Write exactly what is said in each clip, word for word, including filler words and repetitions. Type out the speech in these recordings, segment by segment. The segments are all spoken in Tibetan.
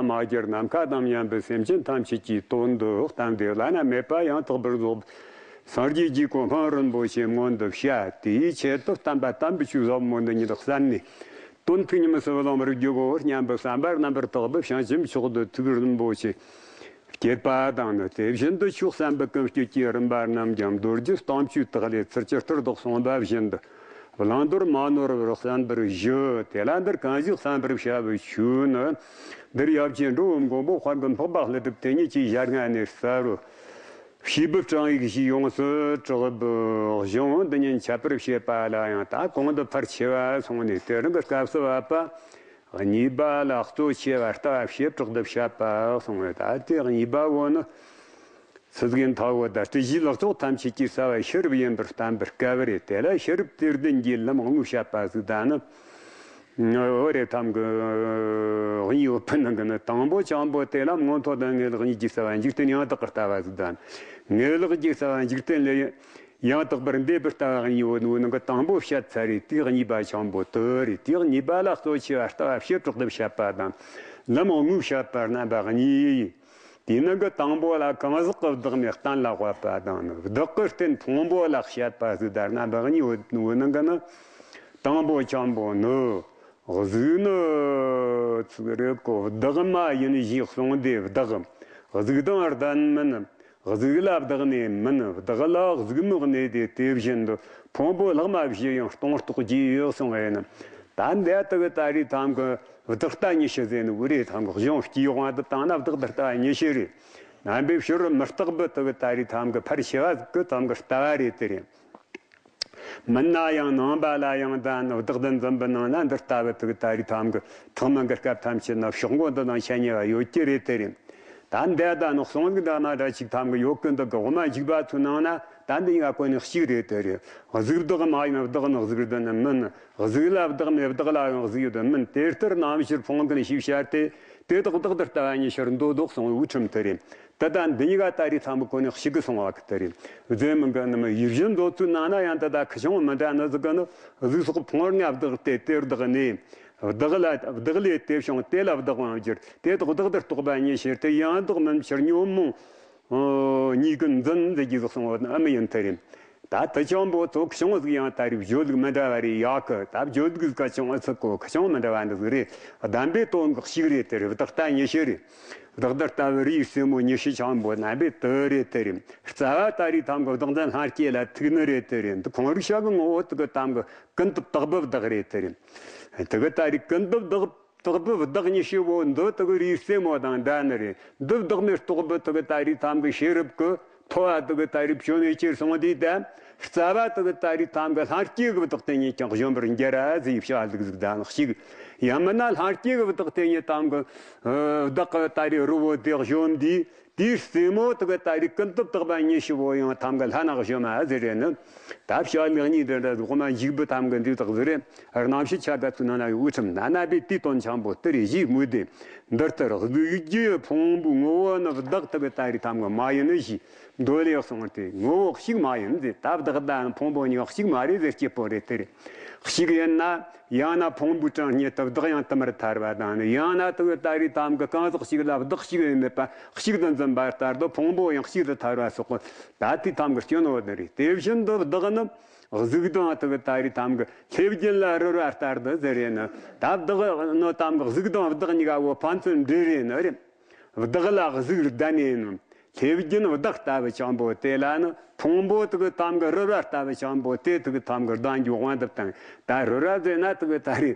མ་གྱུར་ནམ་མཁའ་དང་མཉམ་པའི་སེམས་ཅན་ཐམས་ཅད་ཀྱི་དོན་དུ་བསྟན་ཏེ། བླ་ན་མེད་པ་ཡང་དག་པར་རྫོགས་པའི་སངས་རྒྱས་ཀྱི་གོ་འཕང་རིན་པོ་ཆེ་མངོན་དུ་བྱ། དེའི་ཆེད་དུ་བསྟན་པ་དམ་པའི་ཆོས་ཟབ་མོ་འདི་ཉིད་གསན་ནས། དོན་ཐུགས་ཉམས་སུ་བླང་བར་བགྱིའོ་སྙམ་པའི་བསམ་པ་རྣམ་པར་དག་པའི་བྱང་ཆུབ་མཆོག་ཏུ་ཐུགས་རིན་པོ་ཆེ་བསྐྱེད་པ་དང་ནི། དེ་བཞིན་དུ་ཆོས་བསམ་པའི་ཀུན་སྤྱོད་ཀྱི་རིམ་པ་རྣམས་ཀྱང་མདོ་རྒྱུད་སྟོང་མཆོད་དག་ལས་ཚུར་ཅི་ལྟར་བདག་གསུངས་པ་བཞིན་དུ་བླང་དོར་མ་ནོར་བར་གསན་པར་ཞུ། དེ་ལ་འདིར་གང་ཞིག་བསམ་པར་བྱ་བའི་ཆོས་ནི། འདིར་ཡབ་ཆེན་འགྲོ་བའི་མགོན་པོ་དཔལ་མགོན་འཕགས་པ་ཀླུ་སྒྲུབ་དེ་ཉིད་ཀྱི་ཞལ་སྔ་ནས་གསལ་བུ། བྱིས་པའི་སྤྲང་ཡིག་བཞིས་ཡོངས་སུ་གྲགས་པའི་གཞུང་འདི་ཉིད་འཆད་པར་བྱེད་པ་ལ་ཡང་ད་གོང་དུ་ཕལ་ཆེ་བ་སོང་ནས། དེ་རིང་གི་སྐབས་སུ་བབ་པ་གཉིས་པ་ལ་གཙོ་ཆེ་བ་ལྟ་བ་བྱེ་བྲག་ཏུ་བཤད་པ་གསུངས་པས། ད་དེ་གཉིས་པ་བོ་ནི། སྲིད་གི་མཐའ་བོ་དང་སྲིད་ཞིའི་ལག་ཕྱོགས་ཐམས་ཅད་ཀྱི་རྩ་བ་ཤེས་རབ་ཡིན་པར་བསྟན་པའི་སྐབས་རེད། དེ་ལ་ཤེས་རབ་དེར་ལྡན་གྱི་ལམ་དངོས་བཤད་པ་ཟིག་ད་ནི། འོ་རེད། ཐམ་གི་གཉིས་ཡོད་པའི་ནང་གི་ནི་དང་པོ་ཆེན་པོ་དེ་ལ་མངོན་མཐོ་དང་ངེས་ལེགས་གཉིས་ཀྱི་རྩ་བ་འཇིག་རྟེན་ཡང་དག་གི་ལྟ་བ་ཟིག་དང་། ངེས་ལེགས་ཀྱི་རྩ་བ་འཇིག་རྟེན་ལས་ཡང་དག་པར་འདས་པའི་ལྟ་བ་གཉིས་ཡོད་ནོ་ནང་གི་དང་པོ་བཤད་ཚར་རེད། དེ་གཉིས་པ་ཆེན་པོ་དེ་རེད། དེ་གཉིས་པ་ལ་གཙོ་ཆེ་བ་ལྟ་བ་བྱེ་བྲག་ཏུ་བཤད་པ་དང་། ལམ་དངོས་བཤད་པ་རྣམ་པ་གཉིས་ཡིན། དེའི་ནང་གི་དང་པོ་ལ་གང་ཟག་གི་བདག་མེད་གཏན་ལ་དབབ་པ་དང་ནི། བདག་གི་རྟེན་ཕུང་པོ་ལ་བཤད་པ་ཟིག་དང་རྣམ་པ་གཉིས་ཡོད་ནོ་ནང་གི་ནི། དང་པོ་ཆེན་པོ་ནི། གཟུགས་ནི་ཚིག་རེད་གོ། བདག་མ་ཡིན་ཞེས་གསུངས་ཏེ། བདག་གཟུགས་དང་ལྡན་མིན། གཟུགས་ལ་བདག་གནས་མིན། བདག་ལ་གཟུགས་མི་གནས་ཏེ། དེ་བཞིན་དུ་ཕུང་པོ་ལྷག་མ་བཞི་ཡང་སྟོང་རྟོགས་ཀྱི་ཡོད་གསུངས་པས་ན། ད་འདི་དག་ད་རེས་ཐམ་གི་བདག་ལྟ་ཉི་ཤུ་ཟེར་ནི་འུ་རེ་ཐམ་གི་གཞུང་སྐྱེས་དབང་དུ་བཏང་ན་བདག་ཏུ་ལྟ་བ་ཉི་ཤུ་རེད། རྣམ་པའི་ཕྱིར་མི་རྟག་པའི་དག་ད་རེས་ཐམ་གི་ཕལ་ཆེ་བ་གི་ཐམ་གི་ལྟ་བ་རེད་དེ་རེད། མིན་ན་ཡང་ནང་པ་ལ་ཡང་ད་ནི་བདག་ཏུ་འཛིན་པའི་ནང་ན་འདི་ལྟ་བུ་དག་ད་རེས་ཐམ་གི་ཐེག་དམན་གི་སྐབས་ཐམས་ཅད་ན་ཕྱོགས་མགོ་འདི་དང་ཆ་ཉེ་བ་ཡོད་ཀྱི་རེད་དེ་རེད། ད་འདི་ད་ནི་གསུང་གི་འདྲ་མ་འདྲ་ཅིག་ཐམ་གི་ཡོད་ཀི་འདུག་གི། འོ་མ་འཇིག་པ་ཚོའི་ནང་ན་ད་འདི་ཡ་གོ་ནི་གཅིག་རེད་དེ་རེད། གཟུགས་བདག་མ་ཡིན་བདག་ནི་གཟུགས་ལྡན་ནི་མིན། གཟུགས་ལ་བདག་མེད་བདག་ལ་ཡང་གཟུགས་ཡོད་མིན། དེ་ལྟར་རྣམ་དབྱེར་ཕུང་ཀུན་ཞེས་བཤད་དེ། དེ་དག་བདག་ཏུ་ལྟ་བ་ཉི་ཤུར་འདོད་དོ་གསུང་བའི་དབུས་ཁྲིམས་དེ་རེད། དེ་ལྟ་འདི་གཉིས་ཀ་ད་རེས་ཐམ་གི་གོ་ནས་གཅིག་གི་སོང་བ་གི་དེ་རེད། རྫས་མིན་གི་ནི་མི་ཡིད་བཞིན་མཛོད་ཚུལ་ནང་ན་ཡང་དེ་དག་ཁི་བྱུང་མི་འདྲ་ནི་ཟིག་གི་ནི། གཟུགས་སོགས་ཕུང་ལྔ་བདག་སྟེ་དེར་བདག་གནས། བདག་ལ་བདག་ལས་དེ་བྱུང་དེ་ལ་བདག་དབང་བསྒྱུར། དེ་དག་བདག་ཏུ་རྟོགས་པ་ཉི་ཤུ་དེ་ཡང་བདག་མིན་ཕྱིར་ཉོན་མོངས་གཉིས་ཀྱིས་འཛིན་ཟེར་གྱི་ཟིག་སོང་བ་ནི་ཨ་མི་ཡིན་དེ་རེད། ད་དེ་ཆེན་པོ་ཚོ་ཁི་བྱུང་ཟིག་ཡང་ད་རེས་བརྗོད་ལུགས་མི་འདྲ་བ་རེ་ཡོད་གི། ད་བརྗོད་ལུགས་ཟིག་ཆུང་ཨ་ཚིག་གོ་ཁི་བྱུང་མི་འདྲ་བ་འདི་ཟིག་རེད། གདམས་པའི་དོན་གི་གཅིག་རེད་དེ་རེད། བདག་ལྟ་ཉི་ཤུ་རེད། བདག་ལྟ་ལྟ་བུ་རིའི་རྩེ་མོ་ཉི་ཤུ་ཆེན་པོ་རྣམ་པའི་དེ་རེད་དེ་རེད། རྩ་བ་ད་རེས་ཐམ་གི་བདག་འཛིན་ལྷན་སྐྱེས་ལ་ཐུག་ནི་རེད་དེ་རེད། འདི་ཁོང་རིག་བྱ་གི་ངོ་བོ་དེ་གི་ཐམ་གི་ཀུན་ཏུ་བདག་པོ་བདག་རེད་དེ་རེད། དེ་གི་ད་རེས་ཀུན་ཏུ་བདག་བདག་པོ་བདག་ཉི་ཤུ་བོ་འདི་དེ་གི་རིའི་རྩེ་མོ་དང་འདྲ་ནི་རེད། འདི་བདག་མེད་རྟོགས་པའི་དེ་གི་ད་རེས་ཐམ་གི་ཤེས་རབ་གི་མཐོ་བ་དེ་གི་ད་རེས་བྱོན་ནས་ཅིར་སོང་དུས་ད། རྩ་བ་དེ་གི་ད་རེས་ཐམ་གི་ལྷན་སྐྱེས་གི་བདག་དེ་ཉིད་ཀྱང་གཞོམ་པར་འགྱུར་ར་ཟེར་བྱ་ལུགས་ཟིག་དང་གཅིག། ཡང་མིན་ན་ལྷན་སྐྱེས་གི་བདག་དེ་ཉིད་ཐམ་གི་བདག་གི་ད་རེས་རི་བོ་དེ་གཞོམ་དུས། དེའི་རྩེ་མོ་དེ་གི་ད་རེས་ཀུན་ཏུ་བདག་པ་ཉི་ཤུ་བོ་ཡང་ཐམ་གི་ལྷན་ན་གཞོམ་ཨ་ཟེར་རེད་ནི། ད་བྱ་ལེགས་གཉིས་འདི་འདྲ་དབུ་མ་འཇུག་པའི་ཐམ་གི་འདི་དག་ཟེར་རེད། རྣམ་བཤད་ཆ་ག་ཚོད་ནང་ན་ཡོད་དབུ་ཁྲིམས་ན་ན་པའི་དུས་དོན་ཆེན་པོ་དེ་རེད་ཞེས་སྨོས་ཏེ། འདི་ལྟར་གཟུགས་ཀྱི་ཕུང་པོའི་ངོ་བོ་ནི་བདག་དེ་གི་ད་རེས་ཐམ་གི་མ་ཡིན་ནི་ཞེས་མདོ་ལས་གསུངས་ཏེ། ངོ་བོ་གཅིག་མ་ཡིན་ཏེ། ད་བདག་དང་ཕུང་པོ་གཉིས་ཀ་གཅིག་མ་རེད་ཟེར་སྐྱེ་པོ་རེད་དེ་རེད། གཅིག་ཡིན་ན། ཡང་ན་ཕུང་པོའི་གྲངས་སྙེད་དུ་བདག་ཡང་དུ་མར་ཐར་བ་དང་ནི། ཡང་ན་དེ་གི་ད་རེས་ཐམ་གི་གང་ཟག་གཅིག་ལ་བདག་གཅིག་ཡང་མེད་པ་གཅིག་ཏུ་འཛིན་པ་ལྟར་དུ་ཕུང་པོ་ཡང་གཅིག་ཏུ་ཐར་བ་སོགས་ད་ལྟའི་ཐམ་གི་སྐྱོན་བོ་ནི་རེད། དེ་བཞིན་དུ་བདག་ནི་གཟུགས་དང་དེ་གི་ད་རེས་ཐམ་གི་ལྷས་བརྒྱན་ལ་རོལ་བ་ལྟར་དུ་ཟེར་རེད་ནི། ད་བདག་ནི་ཐམ་གི་གཟུགས་དང་བདག་གཉིས་ཀ་བོ་ཕན་ཚུན་འབྲེལ་རེད་ནི་རེད། བདག་ལ་གཟུགས་ལྡན་ནས་ནི། ལྷས་བརྒྱན་བདག་ལྟ་བུ་ཆེན་པོ་དེ་ལ་ནི་ཕུང་པོ་དེ་གི་ཐམ་གི་རོལ་བ་ལྟ་བུ་ཆེན་པོ་དེ་དེ་གི་ཐམ་གི་ལྡན་རྒྱུ་དབང་དུ་བཏང་། ད་རོལ་བ་ཟེར་ན་དེ་གི་ད་རེས་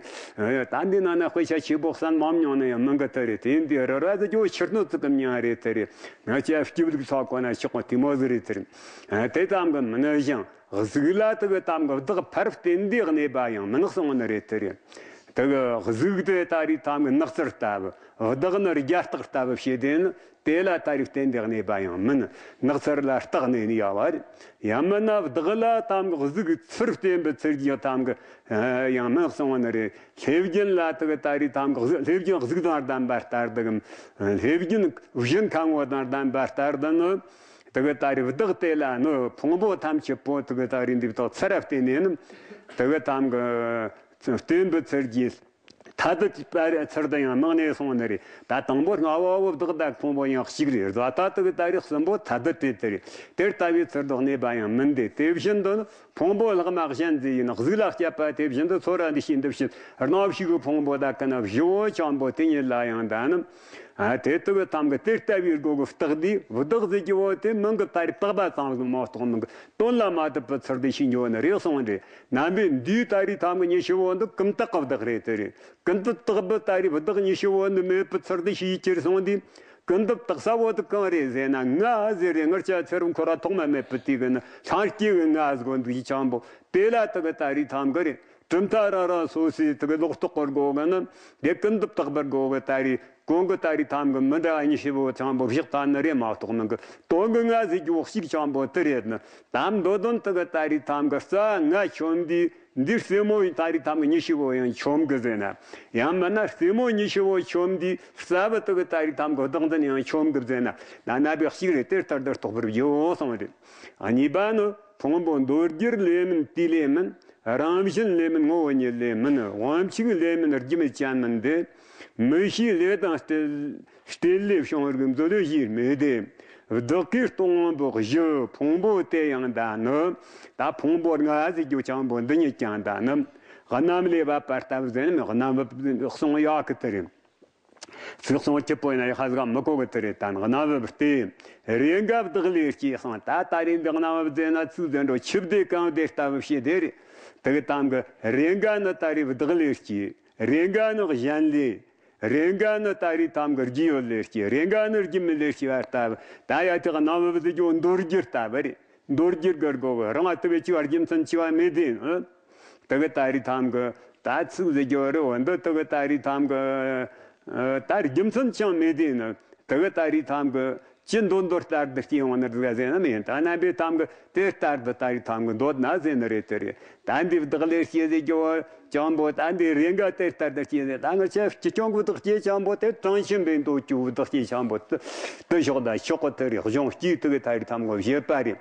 ད་འདི་ནང་ན་དཔེ་ཆ་ཆེ་པོ་གསན་མ་མྱོང་ནི་ཡང་མིན་གི་དེ་རེད། དེ་འདི་རོལ་བ་ཟེར་རྒྱུ་ཕྱིར་སྣོད་ཙིག་གི་མྱིང་རེད་དེ་རེད། ང་ཅག་སྐྱིད་ལུགས་ཚོགས་གོ་ན་ཆོག་གོ་དེ་མོ་ཟིག་རེད་དེ་རེད། དེ་ཙམ་གི་མིན་ཞིང་། གཟུགས་ལ་དེ་གི་ཐམ་གི་བདག་ཕར་བརྟེན་ཏེ་གནས་པ་ཡང་མིན་གསུངས་ནི་རེད་དེ་རེད། དེ་གི་གཟུགས་དེ་ད་རེས་ཐམ་གི་ནགས་ཚལ་ལྟ་བུ། བདག་ནི་རྒྱ་སྟག་ལྟ་བུ་བྱས་ཏེ་ནི་དེ་ལ་ད་རེས་བརྟེན་ཏེ་གནས་པ་ཡང་མིན། ནགས་ཚལ་ལ་སྟག་གནས་ནི་ཡོད་པ་རེད། ཡང་མིན་ན་བདག་ལ་ཐམ་གི་གཟུགས་ཚུར་བརྟེན་པའི་ཚུལ་གྱི་ཐམ་གི་ཡང་མིན་གསུངས་ནི་རེད། ལྷས་བརྒྱན་ལ་དེ་གི་ད་རེས་ཐམ་གི་གཟུགས་ལྷས་བརྒྱན་གཟུགས་དང་ལྡན་པ་ལྟར་དུ་གམ། ལྷས་བརྒྱན་བཞིན་ཁ་ངོ་དང་ལྡན་པ་ལྟར་དུ་ནི། དེ་གི་ད་རེས་བདག་དེ་ལ་ནི་ཕུང་པོ་ཐམས་ཅད་པོ་དེ་གི་ད་རེས་འདི་བདག་ཚུར་བརྟེན་ནས་ནི། དེ་གི་ཐམ་གི་བརྟེན་པའི་ཚུལ་གྱིས། ཐ་དད་པ་རེད། ཚུལ་དུ་ཡང་སྣང་ནས་སོང་ནི་རེད། ད་དང་པོ་ལྔ་བ་བོ་བདག་དང་ཕུང་པོ་ཡང་གཅིག་རེད། རྫ་ད་དུ་གི་ད་རེས་གསུམ་པོ་ཐ་དད་དེ་དེ་རེད། དེ་ལྟ་བུའི་ཚུལ་དུ་གནས་པ་ཡང་མིན་ཏེ། དེ་བཞིན་དུ་ནི་ཕུང་པོ་ལྷག་མ་གཞན་ཟེར་ཡིན། གཟུགས་ལ་སྐྱེས་པ་དེ་བཞིན་དུ་ཚོར་བ་འདུ་ཤེས་འདུ་བྱེད་རྣམ་ཤེས་ཀྱི་ཕུང་པོ་དག་གི་ནི་བཞི་བོ་ཆེན་པོ་དེ་ཉིད་ལ་ཡང་ད་ནི། ཨ་དེ་དུ་གི་ཐམ་གི་དེ་ལྟ་བུའི་སྒོ་གི་བཏགས་དུས་བདག་ཟེར་རྒྱུ་བོ་དེ་མིང་གི་ད་རེས་བཏགས་པ་ཙམ་ཟིག་མ་གཏོགས་མིང་གི་དོན་ལ་མ་ལྡན་པའི་ཚུལ་དུ་ཤེས་འགྱོ་ནི་རེད་གསུངས་ཏེ། རྣམ་པའི་འདིའི་ད་རེས་ཐམ་གི་ཉི་ཤུ་བོ་འདི་ཀུན་བཏགས་གི་བདག་རེད། དེ་རེད། ཀུན་ཏུ་བརྟགས་པའི་ད་རེས་བདག་ཉི་ཤུ་བོ་འདི་མེད་པའི་ཚུལ་དུ་ཤེས་ཀྱིར་སོང་དུས། ཀུན་ཏུ་བརྟགས་ས་བོ་དེ་གང་རེད་ཟེར་ན། ང་ཟེར་རེད། ང་ཅག་ཚེ་རབས་འཁོར་བ་ཐོག་མ་མེད་པའི་དུས་ཀྱི་ནི་སངས་རྒྱས་ཀྱི་ང་ཟེར་གོ་འདུག་ཅིག་ཆེན་པོ་དེ་ལ་དེ་གི་ད་རེས་ཐམ་གི་རེད། གྲུབ་མཐའ་རང་རང་སོ་སོའི་དེ་གི་ལོག་རྟོག་གི་སྒོ་གི་ནི་དེ་ཀུན་ཏུ་བརྟགས་པའི་སྒོ་གི་ད་རེས་གོང་གི་ད་རེས་ཐམ་གི་མི་འདྲ་བ་ཉི་ཤུ་བོ་ཆེན་པོ་བཞག་ད་ནི་རེད་མ་གཏོགས་མིན་གི། དོན་གི་ང་ཟེར་རྒྱུ་བོ་གཅིག་ཆེན་པོ་དེ་རེད་ནི། དམ་མདོ་དོན་དེ་གི་ད་རེས་ཐམ་གི་རྩ་ང་ཆོམ་དུས། འདིར་རྩེ་མོ་ཡི་ད་རེས་ཐམ་གི་ཉི་ཤུ་བོ་ཡང་ཆོམ་གི་ཟེར་ན། ཡང་མིན་ན་རྩེ་མོ་ཉི་ཤུ་བོ་ཆོམ་དུས་རྩ་བུ་དེ་གི་ད་རེས་ཐམ་གི་བདག་འཛིན་ཡང་ཆོམ་གི་ཟེར་ན། ན་ན་པའི་གཅིག་རེད། དེ་ལྟར་དུ་རྟོགས་པར་བགྱིའོ་གསུངས་རེད། གཉིས་པ་ནི་ཕུང་པོ་འདོད་རྒྱུར་ལས་མིན་དུས་ལས་མིན། རང་བཞིན་ལས་མིན་ངོ་བོ་ཉིད་ལས་མིན། དབང་ཕྱུག་ལས་མིན་རྒྱུ་མེད་ཅན་མིན་ཏེ། མི་ཤེས་ལས་དང་སྤྲེལ་སྤྲེལ་ལས་བྱུང་བར་གྱི་མཛོད་ལས་གཞིར་མེད་དེ། བདག་གིས་སྟོང་པོ་བཞི་ཕུང་པོ་དེ་ཡང་ད་ནི། ད་ཕུང་པོ་ལྔ་ཟེར་རྒྱུ་ཆེན་པོ་འདི་ཉིད་ཀྱང་ད་ནི། རྣམ་ལས་བབས་པ་ལྟ་བུ་ཟེར་ནི། རྣམ་བབས་གསུང་ཡག་གི་དེ་རེད། ཚིག་གསུང་སྐྱིད་པོ་ཡིན་ན་ཡག་ཧ་ཟིག་མི་གོ་གི་དེ་རེད། ད་ནི་རྣམ་བབས་ཏེ། རེས་འགའ་བདག་ལས་སྐྱེས་གསུངས། ད་ད་རེས་འདི་རྣམ་བབས་ཟེར་ན་ཚིག་ཟེར་འགྲོ་ཆུ་བདེ་གང་བདེ་ལྟ་བུ་བྱེད་དེ་རེད། དེ་གི་ཐམ་གི་རེས་འགའ་ནི་ད་རེས་བདག་ལས་སྐྱེས། རེས་འགའ་ནི་གཞན་ལས། རེས་འགའ་ནི་ད་རེས་ཐམ་གི་རྒྱུ་ཡོད་ལས་སྐྱེས། རེས་འགའ་ནི་རྒྱུ་མེད་ལས་སྐྱེས་པ་ལྟ་བུ། ད་ཡ་དེ་རྣམ་བབས་ཟེར་རྒྱུ་འདོད་རྒྱུ་ལྟ་བུ་རེད། འདོད་རྒྱུ་དགར་དགོས་གི། རང་ང་དེ་བས་ཆེ་བ་རྒྱུ་མཚན་ཆེ་བ་མེད་དེ། ཨ། དེ་གི་ད་རེས་ཐམ་གི་ད་ཚིག་ཟེར་རྒྱུ་རེད་བ། འདི་དེ་གི་ད་རེས་ཐམ་གི་ཨ་ད་རྒྱུ་མཚན་ཅང་མེད་དེ་ནི། དེ་གི་ད་རེས་ཐམ་གི་ཅི་འདོད་འདོད་ལྟར་དུ་སྐྱེ་འོང་ནི་ཟིག་ཟེར་ན་མེད། ད་རྣམ་པའི་ཐམ་གི་དེ་ལྟར་དུ་ད་རེས་ཐམ་གི་འདོད་ན་ཟེར་ནི་རེད། དེ་རེད། ད་འདི་བདག་ལས་སྐྱེས་ཟེར་རྒྱུ་བ་ཆེན་པོ། ད་འདི་རེས་འགའ་དེ་ལྟར་དུ་སྐྱེས་ཟེར། ད་ང་ཆ་སྤྱི་སྐྱོང་གི་བདག་སྐྱེ་ཆེན་པོ་དེ་དྲང་ཞིང་པའི་འདོད་རྒྱུ་བདག་སྐྱེ་ཆེན་པོ་དེ་དེ་ཞོག་ད་ཆོག་གི། དེ་རེད། གཞུང་སྐྱེས་དེ་གི་ད་རེས་ཐམ་གི་བཞེད་པ་རེད།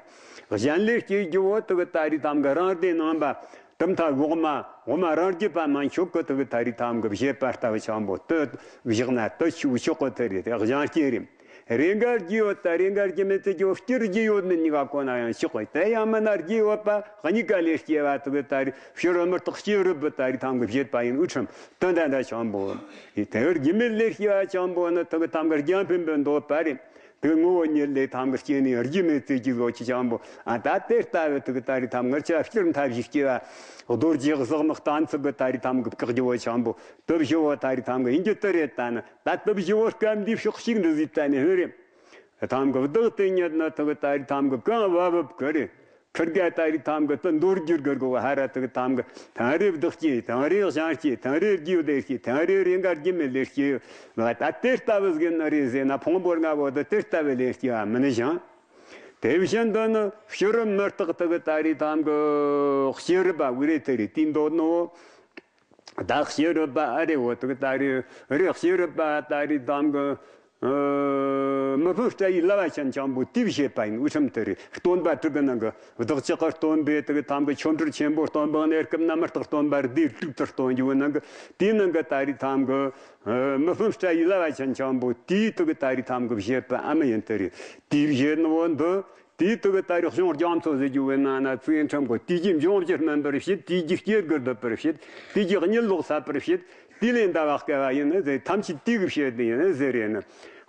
གཞན་ལས་སྐྱེ་རྒྱུ་བོ་དེ་གི་ད་རེས་ཐམ་གི་རང་སྡེ་རྣམ་པ་གྲུབ་མཐའ་འོག་མ་འོག་མ་རང་རྒྱུད་པ་མན་ཆོད་གི་དེ་གི་ད་རེས་ཐམ་གི་བཞེད་པ་ལྟ་བུ་ཆེན་པོ་དེ་བཞག་ན་དེ་ཆོག་ཆོག་གི། དེ་རེད། དེ་གཞན་སྐྱེ་རེད། རེས་འགའ་རྒྱུ་ཡོད་ད་རེས་འགའ་རྒྱུ་མེད་ཟེར་རྒྱུ་སྤྱིར་རྒྱུ་ཡོད་ནི་གཉིས་ཀ་གོ་ན་ཡང་ཆོག་གི། དེ་ཡང་མིན་ན་རྒྱུ་ཡོད་པ་གཉིས་ཀ་ལས་སྐྱེ་བ་དེ་གི་ད་རེས་ཕྱི་རོལ་མི་རྟག་སྐྱེས་རབ་བུ་ད་རེས་ཐམ་གི་བཞེད་པ་ཡིན། འུ་ཁྲམ་དོན་དང་འདྲ་ཆེན་པོ། དེ་གི་རྒྱུ་མེད་ལས་སྐྱེ་བ་ཆེན་པོ་ནི་དེ་གི་ཐམ་གི་རྒྱང་འཕེན་པའི་འདོད་པ་རེད། དེ་གི་ངོ་བོ་ཉིད་ལས་ཐམ་གི་སྐྱེ་ནི་རྒྱུ་མེད་ཟེར་རྒྱུ་ལོ་ཆེ་ཆེན་པོ། ཨ་ད་དེ་ལྟ་བུ་དེ་གི་ད་རེས་ཐམ་ང་ཆ་སྤྱིར་མཐའ་བཞི་སྐྱེ་བ་རྡོ་རྗེ་གཟེགས་མི་གཏན་ཚིགས་གི་ད་རེས་ཐམ་གི་བཀག་རྒྱུ་བོ་ཆེན་པོ། དེ་བཞི་བོ་ད་རེས་ཐམ་གི་ཡིན་རྒྱུ་དེ་རེད། ད་ནི་ད་དེ་བཞི་བོ་སྐབས་འདིའི་ཕྱོགས་གཅིག་འདི་ཟིག་ད་ནི་ཧུ་རེད། ཐམ་གི་བདག་དེ་ཉིད་ནི་དེ་གི་ད་རེས་ཐམ་གི་གང་བ་བབ་གི་རེད། ཁིར་ག་ད་རེས་ཐམ་གི་དེ་འདོད་རྒྱུར་གི་གོ་ཧ་ར་དེ་གི་ཐམ་གི་ཐང་རེ་བདག་སྐྱེ། ཐང་རེ་གཞན་སྐྱེ། ཐང་རེ་རྒྱུ་ལས་སྐྱེ། ཐང་རེ་རེས་འགའ་རྒྱུ་མེད་ལས་སྐྱེ། ད་དེ་ལྟ་བུ་ཟིག་ནི་རེད་ཟེར་ན་ཕུང་པོ་ལྔ་བོ་དེ་དེ་ལྟ་བུ་ལས་སྐྱེ་བ་མིན་ཞིང་། དེ་བཞིན་དུ་ནི་ཕྱི་རོལ་མི་རྟག་དེ་གི་ད་རེས་ཐམ་གི་ཤེས་རབ་པ་བོ་རེད། དེ་རེད། དེའི་འདོད་ནོ། ད་ཤེས་རབ་པ་ཨ་རེ་བོ་དེ་གི་ད་རེས་རེད། ཤེས་རབ་པ་ད་རེས་ཐམ་གི་ཨ་མི་ཕམ་སྤྲ་ཡི་བླ་བ་ཅན་ཆེན་པོ་དེས་བཤད་པ་ཡིན། འུ་ཁྲམ་དེ་རེད། སྟོན་པ་དྲུག་གི་ནང་གི་བདག་ཅག་གི་སྟོན་པས་དེ་གི་ཐམ་གི་ཆོ་འཕྲུལ་ཆེན་པོ་སྟོན་པའི་གནས་སྐབས་ན་མི་རྟག་སྟོན་པ་སྡེ་དྲུག་ཏུ་སྟོན་རྒྱུ་ནང་གི་དེའི་ནང་གི་ད་རེས་ཐམ་གི་ཨ་མི་ཕམ་སྤྲ་ཡི་བླ་བ་ཅན་ཆེན་པོ་དེས་དེ་གི་ད་རེས་ཐམ་གི་བཤད་པ་ཨ་མ་ཡིན། དེ་རེད། དེས་བཤད་ནོ་བོ་འདི། དེའི་དེ་གི་ད་རེས་གཞུང་རྒྱ་མཚོ་ཟེར་རྒྱུ་བོའི་ནང་ན་ཚིག་ཡིན་ཁྲིམས་གོ། དུས་ཀྱི་འབྱུང་བཞི་སྨིན་པར་བྱེད། དུས་ཀྱི་སྐྱེ་རྒུ་ལྡོག་པར་བྱེད། དུས་ཀྱི་གཉིད་ལོག་ཟད་པར་བྱེད། དུས་ལས་འདའ་བ་སྐལ་བ་ཡིན་ཟེར། ཐམས་ཅད་དུས་ཀྱི་བྱེད་དུ་ཡིན་ཟེར་རེད་ནི།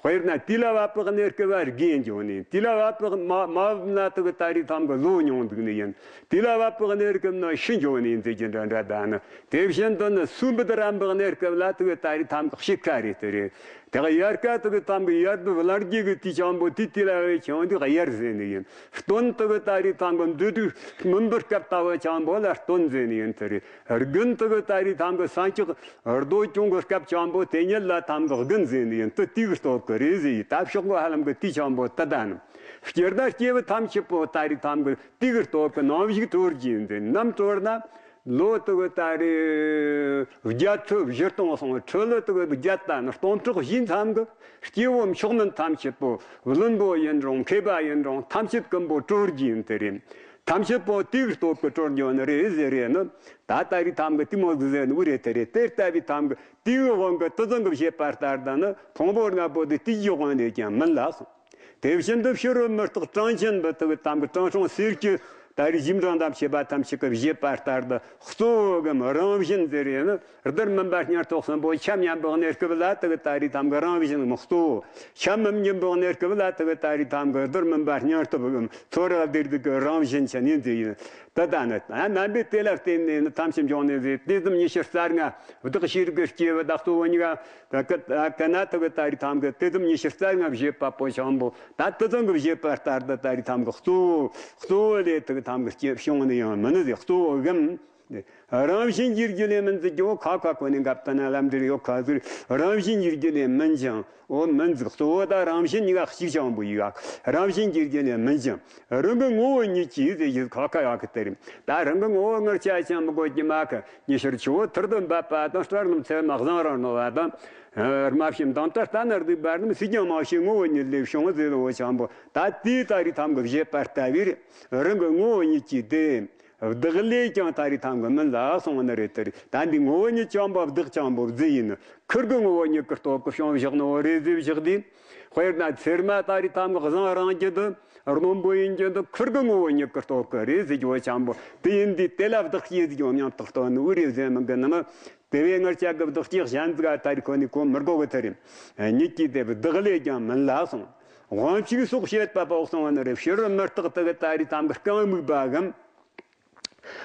དཔེར་ན་དུས་ལ་བབ་པའི་གནས་སྐབས་བར་དགེ་འབྱུང་ནི། དུས་ལ་བབ་པའི་མ་མ་བབ་ན་དེ་གི་ད་རེས་ཐམ་གི་ལོ་ཉུང་འདུག་ནི་ཡིན། དུས་ལ་བབ་པའི་གནས་སྐབས་ན་ཤི་འགྱོ་ནི་ཡིན་ཟེར་གྱི་འདྲ་འདྲ་ད་ནི། དེ་བཞིན་དུ་ནི་སུ་འབུད་རམ་པའི་གནས་སྐབས་ལ་དེ་གི་ད་རེས་ཐམ་གི་ཤི་ཁ་རེད། དེ་རེད། དེ་གི་དབྱར་ཁ་དེ་གི་ཐམ་གི་དབྱར་དུ་བླ་རྒྱུ་གི་དུས་ཆེན་པོ་དེ་དུས་ལ་བའི་ཆེན་པོ་དེ་དབྱར་ཟེར་ནི་ཡིན། སྟོན་དེ་གི་ད་རེས་ཐམ་གི་འདུས་དུས་སྨིན་པའི་སྐབས་ལྟ་བུ་ཆེན་པོ་ལ་སྟོན་ཟེར་ནི་ཡིན། དེ་རེད། དགུན་དེ་གི་ད་རེས་ཐམ་གི་སངས་ཀྱག་རྡོ་གྱོང་གི་སྐབས་ཆེན་པོ་དེ་ཉིད་ལ་ཐམ་གི་དགུན་ཟེར་ནི་ཡིན། དེ་དུས་ཀྱི་སྟོབས་ཀྱིས་རེད་ཟེར་ཡི། ད་ཕྱོགས་གི་ཧ་ལམ་གི་དུས་ཆེན་པོ་དེ་ད་ནི། སྐྱེ་ད་སྐྱེ་བོ་ཐམས་ཅད་པོ་ད་རེས་ཐམ་གི་དུས་ཀྱི་སྟོབས་ཀྱིས་ནམ་ཞིག་གྲོལ་རྒྱུ་ཡིན་ཟེར། ནམ་གྲོལ་ན། ལོ་དེ་གི་ད་རེས་བརྒྱད་ཁྲི་བཞི་སྟོང་སོང་། ཁྲི་ལོ་དེ་གི་བརྒྱད་ད་ནི་སྟོང་ཕྲག་བཞིའི་མཚམས་ཀྱི་སྐྱེ་བོ་མཆོག་དམན་ཐམས་ཅད་པོ། བླུན་པོ་ཡིན་རུང་མཁས་པ་ཡིན་རུང་ཐམས་ཅད་ཀུན་པོ་གྲོལ་རྒྱུ་ཡིན། དེ་རེད། ཐམས་ཅད་པོ་དེའི་སྟོབས་ཀྱིས་གྲོལ་འགྱོ་ནི་རེད་ཟེར་རེད་ནི། ད་ད་རེས་ཐམ་གི་དེ་མོ་ཟིག་ཟེར་ནི་འུ་རེད་དེ་རེད། དེ་ལྟ་བུའི་ཐམ་གི་དེའི་དབང་གིས་དེ་ཙམ་གྱིས་བྱེད་པ་ལྟར་དང་ནི། ཕུང་པོ་ལྔ་པོ་དེ་དེའི་དབང་ལས་ཀྱང་མིན་ལ་གསུངས། དེ་བཞིན་དུ་ཕྱི་རོལ་མུ་སྟེགས་གྲངས་ཅན་པོ་དེ་གི་ཐམ་གི་དྲང་སྲོང་གསེར་སྐྱེམས་ད་རེས་རྗེས་འབྲང་དང་བཅས་པ་ཐམས་ཅད་ཀྱིས་བྱེད་པ་ལྟར་དུ་གཙོ་བོ་གམ་རང་བཞིན་ཟེར་རེད་ནི། བདག་མིན་པ་སྙིང་སྟོབས་གསུམ་པོ་ཆ་མཉམ་པོ་གནས་སྐབས་ལ་དེ་གི་ད་རེས་ཐམ་གི་རང་བཞིན་གསུམ་པོ། ཆ་མི་མཉམ་པོ་གནས་སྐབས་ལ་དེ་གི་ད་རེས་ཐམ་གི་བདག་མིན་པ་སྙིང་སྟོབས་གསུམ་པོ་ཚོར་བ་དེ་དེ་གི་རང་བཞིན་ཆ་ནས་འཛིན་ཡིན། དེ་ལྟ་ནི་རྣམ་པའི་དེ་ལ་བརྟེན་ནས་ནི་ཐམས་ཅད་འབྱུང་ནས་ཟེར། དེ་ཙམ་ཉི་ཤུ་རྩ་ལྔ་བདག་ཤེས་རིག་གི་སྐྱེས་བུ་དག་གཙོ་བོ་གཉིས་ཀ་དེ་གི་ད་གི་ན་དེ་གི་ད་རེས་ཐམ་གི་དེ་ཙམ་ཉི་ཤུ་རྩ་ལྔ་བྱེད་པ་པོ་ཆེན་པོ་ད་དེ་ཙམ་གྱིས་བྱེད་པ་ལྟར་དུ་ད་རེས་ཐམ་གི་གཙོ་བོ་གཙོ་བོ་ལས་དེ་གི་ཐམ་གི་སྐྱེ་བྱུང་ནི་ཡང་མིན་ནི་ཟེར། གཙོ་བོ་གམ། རང་བཞིན་གྱི་རྒྱུ་ལས་མིན་ཟེར་གྱི་འོ་ཁ་ཁ་ཁོ་ནས་འགབ་ཏུ་ན་ལམ་འདིར་ཡོད་ཁ་ཟེར། རང་བཞིན་གྱི་རྒྱུ་ལས་མིན་ཅིང་འོ་མིན་ཟེར། གཙོ་བོ་དང་རང་བཞིན་གཉིས་ཀ་གཅིག་ཅང་པོ་ཡོད། རང་བཞིན་གྱི་རྒྱུ་ལས་མིན་ཅིང་རང་གི་ངོ་བོ་ཉིད་ཀྱིས་ཟེར་གྱི་ཁ་ཁ་ཡོད་གི་དེ་རེད། ད་རང་གི་ངོ་བོ་ངར་ཆ་ཅང་མི་དགོས་ཀྱི་མ་གི་ཉི་ཤར་ཆུ་བོ་ཐུར་དུ་འབབ་པ་དང་སྐྲ་རྣམས་ཚེར་མ་བཟང་རང་རྣོ་བ་དང་། རྨ་བྱའི་མདངས་ལྟར་ལྟ་ན་སྡུག་པ་རྣམས་སུས་ཀྱང་མ་ཤེས་ངོ་བོ་ཉིད་ལས་བྱུང་ཟེར་བའི་ཆེན་པོ་ད་དེའི་ད་རེས་ཐམ་གི་བྱེད་པ་ལྟ་བུའི་རང་གི་ངོ་བོ་ཉིད་ཀྱིས་དེ། བདག་ལས་ཀྱང་ད་རེས་ཐམ་གི་མིན་ལ་གསུངས་ནི་རེད་དེ་རེད། ད་འདི་ངོ་བོ་ཉིད་ཅང་པོ་བདག་ཅང་པོ་རྫས་ཡིན་ནི་ཁུར་གི་ངོ་བོ་ཉིད་ཀྱི་སྟོབས་ཀྱིས་བྱུང་བཞག་ནོ་རེད་ཟེར་བཞག་དུས། དཔེར་ན་ཚེར་མ་ད་རེས་ཐམ་གི་བཟང་རང་རྒྱུ་དུ་རྣོན་པོ་ཡིན་རྒྱུ་དུ་ཁུར་གི་ངོ་བོ་ཉིད་ཀྱི་སྟོབས་ཀྱིས་རེད་ཟེར་རྒྱུ་ཅང་པོ་དེ་ཡིན་དུས་དེ་ལ་བདག་སྐྱེ་ཟེར་རྒྱུ་མཉམ་དུ་སྟོན་ནི་འུ་རེད་ཟེར་མི་དགོས་ནི་མི། དེ་བས་ངར་ཆ་གི་བདག་སྐྱེ་གཞན་ཟིག་ད་རེས་ཁོ་ནི་གོ་མི་དགོས་གི་དེ་རེད། ཉིད་ཀྱིས་དེ་བདག་ལས་ཀྱང་མིན་ལ་གསུངས། དབང་ཕྱུག་སོགས་བྱེད་པ་པོ་གསུངས་ནི་རེད། ཕྱི་རོལ་མུ་སྟེགས་དེ་གི་ད་རེས་ཐམ་གི་རྐང་མིག་པ་གམ།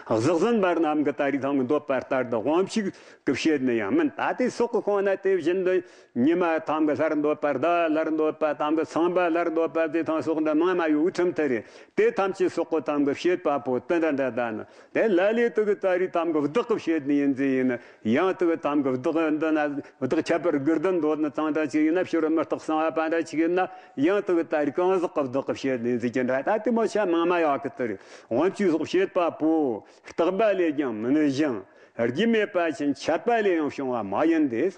གཟུགས་ཟིན་པ་རྣམས་ཀྱིས་ད་རེས་ཐམ་གི་འདོད་པ་ལྟར་དུ་དབང་ཕྱུག་གིས་བྱེད་ནི་ཡང་མིན། ད་དེ་སོག་གི་ཁོང་ན་དེ་བཞིན་དུ་ཉི་མ་ཐམ་གི་སླར་འདོད་པ། ཟླ་བ་སླར་འདོད་པ། ཐམ་གི་ཚངས་པ་སླར་འདོད་པ་དེ་ཐམ་སོག་འདི་མང་མ་ཡོད་ཁྲིམས་དེ་རེད། དེ་ཐམས་ཅད་སོག་གི་ཐམ་གི་བྱེད་པ་པོ་དེ་འདྲ་འདྲ་ད་ནི་དེ་ལ་ལས་དེ་གི་ད་རེས་ཐམ་གི་བདག་གིས་བྱེད་ནི་ཡིན་ཟེར་ཡིན་ན། ཡང་དེ་གི་ཐམ་གི་བདག་འདི་ན་བདག་ཁྱད་པར་དགུ་ལྡན་འདོད་ནི་ཙང་འདྲ་ཅིག་ཡིན་ན། ཕྱི་རོལ་མུ་སྟེགས་གསང་བ་པ་འདྲ་ཅིག་ཡིན་ན། ཡང་དེ་གི་ད་རེས་གང་ཟག་གི་བདག་གིས་བྱེད་ནི་ཟེར་གྱི་འདྲ། ད་དེ་མོ་ཆ་མང་མ་ཡོད་གི་དེ་རེད། དབང་ཕྱུག་སོགས་བྱེད་པ་པོ། རྟག་པ་ལས་ཀྱང་མིན་ཞིང་། རྒྱུ་མེད་པ་ཅིན་ཆད་པ་ལས་ཡང་བྱུང་བ་མ་ཡིན་ཏེ།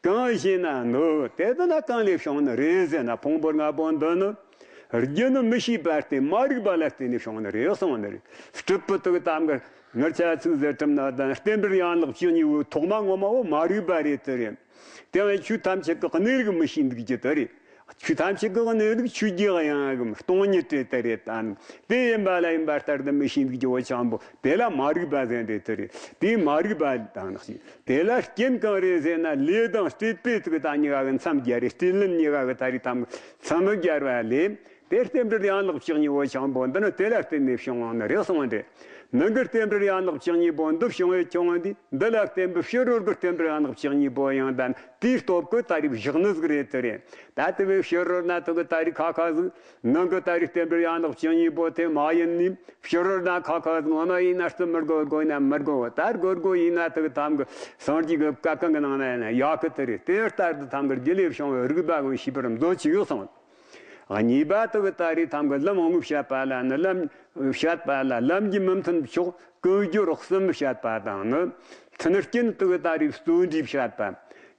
གང་ཞེ་ན་ནོ། དེ་ལྟ་ན་གང་ལས་བྱུང་ནི་རེད་ཟེར་ན། ཕུང་པོ་ལྔ་པོ་འདི་ནི་རྒྱུ་ནི་མི་ཤེས་པར་བརྟེན་མ་རིག་པ་ལ་བརྟེན་ནས་བྱུང་ནི་རེད་གསུངས་ནི་རེད། སྤྲུལ་པའི་དུག་དམ་གི་ངར་ཆ་ཚིག་ཟེར་ཁྲིམས་ན་དང་བསྟན་པའི་ཡན་ལག་བཅུ་གཉིས་པོའི་ཐོག་མ་ངོ་མ་བོ་མ་རིག་པ་རེད་དེ་རེད། དེ་བས་ཆོས་ཐམས་ཅད་ཀྱི་གནས་རིགས་མི་ཤེས་འདུག་རྒྱུ་དེ་རེད། ཆོས་ཐམས་ཅད་ཀྱི་གནས་རིགས་ཆོས་ཀྱི་དབྱིངས་ཀྱི་སྟོང་ཉིད་དེ་དེ་རེད་དང་། དེ་ཡིན་པ་ལ་ཡིན་པ་ལྟར་དུ་མི་ཤེས་འདུག་རྒྱུ་བོ་ཆེན་པོ་དེ་ལ་མ་རིག་པ་ཟེར་འདུག་དེ་རེད། དེ་མ་རིག་པ་དང་ནི་ཞིག་དེ་ལ་རྐྱེན་གང་རེད་ཟེར་ན། ལས་དང་སྤྲོས་པས་དུག་དང་གཉིས་ཀ་གི་མཚམས་སྦྱར་རེ། སྤྲོས་ལེན་གཉིས་ཀ་གི་ད་རེས་དམ་མཚམས་སྦྱར་བ་ལས། དེ་རྟེན་འབྲེལ་ཡན་ལག་བཅུ་གཉིས་པོ་ཆེན་པོ་འདི་ནི་དེ་ལ་བརྟེན་ནས་བྱུང་བ་ནི་རེད་གསུངས་ཏེ། ནང་གི་རྟེན་འབྲེལ་ཡན་ལག་བཅུ་གཉིས་པོ་འདི་བྱུང་བའི་ཁྱོན་འདི་འདི་ལ་བརྟེན་པའི་ཕྱི་རོལ་གྱི་རྟེན་འབྲེལ་ཡན་ལག་བཅུ་གཉིས་པོ་ཡང་ལྡན་དེའི་སྟོབས་ཀྱིས་ད་རེས་བཞག་ནི་ཟིག་རེད་དེ་རེད། ད་དེ་བས་ཕྱི་རོལ་ན་དེ་གི་ད་རེས་ཁ་ཁ་ཟིག་ནང་གི་ད་རེས་རྟེན་འབྲེལ་ཡན་ལག་བཅུ་གཉིས་པོ་དེ་མ་ཡིན་ནི། ཕྱི་རོལ་ན་ཁ་ཁ་ཟིག་ངོ་མ་ཡིན་ན་རྩི་མི་དགོས། དགོས་ན་མི་དགོས། ད་དགོས་དགོས་ཡིན་ན་དེ་གི་དམ་གི་སངས་རྒྱས་ཀྱི་བཀའ་གང་གི་ནང་ན་ཡིན་ན་ཡག་གི་དེ་རེད། དེ་ལྟར་དུ་དམ་གི་རྒྱུ་ལས་བྱུང་བའི་རིགས་པ་གི་ཤེས་པར་མཛོད་ཅིག་གསུངས། གཉིས་པ་དེ་གི་ད་རེས་དམ་གི་ལམ་དངོས་བཤད་པ་ལ་ནི། ལམ་བཤད་པ་ལ་ལམ་གྱི་མི་མཐུན་ཕྱོགས་ཀུན་སྦྱོར་གསུམ་བཤད་པ་དང་ནི། མཐུན་རྐྱེན་དེ་གི་ད་རེས་བརྩོན་འགྲུས་བཤད་པ།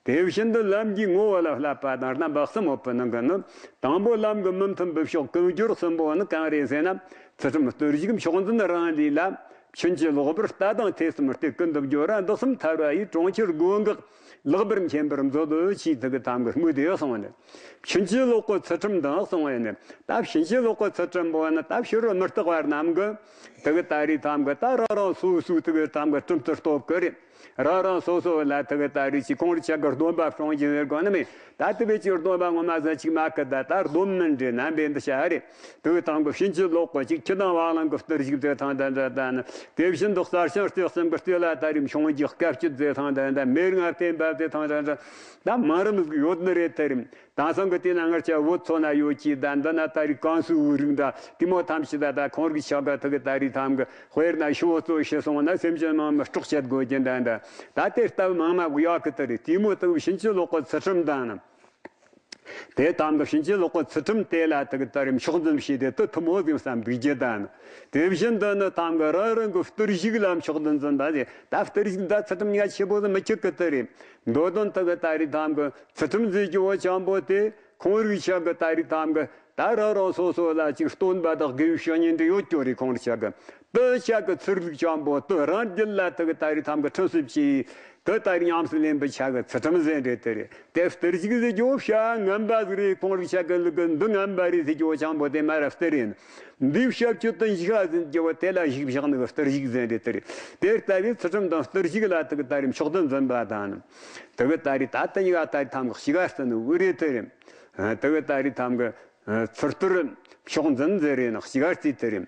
དེ་བཞིན་དུ་ལམ་གྱི་ངོ་བོ་ལ་བསླབ་པ་དང་རྣམ་པ་གསུམ་ཡོད་པའི་ནང་གི་ནི། དང་པོ་ལམ་གྱི་མི་མཐུན་པའི་ཕྱོགས་ཀུན་སྦྱོར་གསུམ་པོ་ནི་གང་རེད་ཟེར་ན། ཚུལ་ཁྲིམས་གཏོར་བཤིག་མཆོག་འཛིན་རང་ལུས་ལ། ཕྱིན་ཅི་ལོག་པར་ལྟ་དང་ཐོས་བསམ་སྟེ་ཀུན་ཏུ་སྦྱོར་བ། འདི་གསུམ་ཐར་བ་ཡི། གྲོང་ཁྱེར་སྒོ་འགག་ལེགས་པར་མཁྱེན་པར་མཛོད་ཅེས་དེ་གི་དམ་གི་སྨོས་ཏེ་གསུངས་ནས། ཕྱིན་ཅི་ལོག་གི་ཚུལ་ཁྲིམས་དང་གསུངས་ནས། ད་ཕྱིན་ཅི་ལོག་གི་ཚུལ་ཁྲིམས་པོ་ནི་ད་ཕྱི་རོལ་མུ་སྟེགས་པ་རྣམས་ཀྱི་དེ་གི་ད་རེས་དམ་གི་ད་རང་རང་སོ་སོའི་དེ་གི་དམ་གི་ཁྲིམས་ལྟར་སྟོབས་ཀྱིས་རེད། རང་རང་སོ་སོ་ལ་དེ་གི་ད་རེས་ཀྱི་ཁོང་རང་ཅག་གི་སྡོམ་པ་སྲུང་གི་ཡོད་དགོས་ནི་མེད། ད་དེ་བས་ཀྱི་སྡོམ་པ་ངོ་མ་ཟིག་ཅིག་མ་ཁི། ད་ད་སྡོམ་མིན་འདྲེ་རྣམ་པའི་འདི་བྱ་རེད། དེ་གི་དམ་གི་ཕྱིན་ཅི་ལོག་གི་ཅིག་ཁྱི་དང་བ་ལང་གི་གཏོར་བཤིག་ཟེར་ཐང་ད་འདྲ་ད་ནི། དེ་བཞིན་དུ་གསར་བྱང་སྟེ་གསུམ་གི་སྟེ་ལ་ད་རེས་མཆོང་རྒྱུག་དཀའ་སྤྱད་ཟེར་ཐང་ད་འདྲ། མེར་ང་བསྟན་པ་ཟེར་ཐང་ད་འདྲ། ད་མ་རིམ་ཟིག་ཡོད་ནི་རེད་དེ་རིམ། དེང་སང་གི་དེ་ན་ངར་ཆ་བོད་མཚོ་ན་ཡོད་ཀྱི་ད་འདི་ན་ད་རེས་ཀན་སུའུ་རིགས་འདྲ་དེ་མོ་ཐམས་ཅད་ད་ད་ཁོང་རིགས་ཆག་ག་ཐུག་གི་ད་རེས་དམ་གི་དཔེར་ན་ཤི་བོ་གཙོ་ཤི་སོང་ན་སེམས་ཅན་མང་མི་སྲོག་བཅད་དགོས་ཀྱི་འདྲ་འདྲ། ད་དེ་ལྟ་བུ་མང་མ་གུ་ཡག་གི་དེ་རེད། དེ་མོ་ལྟ་བུ་ཕྱིན་ཅི་ལོག་གི་ཚུལ་ཁྲིམས་དང་ནི། དེ་དམ་གི་ཕྱིན་ཅི་ལོག་གི་ཚུལ་ཁྲིམས་དེ་ལ་དེ་གི་ད་རེས་མཆོག་འཛིན་བྱས་ཏེ་དེ་ཐུན་མོང་ཟིག་བསམ་འདུག་རྒྱུ་དང་། དེ་བཞིན་དུ་ནི་དམ་གི་རང་རང་གི་གཏོར་བཤིག་ལ་མཆོག་འཛིན་འཛིན་པ་ཟེར། ད་གཏོར་བཤིག་ད་ཚུལ་ཁྲིམས་གཉིས་ཀ་ཆེ་པོ་ཟིག་མི་ཁྱད་གི་དེ་རེད། མདོ་དོན་དེ་གི་ད་རེས་དམ་གི་ཚུལ་ཁྲིམས་ཟེར་རྒྱུ་བོ་ཆེན་པོ་དེ་ཁོང་རིགས་ཆག་གི་ད་རེས་དམ་གི་ ད་རང་རང་སོ་སོ་ལ་ཅིག་སྟོན་པ་དང་དགེ་བའི་བཤེས་གཉེན་དེ་ཡོད་ཀྱོ་རེད། ཁོང་རང་ཆ་གི་དུ་ཆ་གི་ཚུར་ལུགས་ཅང་པོ་དུ་རང་རྒྱུད་ལ་དུ་གི་ད་རེས་ཐམ་གི་ཁྲིམས་སུ་བཅས་དུ་ད་རེས་ཉམས་སུ་ལེན་པའི་ཆ་གི་ཚུལ་ཁྲིམས་ཟེར་འདྲེ་དེ་རེད། དེ་བསྟུར་ཞིག་ཟེར་རྒྱོ་བྱ་ངན་པ་ཟིག་རེད། ཁོང་རང་ཆ་གི་ལུགས་གི་འདི་ངན་པ་རེད་ཟེར་རྒྱོ་ཅང་པོ་དེ་མ་ར་བསྟུར་ཡིན། འདི་བྱ་བཅུད་དུ་འཇིག་ཤ་ཟིན་རྒྱོ་དེ་ལ་ཞིག་བཞག་ནི་གི་བསྟུར་ཞིག་ཟེར་འདྲེ་དེ་རེད། དེ་ལྟ་བུའི་ཚུལ་ཁྲིམས་དང་བསྟུར་ཞིག་ལ་དུ་གི་ད་རེས་མཆོག་ཏུ་འཛིན་པ་དང་། དུ་གི་ད་རེས་ད་ལྟ་ཉིད་ད་རེས་ཐམ་གི་ཞིག་ག་བསྟུན་ནི་འུ་རེད་དེ་རེད། དུ་གི་ད་རེས་ཐམ་གི་ཚུར་བསྟུར་ཕྱོགས་འཛིན་ཟེར་རེ་ནག་ཞིག་ག་རྩིས་དེ་རེད།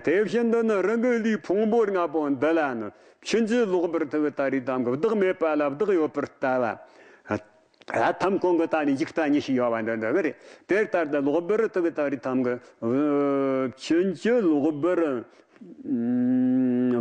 དེ་བཞིན་དུ་ནི་རང་གི་ལུས་ཕུང་པོ་ལྔ་པོ་འདི་ལ་ནི་ཕྱིན་ཅི་ལོག་པར་དུ་གི་ད་རེས་དམ་གི་བདག་མེད་པ་ལ་བདག་ཡོད་པར་ལྟ་བ། ཐམ་གོང་གི་ད་ནི་འཇིག་ལྟ་གཉིས་ཤིག་ཡོད་པ་འདི་འདྲ་གི་རེད། དེ་ལྟར་དུ་ལོག་པར་དུ་གི་ད་རེས་དམ་གི་ཕྱིན་ཅི་ལོག་པར།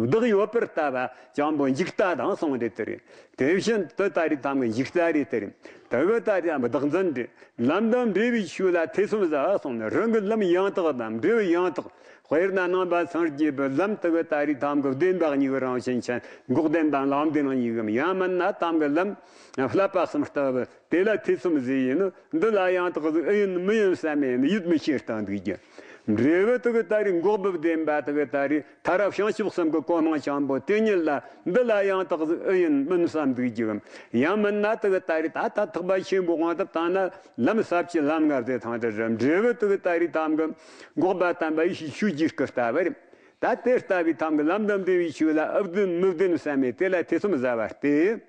བདག་ཡོད་པར་ལྟ་བ་ཅང་པོ་འཇིག་ལྟ་དང་གསུངས་ཏེ་དེ་རེད། དེ་བཞིན་དུ་ད་རེས་ཐམ་གི་འཇིག་ལྟ་རེད་དེ་རེད། དེ་གི་ད་རེས་བདག་འཛིན་རེད། ལམ་དང་འབྲས་བུའི་ཆོས་ལ་ཐེ་ཚོམ་ཟ་གསུངས་ནས་རང་གི་ལམ་ཡང་དག་དང་འབྲས་བུ་ཡང་དག་དཔེར་ན་ནང་པ་སངས་རྒྱས་པའི་ལམ་དེ་གི་ད་རེས་ཐམ་གི་བདེན་པ་གཉིས་ཀྱི་རང་བཞིན་ཅན་འགོག་བདེན་དང་ལམ་བདེན་གཉིས་ཀྱི་ཡང་མིན་ན་ཐམ་གི་ལམ་བསླབ་པ་གསུམ་ལྟ་བུ། དེ་ལ་ཐེ་ཚོམ་ཟེར་ཡིན་ནོ། འདི་ལ་ཡང་དག་ཟིག་ཨེ་ཡིན་མི་ཡིན་བསམ་ཡིན་ཡིད་མི་ཆེས་སྟངས་འདུག་རྒྱུ། འབྲས་བུ་དུ་གི་ད་རེས་འགོག་པའི་བདེན་པ་དུ་གི་ད་རེས་ཐར་བ་བྱང་ཆུབ་གསུམ་གི་གོ་མང་ཅང་པོ་དེ་ཉིད་ལ་འདི་ལ་ཡང་དག་ཟིག་ཨེ་ཡིན་མིན་བསམ་འདུག་རྒྱུ། ཡང་མིན་ན་དུ་གི་ད་རེས་ད་ལྟ་ཐེག་པ་ཆེན་པོ་དབང་ཐབས་བཏང་ན་ལམ་ཟབ་ཀྱི་ལམ་ལྔ་ཟེར་ཐང་དུ་རེད། འབྲས་བུ་དུ་གི་ད་རེས་ཐམ་གི་འགོག་པ་དམ་པ་ཡེ་ཤེས་ཆོས་ཀྱི་སྐུ་ལྟ་བུ་རེད། ད་དེ་ལྟ་བུའི་ཐམ་གི་ལམ་དང་འབྲས་བུའི་ཆོས་ལ་ཨེ་བདེན་མི་བདེན་བསམ་ཡིན་དེ་ལ་ཐེ་ཚོམ་ཟ་བ་སྟེ།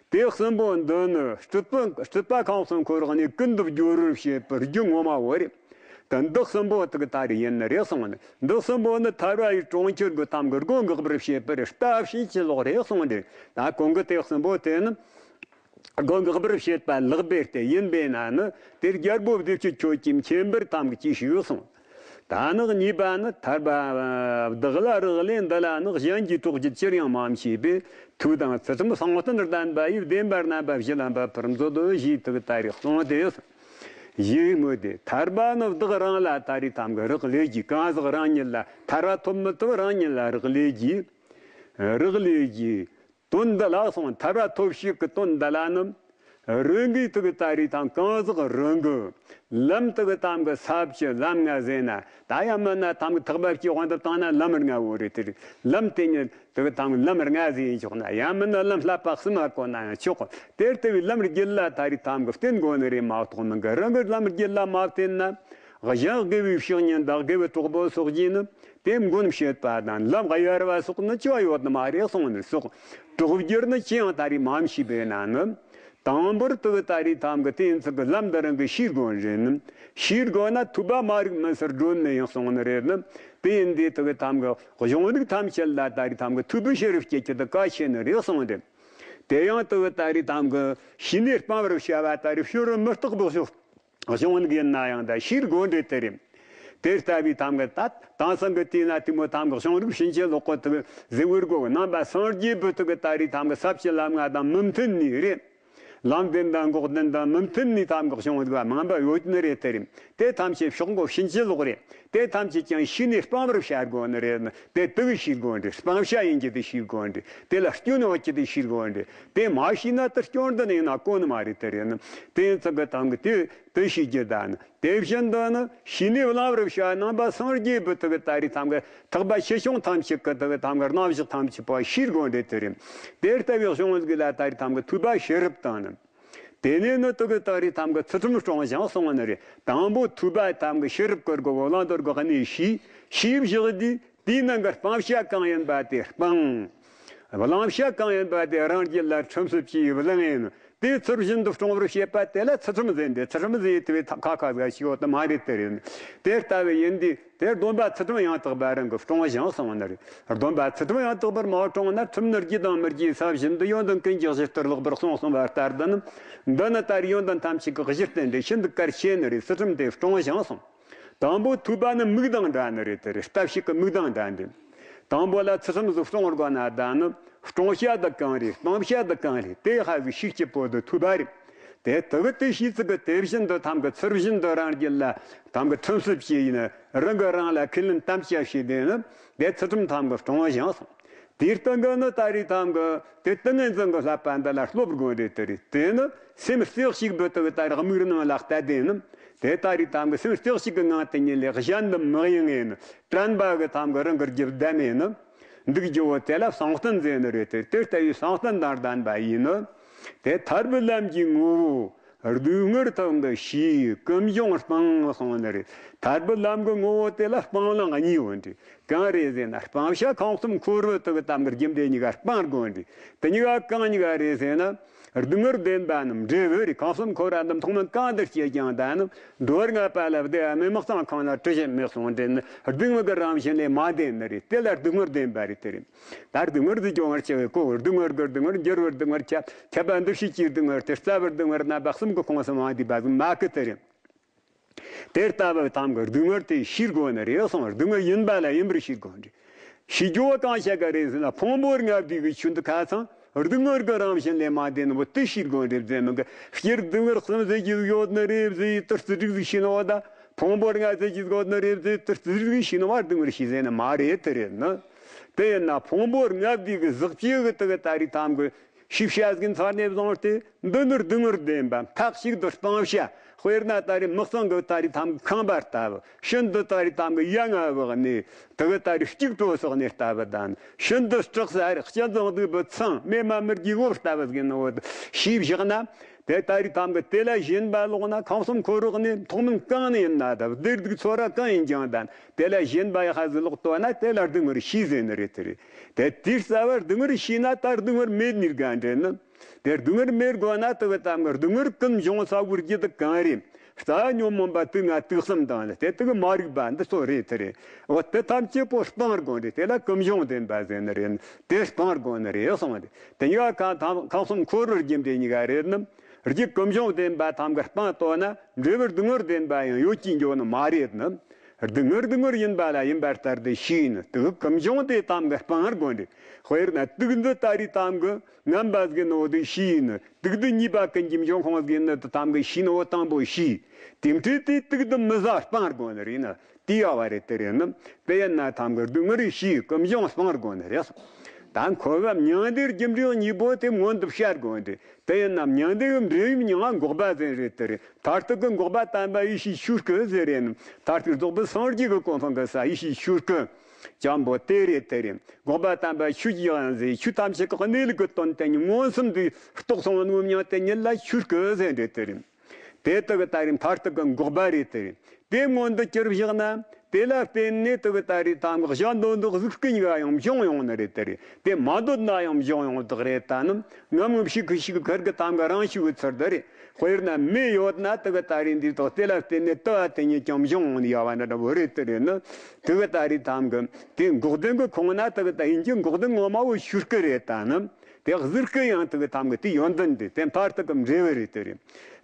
དེ་གསུམ་པོ་འདི་ནི་སྲིད་པ་སྲིད་པ་ཁམས་གསུམ་འཁོར་བ་ནས་ཀུན་ཏུ་སྦྱོར་བར་བྱེད་པའི་རྒྱུ་ངོ་མ་བོ་རེད། དེ་འདི་གསུམ་པོ་དག་ད་རེས་ཡིན་ནི་རེད་གསུངས་ནི། འདི་གསུམ་པོ་ནི་ཐར་བ་ཡི་གྲོང་ཁྱེར་གྱི་ཐམ་གྱི་སྒོ་འགག་པར་བྱེད་པར་ལྟ་བྱིན་གྱིས་ལོག་རེད་གསུངས་ནི། ད་གོང་གི་དེ་གསུམ་པོ་དེ་ནི་སྒོ་འགག་པར་བྱེད་པ་ལག་པས་ཏེ་ཡིན་པས་ན་ནི་དེ་རྒྱལ་པོ་བདེ་སྤྱོད་ཁྱོད་ཀྱིས་མཁྱེན་པར་ཐམ་གྱིས་ཞུས་གསུངས། ད་ནི་གཉིས་པ་ནི་ཐར་པ་བདག་ལ་རག་ལས་འདི་ལ་ནི་གཞན་གྱིས་གྲོགས་ཀྱིས་ཅིར་ཡང་མ་མཆིས་པས། ཐུགས་དང་ཚུལ་ཁྲིམས་གསང་རྟེན་ལྡན་པ་ཡིས་བདེན་པར་རྣམ་པ་བཞི་ལ་འབབ་པར་མཛོད་དོ་ཞེས་དུ་ད་རེས་གསུངས་ཏེ། ཞེས་སྨོས་ཏེ་ཐར་པ་ནི་བདག་རང་ལ་ད་རེས་ཐམ་གྱི་རག་ལས་ཀྱི་གང་ཟག་རང་ཉིད་ལ་ཐར་པ་ཐོབ་མི་ཐོབ་རང་ཉིད་ལ་རག་ལས་ཀྱི་རག་ལས་ཀྱི་དོན་འདི་ལ་གསུངས། ཐར་པ་ཐོབ་བྱེད་ཀྱི་དོན་འདི་ལ་ནི། རང་གིས་དུ་གི་ད་རེས་དང་གང་ཟག་རང་གི་ལམ་དུ་གི་ཐམ་གི་ས་བཅུ་ལམ་ལྔ་ཟེར་ན། ད་ཡང་མིན་ན་ཐམ་གི་ཐེག་པ་བཅུའི་དབང་དུ་བཏང་ན་ལམ་ལྔ་བོ་རེད་དེ། ལམ་དེ་ཉིད་དུ་གི་ཐམ་གི་ལམ་ལྔ་ཟེར་ཆོག་ན། ཡང་མིན་ན་ལམ་བསླབ་པ་གསུམ་མ་གོ་ན་ཡང་ཆོག་དེ་ལྟ་བུའི་ལམ་རྒྱུད་ལ་ད་རེས་ཐམ་གི་བརྟེན་དགོས་ནི་རེད་མ་གཏོགས་མིན་གི། རང་གི་ལམ་རྒྱུད་ལ་མ་བརྟེན་ན། གཞན་དགེ་བའི་བཤེས་གཉེན་དང་དགེ་བའི་གྲོགས་པོ་སོགས་ཀྱིས་ནི་དེ་མགོན་བྱེད་པ་དང་ལམ་གཡར་བ་སོགས་ནི་ཅི་བ་ཡོད་ནི་མ་རེད་གསུངས་ནས་སོགས། གྲོགས་བསྒྱུར་ནི་ཅི་ཡང་ད་རེས་མ་མཆིས་པས་ན་ནི། དང་པོར་དུ་ད་རེས་ཐམ་གི་དེ་ཚིག་གི་ལམ་འདི་རང་གི་ཤེས་དགོས་རེད་ནི། ཤེས་དགོས་ན་ཐོས་པ་མ་རིག་མུན་སེལ་སྒྲོན་མེ་ཡིན་གསུངས་ནི་རེད་ནི། དེ་ཡིན་དུས་དུ་གི་ཐམ་གི་གཞུང་ལུགས་ཐམས་ཅད་ལ་ད་རེས་ཐམ་གི་ཐོས་པའི་ཤེས་རབ་སྐྱེད་རྒྱུ་དེ་གལ་ཆེ་ནི་རེད་གསུངས་རེད། དེ་ཡང་དུ་ད་རེས་ཐམ་གི་ཤེས་ནས་སྤང་བར་བྱ་བ་ད་རེས་ཕྱི་རོལ་མུ་སྟེགས་པའི་གཞུང་ལུགས་ཡིན་ན་ཡང་ད་ཤེས་དགོས་འདྲེ་དེ་རེད། དེ་ལྟ་བུའི་ཐམ་གི་ད་དེང་སང་གི་དུས་ན་དེ་མོ་ཐམ་གི་གཞུང་ལུགས་ཕྱིན་ཅི་ལོག་གོ་དུ་གཟི་འུར་གོ་རྣམ་པ་སངས་རྒྱས་པའི་དུ་གི་ད་རེས་ཐམ་གི་ས་བཅུ་ལམ་ལྔ་དང་མི་མཐུན་ནི་རེད། ལམ་བདེན་དང་འགོག་བདེན་དང་མི་མཐུན་ནི་ཐམ་གི་གཞུང་ལུགས་མང་པ་ཡོད་ནི་རེད་དེ་རེད། དེ་ཐམས་ཅད་ཕྱོགས་འགོ་ཕྱིན་ཅི་ལོག་རེད། དེ་ཐམས་ཅད་ཀྱང་ཤེས་ནས་སྤང་བར་བྱ་དགོས་ནི་རེད། དེ་དུ་གི་ཤེས་དགོས་འདྲེ། སྤང་བྱ་ཡིན་གྱི་དེ་ཤེས་དགོས་འདྲེ། དེ་ལ་སྐྱོན་ཡོད་ཀྱི་དེ་ཤེས་དགོས་འདྲེ། དེ་མ་ཤེས་ན་དེ་སྐྱོན་འདི་ནས་ན་གོ་ནི་མ་རེད་དེ་རེད་ནི། དེ་ཚོ་གི་ཐམ་གི་དེ་དུ་ཤེས་རྒྱུ་ད་ནི། དེ་བཞིན་དུ་ནི་ཤེས་ནས་བླང་བར་བྱ་རྣམ་པ་སངས་རྒྱས་པའི་དུ་གི་ད་རེས་ཐམ་གི་ཐེག་པ་ཆེ་ཆུང་ཐམས་ཅད་ཀྱི་དུ་གི་ཐམ་གི་རྣམ་གཞག་ཐམས་ཅད་པོ་ཤེས་དགོས་འདྲེ་དེ་རེད། དེ་ལྟ་བུའི་གཞུང་ལུགས་ལ་ད་རེས་ཐམ་གི་ཐོས་པ་ཤེས་རབ་དང་ནི། དེ་ནས་ནི་དུ་གི་ད་རེས་ཐམ་གི་ཚུལ་ཁྲིམས་སྲུང་ཞིང་གསུངས་ནི་རེད། དང་པོ་ཐོས་པ་ཐམ་གི་ཤེས་རབ་ཀྱི་སྒོ་བླང་དོར་གི་གནས་ཤེས་ཤེས་བཞག་དུས་དེའི་ནང་གི་སྤང་བྱ་གང་ཡིན་པ་དེ་སྤང་། བླང་བྱ་གང་ཡིན་པ་དེ་རང་རྒྱུད་ལ་ཁྲིམས་སུ་བཅས་བླངས་ཡིན། དེ་ཚུལ་བཞིན་དུ་སྲུང་བར་བྱེད་པ་དེ་ལ་ཚུལ་ཁྲིམས་ཟེར་འདི། ཚུལ་ཁྲིམས་ཟེར་དེ་བས་ཁ་ཁ་ཟ་ཞིག་ཡོད་དུ་མ་རེད་དེ་རེད། དེ་ལྟ་བུ་ཡིན་དུས། དེར་སྡོམ་པ་ཚུལ་ཁྲིམས་ཡང་དག་པ་རང་གི་སྲུང་ཞིང་གསུངས་ནི་རེད། སྡོམ་པ་ཚུལ་ཁྲིམས་ཡང་དག་པར་མ་སྲུང་ན་ཁྲིམས་ནི་རྒྱུ་དང་མི་རྒྱུའི་ས་བཞིན་དུ་ཡོན་ཏན་ཀུན་གྱི་གཞི་ལྟར་ལེགས་པར་གསུངས་གསུངས་པ་ལྟར་དུ་ནི། འདི་ནི་ལྟར་ཡོན་ཏན་ཐམས་ཅད་ཀྱི་གཞི་རྟེན་ཏེ་ཤིན་ཏུ་གལ་ཆེ་ནི་རེད། ཚུལ་ཁྲིམས་དེ་སྲུང་ཞིང་གསུངས། དང་པོ་ཐོས་པ་ནི་མིག་དང་འདྲ་ནི་རེད་དེ་རེད། ལྟ་བྱེད་ཀྱི་མིག་དང་འདྲ་འདི། དང་པོ་ལ་ཚུལ་ཁྲིམས་སུ་སྲུང་དགོས་ན་ད་ནི་སྲུང་བྱ་དེ་གང་རེད། སྤང་བྱ་དེ་གང་རེད། དེ་ཧ་གི་ཤེས་ཀྱི་པོ་དེ་ཐོས་པ་རེད། དེ་དུ་གི་དེ་ཤེས་ཚིག་གི་དེ་བཞིན་དུ་ཐམ་གི་ཚུལ་བཞིན་དུ་རང་རྒྱུད་ལ་ཐམ་གི་ཁྲིམས་སུ་བཅས་ཡིན། རང་གི་རང་ལ་ཁས་ལེན་དམ་བཅའ་བྱས་དེ་ནི་དེ་ཚུལ་ཁྲིམས་ཐམ་གི་སྲུང་ཞིང་གསུངས། དེའི་སྟེང་གི་ནི་ད་རེས་ཐམ་གི་དེ་ཏིང་ངེ་འཛིན་གྱི་བསླབ་པ་འདི་ལ་སློབ་དགོས་རེད་དེ་རེད། དེ་ནི་སེམས་རྩེ་གཅིག་པུ་དུ་གི་ད་རེས་དམིགས་རྣམ་ལ་གཏད་དེ་ནི་ དེ་ལྟ་རེད་དམ་གི་སེམས་རྩེ་གཅིག་གི་ངང་དུ་ཉིད་ལས་གཞན་དུ་མི་གཡེང་ངེ་ནི། དྲན་པ་གི་དམ་གི་རང་གི་རྒྱུད་བདེན་མེད་ནི། འདུག་རྒྱུ་བོ་དེ་ལ་བསམ་གཏན་ཟེར་ནི་རེད་དེ། དེ་ལྟ་བུའི་བསམ་གཏན་དང་ལྡན་པ་ཡིན་ནི། དེ་ཐར་པའི་ལམ་གྱི་ངོ་བོ། སྡུག་བསྔལ་ཐོབ་འདི་ཞི། ཀུན་འབྱུང་སྤང་གསུངས་ནི་རེད། ཐར་པའི་ལམ་གྱི་ངོ་བོ་དེ་ལ་སྤང་བླང་གཉིས་ཡོད་འདྲ། གང་རེད་ཟེར་ན། སྤང་བྱ་ཁམས་གསུམ་འཁོར་བའི་དུ་གི་དམ་གྱི་རྒྱུ་འབྲས་གཉིས་ཀ་སྤང་དགོས་འདྲ། དེ་གཉིས་ཀ་གང་གཉིས་ཀ་རེད་ཟེར་ན། སྡུག་བསྔལ་བདེན་པ་རྣམས་འབྲས་བུ་རེད། ཁམས་གསུམ་འཁོར་བ་རྣམས་ཐོག་མ་གང་དུ་སྐྱེས་ཀྱང་ད་ནི། འགྲོ་བར་ངེས་པ་ལ་བདེ་བ་མེད། མི་གཙང་ཁང་ན་དྲི་ཞིམ་མེད་གསུངས་འདྲ་ནི། སྡུག་བསྔལ་གྱི་རང་བཞིན་ལས་མ་འདས་ནི་རེད། དེ་ལ་སྡུག་བསྔལ་བདེན་པ་རེད་དེ་རེད། ད་སྡུག་བསྔལ་དུ་སྦྱོང་བར་བྱ་བའི་སྒོ། སྡུག་བསྔལ་གྱི་སྡུག་བསྔལ། འགྱུར་བའི་སྡུག་བསྔལ། ཁྱབ་ཁྱབ་པ་འདུ་བྱེད་ཀྱི་སྡུག་བསྔལ་དེ། རྩ་བའི་སྡུག་བསྔལ་རྣམ་པ་གསུམ་གྱི་ཁོངས་སུ་མ་འདུས་པ་ཟིག་མེད་གི་དེ་རེད། དེ་ལྟ་བུ་དམ་གྱི་སྡུག་བསྔལ་དེ་ཤེས་དགོས་ནི་རེད་གསུངས། སྡུག་བསྔལ་ཡིན་པ་ལ་ཡིན་པར་ཤེས་དགོས་ནི་རེད། ཤེས་རྒྱུ་བོ་གང་བྱ་ག་རེད་ཟེར་ན། ཕུང་པོ་ལྔ་བསྡུས་ཀྱི་ཆོས་འདི་ཁ་ཚང་སྡུག་བསྔལ་གྱི་རང་བཞིན་ལས་མ་འདས་ནི་བོ་དེ་ཤེས་དགོས་ནི་རེད་ཟེར་མི་གི། སྤྱིར་སྡུག་བསྔལ་གསུམ་ཟེར་གྱི་ཡོད་ནི་རེད་ཟེར་དེ་རྩིས་སྒྲིག་ཟིག་ཤེས་ནི་བ་དང་། ཕུང་པོ་ལྔ་ཟེར་གྱི་ཡོད་ནི་རེད་ཟེར་དེ་རྩིས་སྒྲིག་ཟིག་ཤེས་ནི་བ་སྡུག་བསྔལ་ཤེས་ཟེར་ནི་མ་རེད་དེ་རེད་ནི། དེ་ཡིན་ན་ཕུང་པོ་ལྔ་བསྡུས་ཀྱི་ཟག་བཅས་ཀྱི་དེ་གི་ད་རེས་དམ་གྱི་ཤེས་བྱ་ཟིན་ཚར་ནས་བཟུང་སྟེ། འདི་ནི་སྡུག་བསྔལ་བདེན་པ། མཐའ་གཅིག་ཏུ་སྤང་བྱ། དཔེར་ན་ད་རེས་མི་གཙང་གི་ད་རེས་དམ་གྱི་ཁང་པ་ལྟ་བུ། ཤིན་ཏུ་ད་རེས་དམ་གྱི་ཡ་ང་བག་ནས་དེ་གི་ད་རེས་སྐྱུག་བྲོ་སོགས་ནས་ལྟ་བུ་དང་། ཤིན་ཏུ་སྐྲག་ས་རེད། སྐྱ་བཟང་སྡུག་པའི་ཚང་མེ་མ་མི་རྒྱུ་བོ་ལྟ་བུ་ཟིན་ནོ་ཤེས་བཞག་ན། དེ་ད་རེས་དམ་གྱི་དེ་ལ་ཞེན་པ་ལོག་ན། ཁམས་གསུམ་འཁོར་བ་ནས་ཐོག་མིན་གང་ནས་ཡིན་ན་ད་བདེ་སྡུག་ཚོར་བ་གང་ཡིན་ཀྱང་ད། དེ་ལ་ཞེན་པ་ཡག་ཧ་ཟི་ལོག་ལྟོས་ན། དེ་ལ་སྡུག་བསྔལ་ཤེས་ཟེར་ནི་རེད་དེ་རེད། དེ་དེའི་རྩ་བར་སྡུག་བསྔལ་ཤེས་ན་ད་སྡུག་བསྔལ་མེད་ནི་ག་འདྲ་ནི། དེ་སྡུག་བསྔལ་མེད་དགོས་ན་དེ་གི་དམ་གྱི་སྡུག་བསྔལ་ཀུན་འབྱུང་ས་བོའི་རྒྱུ་དེ་གང་རེད། རྩ་བ་ཉོན་མོངས་པ་དུག་ལྔ་དུག་གསུམ་དང་། དེ་དེ་གི་མ་རིག་པ་འདི་ཚོ་རེད་དེ་རེད། འོ་དེ་ཐམས་ཅད་པོ་སྤང་དགོས་རེད། དེ་ལ་ཀུན་འབྱུང་བདེན་པ་ཟེར་ནི་རེད། དེ་སྤང་དགོས་ནི་རེད་གསུངས་ཏེ། དེ་གཉིས་ཀ་ཁམས་གསུམ་འཁོར་བའི་རྒྱུ་འབྲས་གཉིས་ཀ་རེད་ནི། རྒྱུ་ཀུན་འབྱུང་བདེན་པ་དམ་གྱི་སྤང་ལྟོས་ན། འབྲས་བུ་སྡུག་བསྔལ་བདེན་པ་ཡང་ཡོད་ཀྱི་འགྱོ་ནི་མ་རེད་ནི། སྡུག་བསྔལ་སྡུག་བསྔལ་ཡིན་པ་ལ་ཡིན་པར་ལྟར་དུ་ཤེས་ནི། དུག་ཀུན་འབྱུང་དེ་དམ་གྱི་སྤང་དགོས་འདྲ། དཔེར་ན་དུག་འདི་ད་རེས་དམ་གྱི་ངན་པ་ཟིག་ནོ་དེ་ཤེས་ནི། དུག་འདི་ཉེས་པ་ཀུན་གྱི་འབྱུང་ཁུངས་ཟིག་ནི་དེ་དམ་གྱི་ཤེས་ནོ་དང་པོ་ཤེས། དེ་འཕྲོས་དེ་དུག་འདི་མི་ཟ་སྤང་དགོས་ནི་རེད་ནི། དེ་ཡ་བ་རེད་དེ་རེད་ནི། དེ་ཡིན་ན་དམ་གྱི་སྡུག་བསྔལ་ཤེས། ཀུན་འབྱུང་སྤང་དགོས་ནི་རེད། ད་འཁོར་བའི་མྱང་འདས་རྒྱུ་འབྲས་གཉིས་པོ་དེ་མངོན་དུ་བྱ་དགོས་འདྲ། དེ་ཡིན་ན་མྱང་འདས་ཀྱི་འབྲས་བུའི་མྱིང་ང་འགོག་པ་ཟེར་རེད་དེ་རེད། མཐར་ཐུག་གི་འགོག་པ་དམ་པ་ཡེ་ཤེས་ཆོས་སྐུ་ཟེར་རེད། མཐར་ཐུག་རྫོགས་པའི་སངས་རྒྱས་ཀྱི་གོ་འཕང་གི་ས་ཡེ་ཤེས་ཆོས་སྐུ། ཅང་པོ་དེ་རེད་དེ་རེད། འགོག་པ་དམ་པ་ཆོས་ཀྱི་དབྱིངས་ཟེར། ཆོས་ཐམས་ཅད་ཀྱི་གནས་ལུགས་ཀྱི་དོན་དེ་ཉིད་མངོན་སུམ་དུ་རྟོགས་སོང་བའི་མྱིང་དེ་ཉིད་ལ་ཆོས་སྐུ་ཟེར་རེད་དེ་རེད། དེ་དག་གི་ད་རེས་མཐར་ཐུག་གི་འགོག་པ་རེད་དེ། དེ་མངོན་དུ་གྱུར་བཞག་ན། དེ་ལ་བརྟེན་ནས་དག་གི་ད་རེས་དམ་གྱི་གཞན་དོན་དུ་གཟུགས་སྐུ་གཉིས་ཀ་ཡང་འབྱུང་ཡོང་ནི་རེད་དེ། དེ་མ་འདོད་ན་ཡང་འབྱུང་ཡོང་དག་རེད་ད་ནི། ངམ་ངམ་ཤིག་གི་ཤིག་གི་ཁར་གི་དམ་གྱི་རང་ཤུགས་ཀྱི་ཚུལ་དུ་རེད། དཔེར་ན་མེ་ཡོད་ན་དག་གི་ད་རེས་འདི་དག་དེ་ལ་བརྟེན་ནས་དུ་བ་དེ་ཉིད་ཀྱང་འབྱུང་ཡོང་ནི་ཡ་བ་ན་འདྲ་བོ་རེད་དེ་རེད་ནི། དག་གི་ད་རེས་དམ་གྱི་དེ་འགོག་བདེན་གྱི་ཁོངས་ན་དག་གི་ད་ཡིན་གྱི་འགོག་བདེན་ངོ་མ་བོ་ཆོས་སྐུ་རེད་ད་ནི། དེ་གཟུགས་སྐུ་ཡང་དག་གི་དམ་གྱི་དེ་ཡོན་ཏན་དེ་དེ་མཐར་ཐུག་གི་འབྲས་བུ་རེད་དེ་རེད།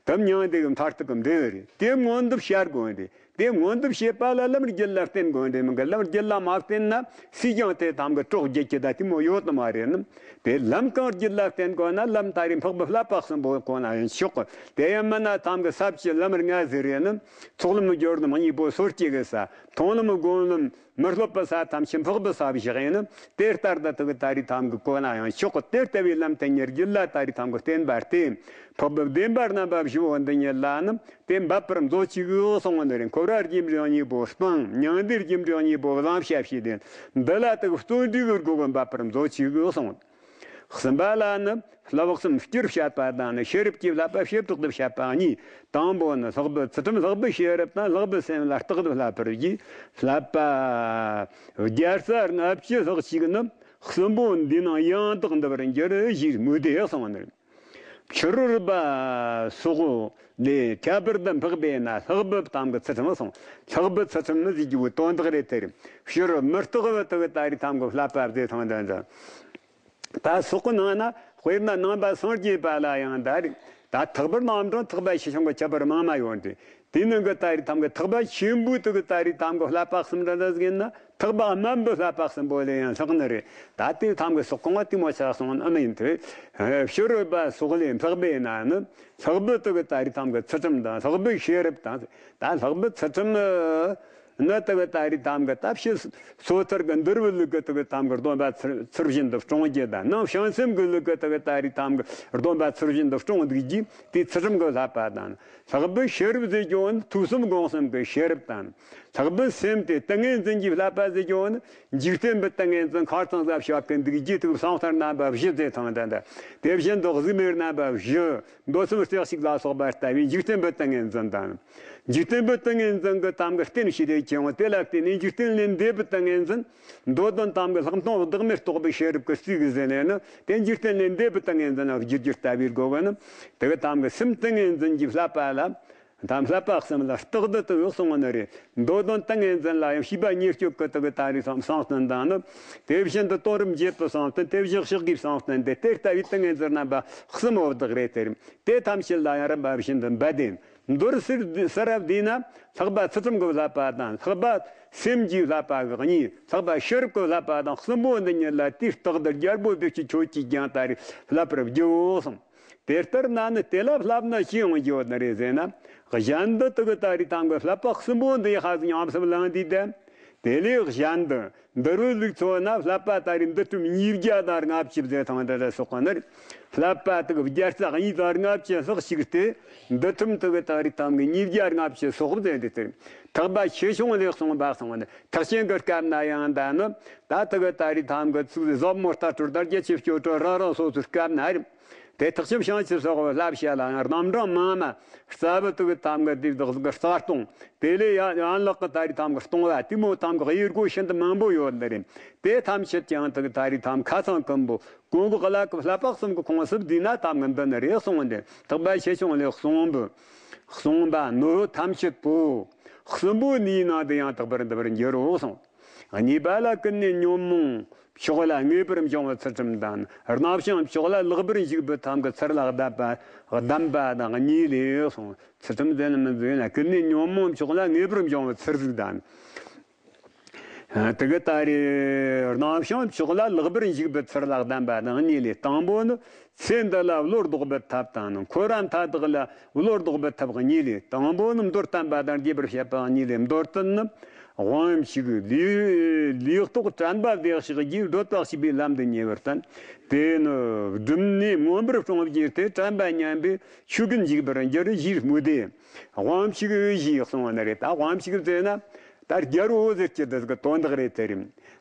དམ་མྱང་འདས་ཀྱི་མཐར་ཐུག་གི་འབྲས་བུ་རེད། དེ་མངོན་དུ་བྱ་དགོས་རེད། དེ་མངོན་དུ་བྱེད་པ་ལ་ལམ་རྒྱུད་ལ་བརྟེན་དགོས་རེད་མིན་གི། ལམ་རྒྱུད་ལ་མ་བརྟེན་ན་སུས་ཀྱང་དེ་དམ་གྱི་གྲོགས་བགྱིད་ཀྱི་ད་དེ་མོ་ཡོད་དུ་མ་རེད་ནི། དེ་ལམ་གང་རྒྱུད་ལ་བརྟེན་དགོས་ན་ལམ་ད་རེས་འཕགས་པའི་བསླབ་པ་གསུམ་པོ་གོ་ན་ཡང་ཆོག་གི། དེ་ཡང་མིན་ན་དམ་གྱི་ས་བཅུ་ལམ་ལྔ་ཟེར་རེད་ནི། ཚོགས་ལམ་སྦྱོར་ལམ་གཉིས་པོ་སོ་སྐྱེ་གི་ས། མཐོང་ལམ་སྒོམ་ལམ། མི་སློབ་པའི་ས་ཐམས་ཅད་འཕགས་པའི་ས་བཞག་ཡིན་ནི། དེ་ལྟར་ད་དུ་ད་རེས་དམ་གྱི་གོ་ན་ཡང་ཆོག་གི། དེ་ལྟ་བུའི་ལམ་དེ་ཉིད་རྒྱུད་ལ་ད་རེས་དམ་གྱི་བརྟེན་པ་སྟེ། འཕགས་པའི་བདེན་པ་རྣམ་པ་བཞི་བོ་འདི་ཉིད་ལ་ནི། དེ་འབད་པར་མཛོད་ཅིག་གསུངས་པ་འདི་རེད། འཁོར་བ་རྒྱུ་འབྲས་གཉིས་པོ་སྤང་། མྱང་འདས་རྒྱུ་འབྲས་གཉིས་པོ་བླང་བྱ་བྱས་ཏེ། འདི་ལ་དུ་བརྩོན་འགྲུས་ཀྱི་སྒོ་གིས་འབད་པར་མཛོད་ཅིག་གསུངས། གསུམ་པ་ལ་ནི། བསླབ་པ་གསུམ་སྤྱིར་བཤད་པ་དང་ནི། ཤེས་རབ་ཀྱི་བསླབ་པ་བྱེ་བྲག་ཏུ་བཤད་པ་གཉིས། དང་པོ་ནི་ལྷག་པའི་ཚུལ་ཁྲིམས། ལྷག་པའི་ཤེས་རབ་དང་། ལྷག་པའི་སེམས་ལ་རྟག་ཏུ་བསླབ་པར་བགྱི། བསླབ་པ་བརྒྱ་རྩ་ལྔ་བཅུ་ལྷག་ཅིག་ནི། གསུམ་པོ་འདི་ནང་ཡང་དག་འདུ་བར་འགྱུར་ཞེས་མོས་ཏེ་གསུངས་ནི། ཕྱི་རོལ་པ་སོགས་ལས་ཁྱད་པར་དུ་འཕགས་པས་ན། ལྷག་པའི་དམ་གྱི་ཚུལ་ཁྲིམས་གསུངས། ལྷག་པའི་ཚུལ་ཁྲིམས་ནི་ཟེར་རྒྱུ་བོ་དོན་དག་རེད་དེ། ཕྱི་རོལ་མི་རྟག་པའི་དག་ད་རེས་དམ་གྱི་བསླབ་པ་བཟླས་ཐང་འདྲ་འདྲ། ད་སོགས་ཀྱི་ནང་ན་དཔེར་ན་ནང་པ་སངས་རྒྱས་པ་ལ་ཡང་ད་རེས་ད་ཐེག་པ་རྣམ་གྲངས་ཐེག་པ་ཆེ་ཆུང་གི་ཁྱད་པར་མང་ན་ཡོད་འདྲ། དེའི་ནང་གི་ད་རེས་དམ་གྱི་ཐེག་པ་ཆེན་པོའི་དུ་གི་ད་རེས་དམ་གྱི་བསླབ་པ་གསུམ་འདྲ་འདྲ་ཟིག་ཡིན་ན། ཐེག་པ་དམན་པའི་བསླབ་པ་གསུམ་པོ་ལས་ཡང་ལྷག་ནི་རེད། ད་དེ་དམ་གྱི་སོགས་གང་བ་དེ་མོ་ཆགས་སོང་ཨ་མ་ཡིན་ཏེ། ཕྱི་རོལ་པ་སོགས་ལས་འཕགས་པས་ན་ནི། ལྷག་པའི་དུ་གི་ད་རེས་དམ་གྱི་ཚུལ་ཁྲིམས་དང་། ལྷག་པའི་ཤེས་རབ་དང་། ད་ལྷག་པའི་ཚུལ་ཁྲིམས་ ནི་དེ་གི་ད་རེས་ཐམ་གི་ད་ཕྱི་སོ་ཐར་གི་འདུལ་བའི་ལུགས་གི་དེ་གི་ཐམ་གི་སྡོམ་པ་ཚུལ་ཚུལ་བཞིན་དུ་སྲུང་རྒྱུ་དང་། ནང་བྱང་སེམས་གི་ལུགས་གི་དེ་གི་ད་རེས་ཐམ་གི་སྡོམ་པ་ཚུལ་བཞིན་དུ་སྲུང་འདུག་རྒྱུ་དེ་ཚུལ་ཁྲིམས་གི་བསླབ་པ་དང་། ལྷག་པའི་ཤེས་རབ་ཟེར་རྒྱུ་ནི་ཐོས་བསམ་སྒོམ་གསུམ་གི་ཤེས་རབ་དང་། ལྷག་པའི་སེམས་དེ་ཏིང་ངེ་འཛིན་གྱི་བསླབ་པ་ཟེར་རྒྱུ་ནི་འཇིག་རྟེན་པའི་ཏིང་ངེ་འཛིན་ཁར་ཚང་ཟབ་ཤོག་གི་འདུག་རྒྱུ་དེ་གི་བསམ་གཏན་རྣམ་པ་བཞི་ཟེར་ཐང་དང་། དེ་བཞིན་དུ་གཟུགས་མེད་རྣམ་པ་བཞི། འདོད་སེམས་རྩེ་གཅིག་ལ་སོགས་པ་ལྟ་བུའི་འཇིག་རྟེན་པའི་ཏིང་ངེ་འཛིན་དང་། འཇིག་རྟེན་པའི་ཏིང་ངེ་འཛིན་གྱི་ཐམ་གྱི་རྟེན་ཞིག་རེད་ཀྱང་། དེ་ལ་བརྟེན་ནས་འཇིག་རྟེན་ལས་འདས་པའི་ཏིང་ངེ་འཛིན། འདོད་དོན་ཐམ་གྱི་ལྷག་མཐོང་བདག་མེད་རྟོགས་པའི་ཤེས་རབ་ཀྱི་རྩིས་ཀྱིས་ཟིན་ནས་ནི། དེ་འཇིག་རྟེན་ལས་འདས་པའི་ཏིང་ངེ་འཛིན་ལ་བསྒྱུར་རྒྱུ་ལྟ་བུའི་སྒོ་གི་ནི། དེ་གི་ཐམ་གྱི་སེམས་ཏིང་ངེ་འཛིན་གྱི་བསླབ་པ་ལ། ཐམ་བསླབ་པ་གསུམ་ལ་རྟག་ཏུ་དུ་གསུངས་ནི་རེད། འདོད་དོན་ཏིང་ངེ་འཛིན་ལ་ཡང་བྱིས་པ་ཉེར་སྤྱོད་ཀྱི་དེ་གི་ད་རེས་བསམ་བསམ་གཏན་དང་ནི། དེ་བཞིན་དུ་དོན་རབ་འབྱེད་པའི་བསམ་གཏན། དེ་བཞིན་གཤེགས་པའི་བསམ་གཏན་ཏེ། དེ་ལྟ་བུའི་ཏིང་ངེ་འཛིན་རྣམ་པ་གསུམ་འོ་བདག་རེད་དེ། དེ་ཐམས་ཅད་ལ་ཡང་རིམ་པ་བཞིན་དུ་འབད་དེ། མདོར་སར་སར་བསྡུས་ན། ལྷག་པ་ཚུལ་ཁྲིམས་ཀྱི་བསླབ་པ་དང་། ལྷག་པ་སེམས་ཀྱི་བསླབ་པ་གཉིས། ལྷག་པ་ཤེས་རབ་ཀྱི་བསླབ་པ་དང་གསུམ་པོ་འདི་ཉིད་ལ་དུས་རྟག་ཏུ་རྒྱལ་པོ་བདེ་སྤྱོད་ཁྱོད་ཀྱིས་ཀྱང་ད་རེས་བསླབ་པར་བགྱིའོ་གསུངས། དེ་ལྟར་ན་ནི་དེ་ལ་བསླབ་ན་ཅི་ཡང་ཡོད་ནི་རེད་ཟེར་ན། གཞན་དུ་དེ་གི་ད་རེས་ཐམ་གི་བསླབ་པ་གསུམ་པོ་འདི་ཧ་ཟིག་ཉམས་སུ་བླངས་དུས་ཏེ། དེ་ལས་གཞན་དུ་འདུལ་བའི་ལུགས་ཚོ་ན་བསླབ་པ་ད་རེས་འདུལ་ཁྲིམས་ཉིས་བརྒྱ་དང་ལྔ་བཅུ་ཟེར་ཐང་འདི་ལ་སོགས་པ་ནི། བསླབ་པ་དེ་གི་བརྒྱ་རྩ་གཉིས་དང་ལྔ་བཅུ་ལྷག་ཞིག་སྟེ། འདུལ་ཁྲིམས་དེ་གི་ད་རེས་ཐམ་གི་ཉིས་བརྒྱ་ལྔ་བཅུ་སོགས་ཟེར་འདི་ལྟར། ཐེག་པ་ཆེ་ཆུང་ལས་གསུངས་པ་གསུངས་ནི། ཐེག་ཆེན་གྱི་སྐབས་ན་ཡང་ད་ནི། ད་དེ་གི་ད་རེས་ཐམ་གི་ཚུལ་ཟབ་མོ་ལྟ་སྤྲོ་དང་རྒྱ་ཆེ་སྤྱོད་སྤྲོ་རང་རང་སོ་སོའི་སྐབས་ན་རེད། དེ་ཐེག་ཆེན་བྱང་ཆུབ་སོགས་བསླབ་བྱ་ལ་ཡང་རྣམ་གྲངས་མང་མ། རྩ་བའི་དེ་གི་ཐམ་གི་དེ་བདག་གི་རྩ་ལྟུང་། དེ་ལས་ཡང་ཡན་ལག་གི་ད་རེས་ཐམ་གི་ལྟུང་བ་དེ་མོ་ཐམ་གི་དབྱེ་སྒོ་ཤིན་ཏུ་མང་པོ་ཡོད་འདི་རེད། དེ་ཐམས་ཅད་ཀྱང་དེ་གི་ད་རེས་ཐམ་ཁ་ཚང་ཀུན་པོ་གོང་གི་བླ་གི་བསླབ་པ་གསུམ་གི་ཁོངས་སུ་བསྡུས་ན་ཐམ་གི་འདི་ནི་རེད་གསུངས་འདི། ཐེག་པ་ཆེ་ཆུང་ལས་གསུངས་པ། གསུངས་པ་ནོ་ཐམས་ཅད་པོ། གསུམ་པོ་ནིའི་ནང་དུ་ཡང་དག་པར་འདུ་བར་འགྱུར་རོ་གསུངས། གཉིས་པ་ལ་ཀུན་ནས་ཉོན་མོངས་ཕྱོགས་ལ་ངེས་པར་འབྱུང་བའི་ཚུལ་ཁྲིམས་དང་། རྣམ་བྱང་ཕྱོགས་ལ་ལེགས་པར་འཇུག་པའི་ཐམ་གི་ཚུལ་ལ་གདམས་པ། གདམས་པ་དང་གཉིས་ལས་གསུངས། ཚུལ་ཁྲིམས་ཟེར་ན་མི་འཛིན་ན་ཀུན་ནས་ཉོན་མོངས་ཕྱོགས་ལ་ངེས་པར་འབྱུང་བའི་ཚུལ་གཟིགས་དང་། དེ་གི་ད་རེས་རྣམ་བྱང་ཕྱོགས་ལ་ལེགས་པར་འཇུག་པའི་ཚུལ་ལ་གདམས་པ་དང་གཉིས་ལས། དང་པོ་ནི། ཚེ་འདི་ལ་བློ་ལྡོག་པའི་ཐབས་དང་ནི། འཁོར་བ་མཐའ་དག་ལ་བློ་ལྡོག་པའི་ཐབས་གཉིས་ལས། དང་པོ་ནི་མདོར་བསྟན་པ་དང་རྒྱས་པར་བཤད་པ་གཉིས་ལས། མདོར་བསྟན་ནི། དབང་ཕྱུག་ལུས་ལུས་རྟོག་དྲན་པ་བདེ་གཤེགས་ཀྱིས་བགྲོད་པ་གཅིག་པའི་ལམ་དུ་ཉེ་བར་བསྟན། དེ་ནི་སྒྲུབ་གནས་མངོན་པར་སྲུང་བར་བགྱིས་ཏེ། དྲན་པ་ཉམས་པའི་ཆོས་ཀུན་འཇིག་པར་འགྱུར་ཞེས་སྨོས་ཏེ། དབང་ཕྱུག་ཞེས་གསུངས་པ་ནི་རེད། ད་དབང་ཕྱུག་ཟེར་ན། ད་རྒྱལ་པོ་ཟེར་གྱི་འདི་གི་དོན་དག་རེད་དེ་རེད།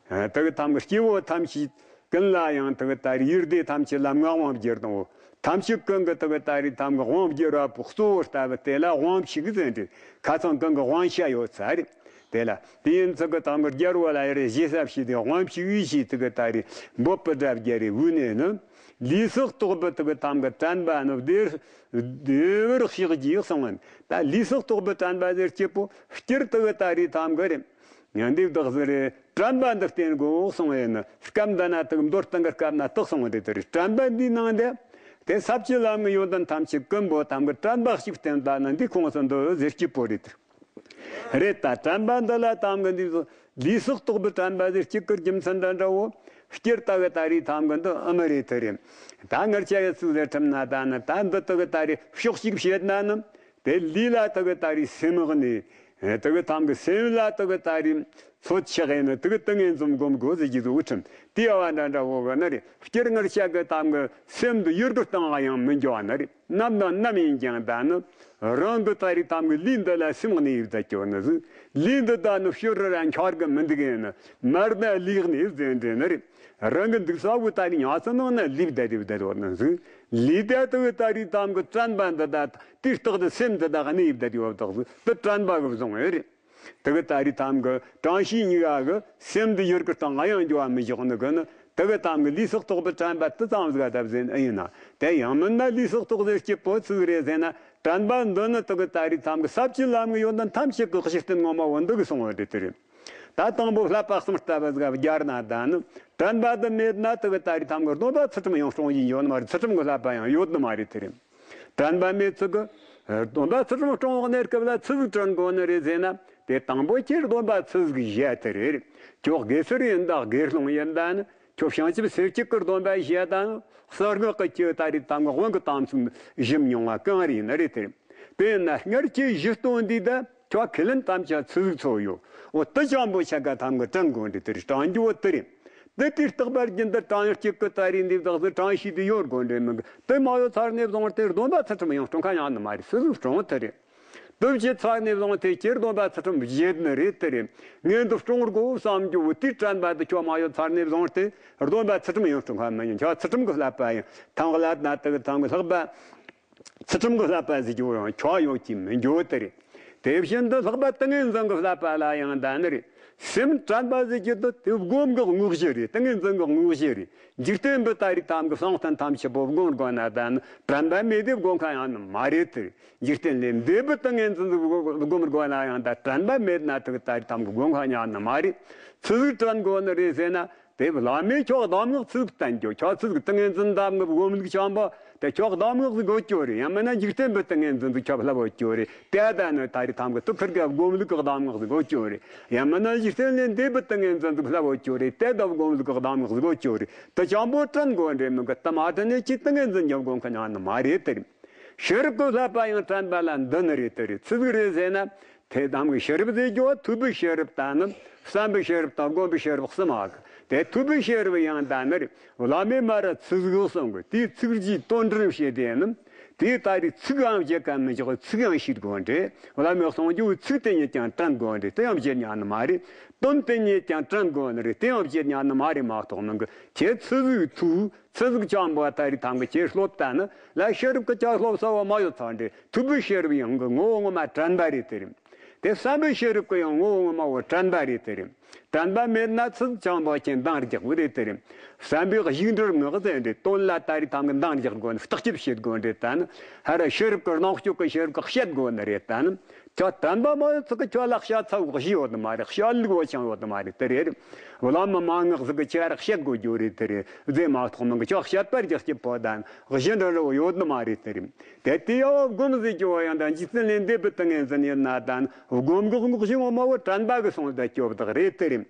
དེ་གི་ཐམ་གི་སྐྱེ་བོ་ཐམས་ཅད་ཀུན་ལ་ཡང་དེ་གི་ད་རེས་ཡུལ་སྡེ་ཐམས་ཅད་ལ་མངའ་དབང་བསྒྱུར་དང་། ཐམས་ཅད་ཀུན་གི་དེ་གི་ད་རེས་ཐམ་གི་དབང་བསྒྱུར་བ་པོ་གཙོ་བོ་ལྟ་བུ་དེ་ལ་དབང་ཕྱུག་ཟེར་འདི། ཁ་ཚང་ཀུན་གི་དབང་ཆ་ཡོད་ས་རེད། དེ་ལ་དེ་ཡིན་ཚུལ་གི་ཐམ་གི་རྒྱལ་པོ་ལ་ཡ་རེ་ཞེ་ས་བྱས་ཏེ་དབང་ཕྱུག་ཞེས་དེ་གི་ད་རེས་འབོད་པའི་སྒྲ་བརྒྱབ་རེ་བོས་ནས་ནི། ལུས་སྲོག་རྟོག་པའི་དེ་གི་ཐམ་གི་དྲན་པ་ནི་བདེ་བདེ་བར་གཤེགས་ཀྱིས་གསུངས་པ། ད་ལུས་སྲོག་རྟོག་པའི་དྲན་པ་ཟེར་སྐྱེ་བོ་སྤྱིར་དེ་གི་ད་རེས་ཐམ་གི་རེད། ཡང་འདི་བདག་ཟེར་རེ་དྲན་པ་འདི་བསྟེན་དགོས་གསུངས་པས་ནི། སྐབས་འདི་ན་དེ་གི་མདོར་བསྟན་གི་སྐབས་ན་དག་གསུངས་པ་རེད་དེ་རེད། དྲན་པ་འདིའི་ནང་དེ། དེ་ས་བཅུ་ལམ་གྱི་ཡོན་ཏན་ཐམས་ཅད་ཀུན་པོ་ཐམ་གི་དྲན་པ་གཅིག་བསྟེན་ལྟ་ན་འདི་ཁོངས་སུ་འདུ་ཟེར་སྐྱེ་བོ་རེད་དེ། རེད་ད། དྲན་པ་འདི་ལ་ཐམ་གི་འདི་ཚོ་ལུས་སྲོག་རྟོག་པའི་དྲན་པ་ཟེར་སྐྱེ་ཀིར་རྒྱུ་མཚན་འདྲ་འདྲ་བོ། སྤྱིར་ད་གི་ད་རེས་ཐམ་གི་འདི་ཨ་མི་རེད་དེ་རེད། ད་ངར་ཆ་ཡི་ཚུལ་ཟེར་ཁྲིམས་ན་ད་ནི་ད་འདི་དེ་གི་ད་རེས་ཕྱོགས་གཅིག་བཤད་ན་ནི། དེ་ལུས་ལ་དེ་གི་ད་རེས་སེམས་ནི། དེ་གི་ཐམ་གི་སེམས་ལ་དེ་གི་ད་རེས་ཚོད་ཆགས་ཡིན་ནི་དེ་གི་ཏིང་ངེ་འཛིན་སྒོམ་དགོས་ཟེར་གྱི་འདུག་ཁྲིམས་དེ་ཡ་བ་འདྲ་འདྲ་བོ་གི་ནི་རེད། སྤྱིར་ངར་ཆ་གི་ཐམ་གི་སེམས་འདི་ཡུལ་གི་སྟེང་ལ་ཡང་མི་འགྱུར་བ་ནི་རེད། ནམ་དང་ནམ་ཡིན་ཀྱང་ད་ནི། རང་གི་ད་རེས་ཐམ་གི་ལུས་འདི་ལ་སེམས་གནས་ཡིབ་ད་སྐྱོ་ནི་ཟིག་ལུས་འདི་ད་ནི་ཕྱི་རུ་ར་འཁྱར་གི་མི་འདུག་ཡིན་ནི། མར་ད་ལུས་གནས་ཟེར་འདྲེ་ནི་རེད། རང་གི་འདུག་ས་བོ་ད་རེས་ཉག་ཚ་ནང་ན་ལུས་ད་རེ་བ་ད་རེ་བ་ནི་ཟིག་ལུས་ད་དུ་ད་རེས་ཐམ་གི་དྲན་པ་འདི་ད་དུས་རྟག་ཏུ་སེམས་འདི་ད་གནས་ཡིབ་ད་རེ་བ་བདག་ཟིག་དུ་དྲན་པ་གི་བཟུང་ཡོད་རེད། དེ་གི་ད་རེས་ཐམ་གི་གྲངས་ཤིག་གཉིས་ཀ་གི་སེམས་འདི་ཡུལ་གི་སྟེང་ང་ཡང་འགྱུར་བ་མི་འཇོག་ནི་གི་ནི། དེ་གི་ཐམ་གི་ལུས་སྲོག་རྟོག་པའི་དྲན་པ་དེ་ཙམ་ཟིག་ག་བཏབ་ཟིན་ཨེ་ཡིན་ན། དེ་ཡང་མིན་ན་ལུས་སྲོག་རྟོག་ཟེར་སྐྱེ་བོ་ཚུགས་རེད་ཟེར་ན། དྲན་པ་འདི་ནི་དེ་གི་ད་རེས་ཐམ་གི་ས་བཅུ་ལམ་གི་ཡོན་ཏན་ཐམས་ཅད་གི་གཞི་རྟེན་ངོ་མ་བོ་འདི་གི་སོང་བ་རེད་དེ་རེད། ད་དང་པོ་བསླབ་པ་གསུམ་ལྟ་བུ་ཟིག་སྦྱར་ན་ད་ནི། དྲན་པ་འདི་མེད་ན་དེ་གི་ད་རེས་ཐམ་གི་སྡོམ་པ་ཚུལ་ཁྲིམས་ཡང་སྲུང་ཡིན་ཡོད་ནི་མ་རེད། ཚུལ་ཁྲིམས་གི་བསླབ་པ་ཡང་ཡོད་ནི་མ་རེད་དེ་རེད། དྲན་པ་མེད་ཚུལ་གི། སྡོམ་པ་ཚུལ་ཁྲིམས་སྲུང་བའི་གནས་སྐབས་ལ་ཆི་ཟིག་དྲན་དགོས་ནི་རེད་ཟེར་ན། དེ་དང་པོ་ཁྱེད་སྡོམ་པ་ཆི་ཟིག་བཞག་དེ་རེད། ཁྱོད་དགེ་ཟུར་ཡིན་ད་དགེ་སློང་ཡིན་ད་ནི། ཁྱོད་བྱང་ཆུབ་སེམས་བསྐྱེད་ཀྱི་སྡོམ་པ་བཞག་ད་ནི། གསང་སྔགས་ཀྱི་ཆུ་ད་རེས་ཐམ་གི་དབང་གི་དམ་ཚིག་ཞིམ་མྱོང་བ་གང་རེད་ནི་རེད་དེ། དེ་ན་སྔར་གྱི་གཞི་སྟོན་འདི་ད། ཁྱོད་ཁས་ལེན་དམ་བཅའ་ཚིག་ཚོ་ཡོད། འོ་དེ་ཅང་པོ་ཆ་ག་ཐམ་གི་དྲན་དགོས་འདྲི་དེ་རེད། དྲན་རྒྱུ་བོ་དེ་རེད། དེ་དེ་རྟག་པར་རྒྱུན་དུ་དྲན་གཅིག་གི་ད་རེས་འདི་བདག་ཚོ་དྲན་ཤེས་དེ་ཡོད་དགོས་འདྲི་མི་གི། དེ་མ་ཡོད་ཚར་ནས་བཟུང་སྟེ་སྡོམ་པ་ཚུལ་ཁྲིམས་ཡང་སྲུང་མཁན་ཡང་ནི་མ་རེད། སུ་ཟིག་སྲུང་དེ་རེད། དེ་བྱས་ཚར་ནས་བཟུང་སྟེ་ཁྱེད་སྡོམ་པ་ཚུལ་ཁྲིམས་བརྗེད་ནི་རེད་དེ་རེད། ངས་འདི་སྲུང་དགོས་བསམ་རྒྱུ་བོ་དེའི་དྲན་པ་དེ་ཁྱོད་མ་ཡོད་ཚར་ནས་བཟུང་སྟེ་སྡོམ་པ་ཚུལ་ཁྲིམས་ཡང་སྲུང་མཁན་མི་ཡིན། ཁྱོད་ཚུལ་ཁྲིམས་གི་བསླབ་པ་ཡང་ཐང་གི་ལ་ན་དེ་གི་ཐང་གི་ལྷག་པ། ཚུལ་ཁྲིམས་ཀྱི་བསླབ་པ་ཟེར་རྒྱུ་ཡང་ཁྱོད་ཡོང་གི་མི་འགྱོ་དེ་རེད། དེ་བཞིན་དུ་ལྷག་པ་ཏིང་ངེ་འཛིན་གྱི་བསླབ་པ་ལ་ཡང་ད་ནི་རེད། སེམས་དྲན་པ་ཟེར་རྒྱུ་དེ་དེ་སྒོམ་གྱི་དངོས་གཞི་རེད། ཏིང་ངེ་འཛིན་གྱི་དངོས་གཞི་རེད། འཇིག་རྟེན་པའི་ད་རེས་ཐམ་གྱི་བསམ་གཏན་ཐམས་ཅད་པོ་སྒོམ་དགོས་ན་ད་ནི་དྲན་པ་མེད་དེ་སྒོམ་མཁན་ཡང་ནི་མ་རེད་དེ་རེད། འཇིག་རྟེན་ལས་འདས་པའི་ཏིང་ངེ་འཛིན་གྱི་སྒོམ་དགོས་ན་ཡང་ད་དྲན་པ་མེད་ན་དེ་གི་ད་རེས་ཐམ་གྱི་སྒོམ་མཁན་ཡང་ནི་མ་རེད། ཆི་ཟིག་དྲན་དགོས་ནི་རེད་ཟེར་ན། དེ་བླ་མས་ཁྱོད་གདམས་ངག་ཚིག་བསྟན་རྒྱུ། ཁྱོད་ཚིག་ཏིང་ངེ་འཛིན་གདམས་ངག་སྒོམ་ལུགས་ཆེན་པོ་དེ་ཁྱོད་གདམས་ངག་ཟིག་དགོས་རྒྱུ་རེད། ཡང་མིན་ན་འཇིག་རྟེན་པའི་ཏིང་ངེ་འཛིན་ཟིག་ཁྱོད་བསླབ་དགོས་རྒྱུ་རེད། དེ་ད་ནི་ད་རེས་ཐམ་གི་དེ་ཁིར་ག་སྒོམ་ལུགས་གི་གདམས་ངག་ཟིག་དགོས་རྒྱུ་རེད། ཡང་མིན་ན་འཇིག་རྟེན་ལས་འདས་པའི་ཏིང་ངེ་འཛིན་ཟིག་བསླབ་དགོས་རྒྱུ་རེད། དེ་ད་སྒོམ་ལུགས་གི་གདམས་ངག་ཟིག་དགོས་རྒྱུ་རེད། དེ་ཅང་པོ་དྲན་དགོས་འདྲེ་མི་གི་དེ་མ་དྲན་ནས་ཅི་ཏིང་ངེ་འཛིན་ཉམས་དགོས་མཁན་ཡང་ནི་མ་རེད་དེ་རེད། ཤེས་རབ་ཀྱི་བསླབ་པ་ཡང་དྲན་པ་ལ་འདི་ནི་རེད་དེ་རེད། ཆི་ཟིག་རེད་ཟེར་ན། དེ་དམ་གྱི་ཤེས་རབ་ཟེར་རྒྱུ་བ་ཐོས་པའི་ཤེས་རབ་དང་ནི་བསམ་པའི་ཤེས་རབ་དང་སྒོམ་པའི་ཤེས་རབ་གསུམ་ཨ་གི། དེ་ཐོས་པའི་ཤེས་རབ་ཡང་ད་ནི་བླ་མས་མ་ར་ཆི་ཟིག་གསུང་གི། དེའི་ཚིག་རྗེས་དོན་འགྲེལ་བྱེད་དེ་ནི། དེའི་ད་རེས་ཚིག་ཡང་བྱེད་ཀ་མི་འཇོག་ཚིག་ཡང་ཤེས་དགོས་འདྲེ། བླ་མས་གསུང་རྒྱུ་བའི་ཚིག་དེ་ཉིད་ཀྱང་དྲན་དགོས་འདྲེ། དེ་ཡང་བརྗེད་ཉག་ནི་མ་རེད། དོན་དེ་ཉིད་ཀྱང་དྲན་དགོས་ནི་རེད། དེ་ཡང་བརྗེད་ཉག་ནི་མ་རེད་མ་གཏོགས་ནང་གི་ཁྱེད་ཆི་ཟིག་ཐོས། ཆི་ཟིག་ཅང་པོ་ད་རེས་ཐམ་གི་ཁྱེད་སློབ་ད་ནི་ལ་ཤེས་རབ་ཀྱི་ཆ་སློབ་ས་བ་མ་ཡོད་ཚང་འདྲེ། ཐོས་པའི་ཤེས་རབ་ཡང་གི་ངོ་བོ་ངོ་མ་དྲན་པ་རེད་དེ་རེད། དེ་བསམ་པའི་ཤེས་རབ་ཀྱི་ཡང་ངོ་བོ་ངོ་མ་བོ་དྲན་པ་རེད་དེ་རེད། དྲན་པ་མེད་ན་ཆི་ཟིག་ཅང་པོ་ཁྱེད་འདང་རྒྱག་བུ་རེད་དེ་རེད། བསམ་པའི་གཞུག་འབྲུར་ངག་ཟེར་འདྲེ་དོན་ལ་ད་རེས་ཐམ་གི་འདང་རྒྱག་དགོས་ནི། བརྟག་དཔྱད་བྱེད་དགོས་འདྲེ། ད་ནི་ཧ་ར་ཤེས་རབ་ཀྱི་རྣམ་དཔྱོད་ཀྱི་ཤེས་རབ་ཀྱི་བཤད་དགོས་ནི་རེད། ད་ནི་ཁྱོད་དྲན་པ་མ་ཡོད་ཚིག་གི་ཁྱོད་ལ་བཤད་ཚ་བོ་གཞི་ཡོད་ནི་མ་རེད། བཤད་ལུགས་བོ་ཅང་ཡོད་ནི་མ་རེད་དེ་རེད། བླ་མ་མ་ངག་ཟིག་གི་ཁྱེད་ར་བཤད་དགོས་རྒྱུ་རེད་དེ་རེད་ཟེར་མ་གཏོགས་མིན་གི་ཁྱོད་བཤད་པར་རྒྱག་སྐྱིད་པོ་དང་གཞི་འདྲ་རུ་ཡོད་ནི་མ་རེད་དེ་རེད། དེ་དེ་ཡང་སྒོམ་ཟེར་རྒྱུ་བོ་ཡང་དང་འཇིག་རྟེན་ལས་འདས་པའི་ཏིང་ངེ་འཛིན་ཡིན་ན་དང་སྒོམ་གི་དངོས་གཞི་ངོ་མ་བོ་དྲན་པ་གི་སོང་ད་སྐྱོབ་བདག་རེད་དེ་རེད།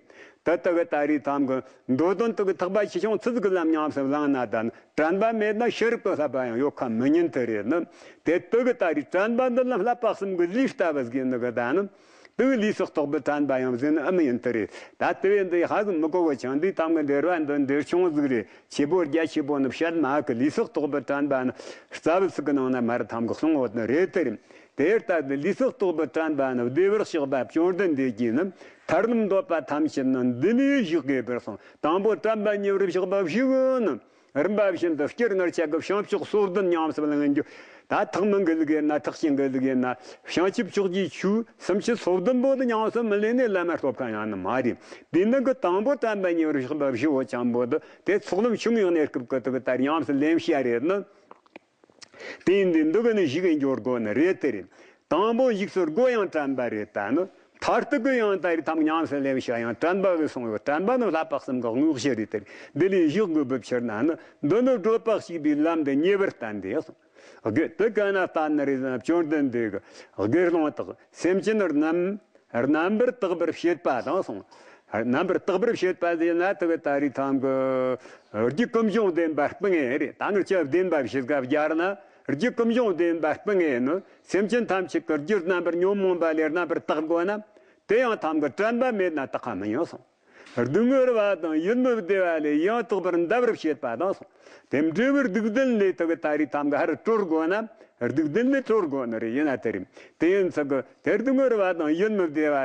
ད་ལྟ་གི་ད་རེས་ཐམ་གི་འགྲོ་དོན་དུ་གི་ཐེག་པ་ཆེ་ཆུང་ཆི་ཟིག་གི་ལམ་ཉམས་སུ་བླངས་ན་དང་དྲན་པ་མེད་ན་ཤེས་རབ་ཀྱི་བསླབ་པ་ཡང་ཡོད་ཁ་མི་ཉན་དེ་རེད་ནི། དེ་དུ་གི་ད་རེས་དྲན་པ་འདི་ལམ་བསླབ་པ་གསུམ་གི་ལུས་ལྟ་བུ་ཟིག་ནི་གི་ད་ནི། དུ་གི་ལུས་སུ་རྟོགས་པའི་དྲན་པ་ཡང་ཟིན་ཨ་མི་ཡིན་དེ་རེད། ད་དེ་བས་འདི་ཧ་གི་མི་གོ་བོ་ཆང་འདི་ཐམ་གི་འདིར་བ་འདི་འདིར་ཆུང་ཟིག་རེད། ཆེ་པོ་རྒྱ་ཆེ་པོ་ནི་བཤད་མ་གི། ལུས་སུ་རྟོགས་པའི་དྲན་པ་ནི་རྩ་བའི་ཚིག་གི་ནང་ན་མར་ཐམ་གི་གསུང་འོད་ནི་རེད་དེ་རེད། དེ་ལྟ་སྟེ་ལུས་སུ་རྟོགས་པའི་དྲན་པ་ནི་བདེ་བར་གཤེགས་པ་བཅོམ་ལྡན་འདས་ཀྱིས་ནི། ཐར་ལམ་འདོད་པ་ཐམས་ཅད་ནི་འདི་ནས་གཞིག་དགོས་པར་གསུངས། དང་པོ་དྲན་པ་ཉེ་བར་གཤེགས་པ་བཞི་གི་ནི། རིམ་པ་བཞིན་དུ་སྤྱིར་ངར་ཆ་གི་བྱང་ཕྱོགས་སོ་བདུན་ཉམས་སུ་ལེན་རྒྱུ། ད་ཐེག་དམན་གི་ལུགས་ཡིན་ན་ཐེག་ཆེན་གི་ལུགས་ཡིན་ན་བྱང་ཆུབ་ཕྱོགས་ཀྱི་ཆོས་སུམ་ཅུ་སོ་བདུན་པོ་དེ་ཉམས་སུ་མི་ལེན་ནས་བླ་མ་སློབ་མཁན་ཡང་ནི་མ་རེད། དེ་ནི་གི་དང་པོ་དྲན་པ་ཉེ་བར་གཤེགས་པ་བཞི་བོ་ཅན་པོ་དེ་དེ་ཚོགས་ལམ་ཆུང་ངུའི་གནས་སྐབས་ཀྱི་དེ་གི་ལྟར་ཉམས་སུ་ལེན་བྱ་རེད་ནི། དེ་ཡིན་དུས་འདི་གི་ནི་གཞིག་གི་འགྱོ་དགོས་ནི་རེད་དེ་རེད། དང་པོ་འཇུག་སའི་སྒོ་ཡང་དྲན་པ་རེད་ད་ནི། མཐར་ཐུག་གི་ཡང་ད་རེས་ཐམ་ཉམས་སུ་ལེན་བྱ་ཡང་དྲན་པ་གི་སོང་ཡོད། དྲན་པ་ནི་བསླབ་པ་གསུམ་གི་དངོས་གཞི་རེད་དེ་རེད། འདི་ལས་གཞིག་དགོས་པའི་ཕྱིར་ན་ནི། འདི་ནི་བགྲོད་པ་གཅིག་པའི་ལམ་འདི་ཉེ་བར་བསྟན་ཏེ་གསུངས། དགེ་དེ་ག་ན་བསྟན་ནི་རེད་ཟེར་ན། བཅོམ་ལྡན་འདས་ཀྱི་དགེ་སློང་དག་སེམས་ཅན་རྣམས་རྣམ་པར་དག་པར་བྱེད་པ་དང་གསུངས། རྣམ་པར་དག་པར་བྱེད་པ་ཟེར་ན་དེ་གི་ད་རེས་ཐམ་གི་རྒྱུད་ཀུན་འབྱུང་བདེན་པ་སྤང་ངེས་རེད། ད་ངར་ཆ་བདེན་པ་བྱེད་སྐབས་སྦྱར་ན། རྒྱུད་ཀུན་འབྱུང་བདེན་པ་སྤང་ངེས་ནི། སེམས་ཅན་ཐམས་ཅད་ཀྱི་རྒྱུད་རྣམ་པར་ཉོན་མོངས་པ་ལས་རྣམ་པར་དག་དགོས་ན། དེ་ཡང་ཐམ་གི་དྲན་པ་མེད་ན་དག་ག་མི་ཡོང་གསུངས། སྡུག་བསྔལ་བ་དང་ཡིད་མི་བདེ་བ་ལས་ཡང་དག་པར་འདའ་བར་བྱེད་པ་དང་གསུངས། དེ་འབྲས་བུ་སྡུག་བདེན་ལས་དེ་གི་ད་རེས་ཐམ་གི་ཧར་གྲོལ་དགོས་ན། སྡུག་བདེན་ལས་གྲོལ་དགོས་ནི་རེད། ཡིན་ན་དེ་རེད། དེ་ཡིན་ཚུལ་གི་དེ་སྡུག་བསྔལ་བ་དང་ཡིད་མི་བདེ་བ་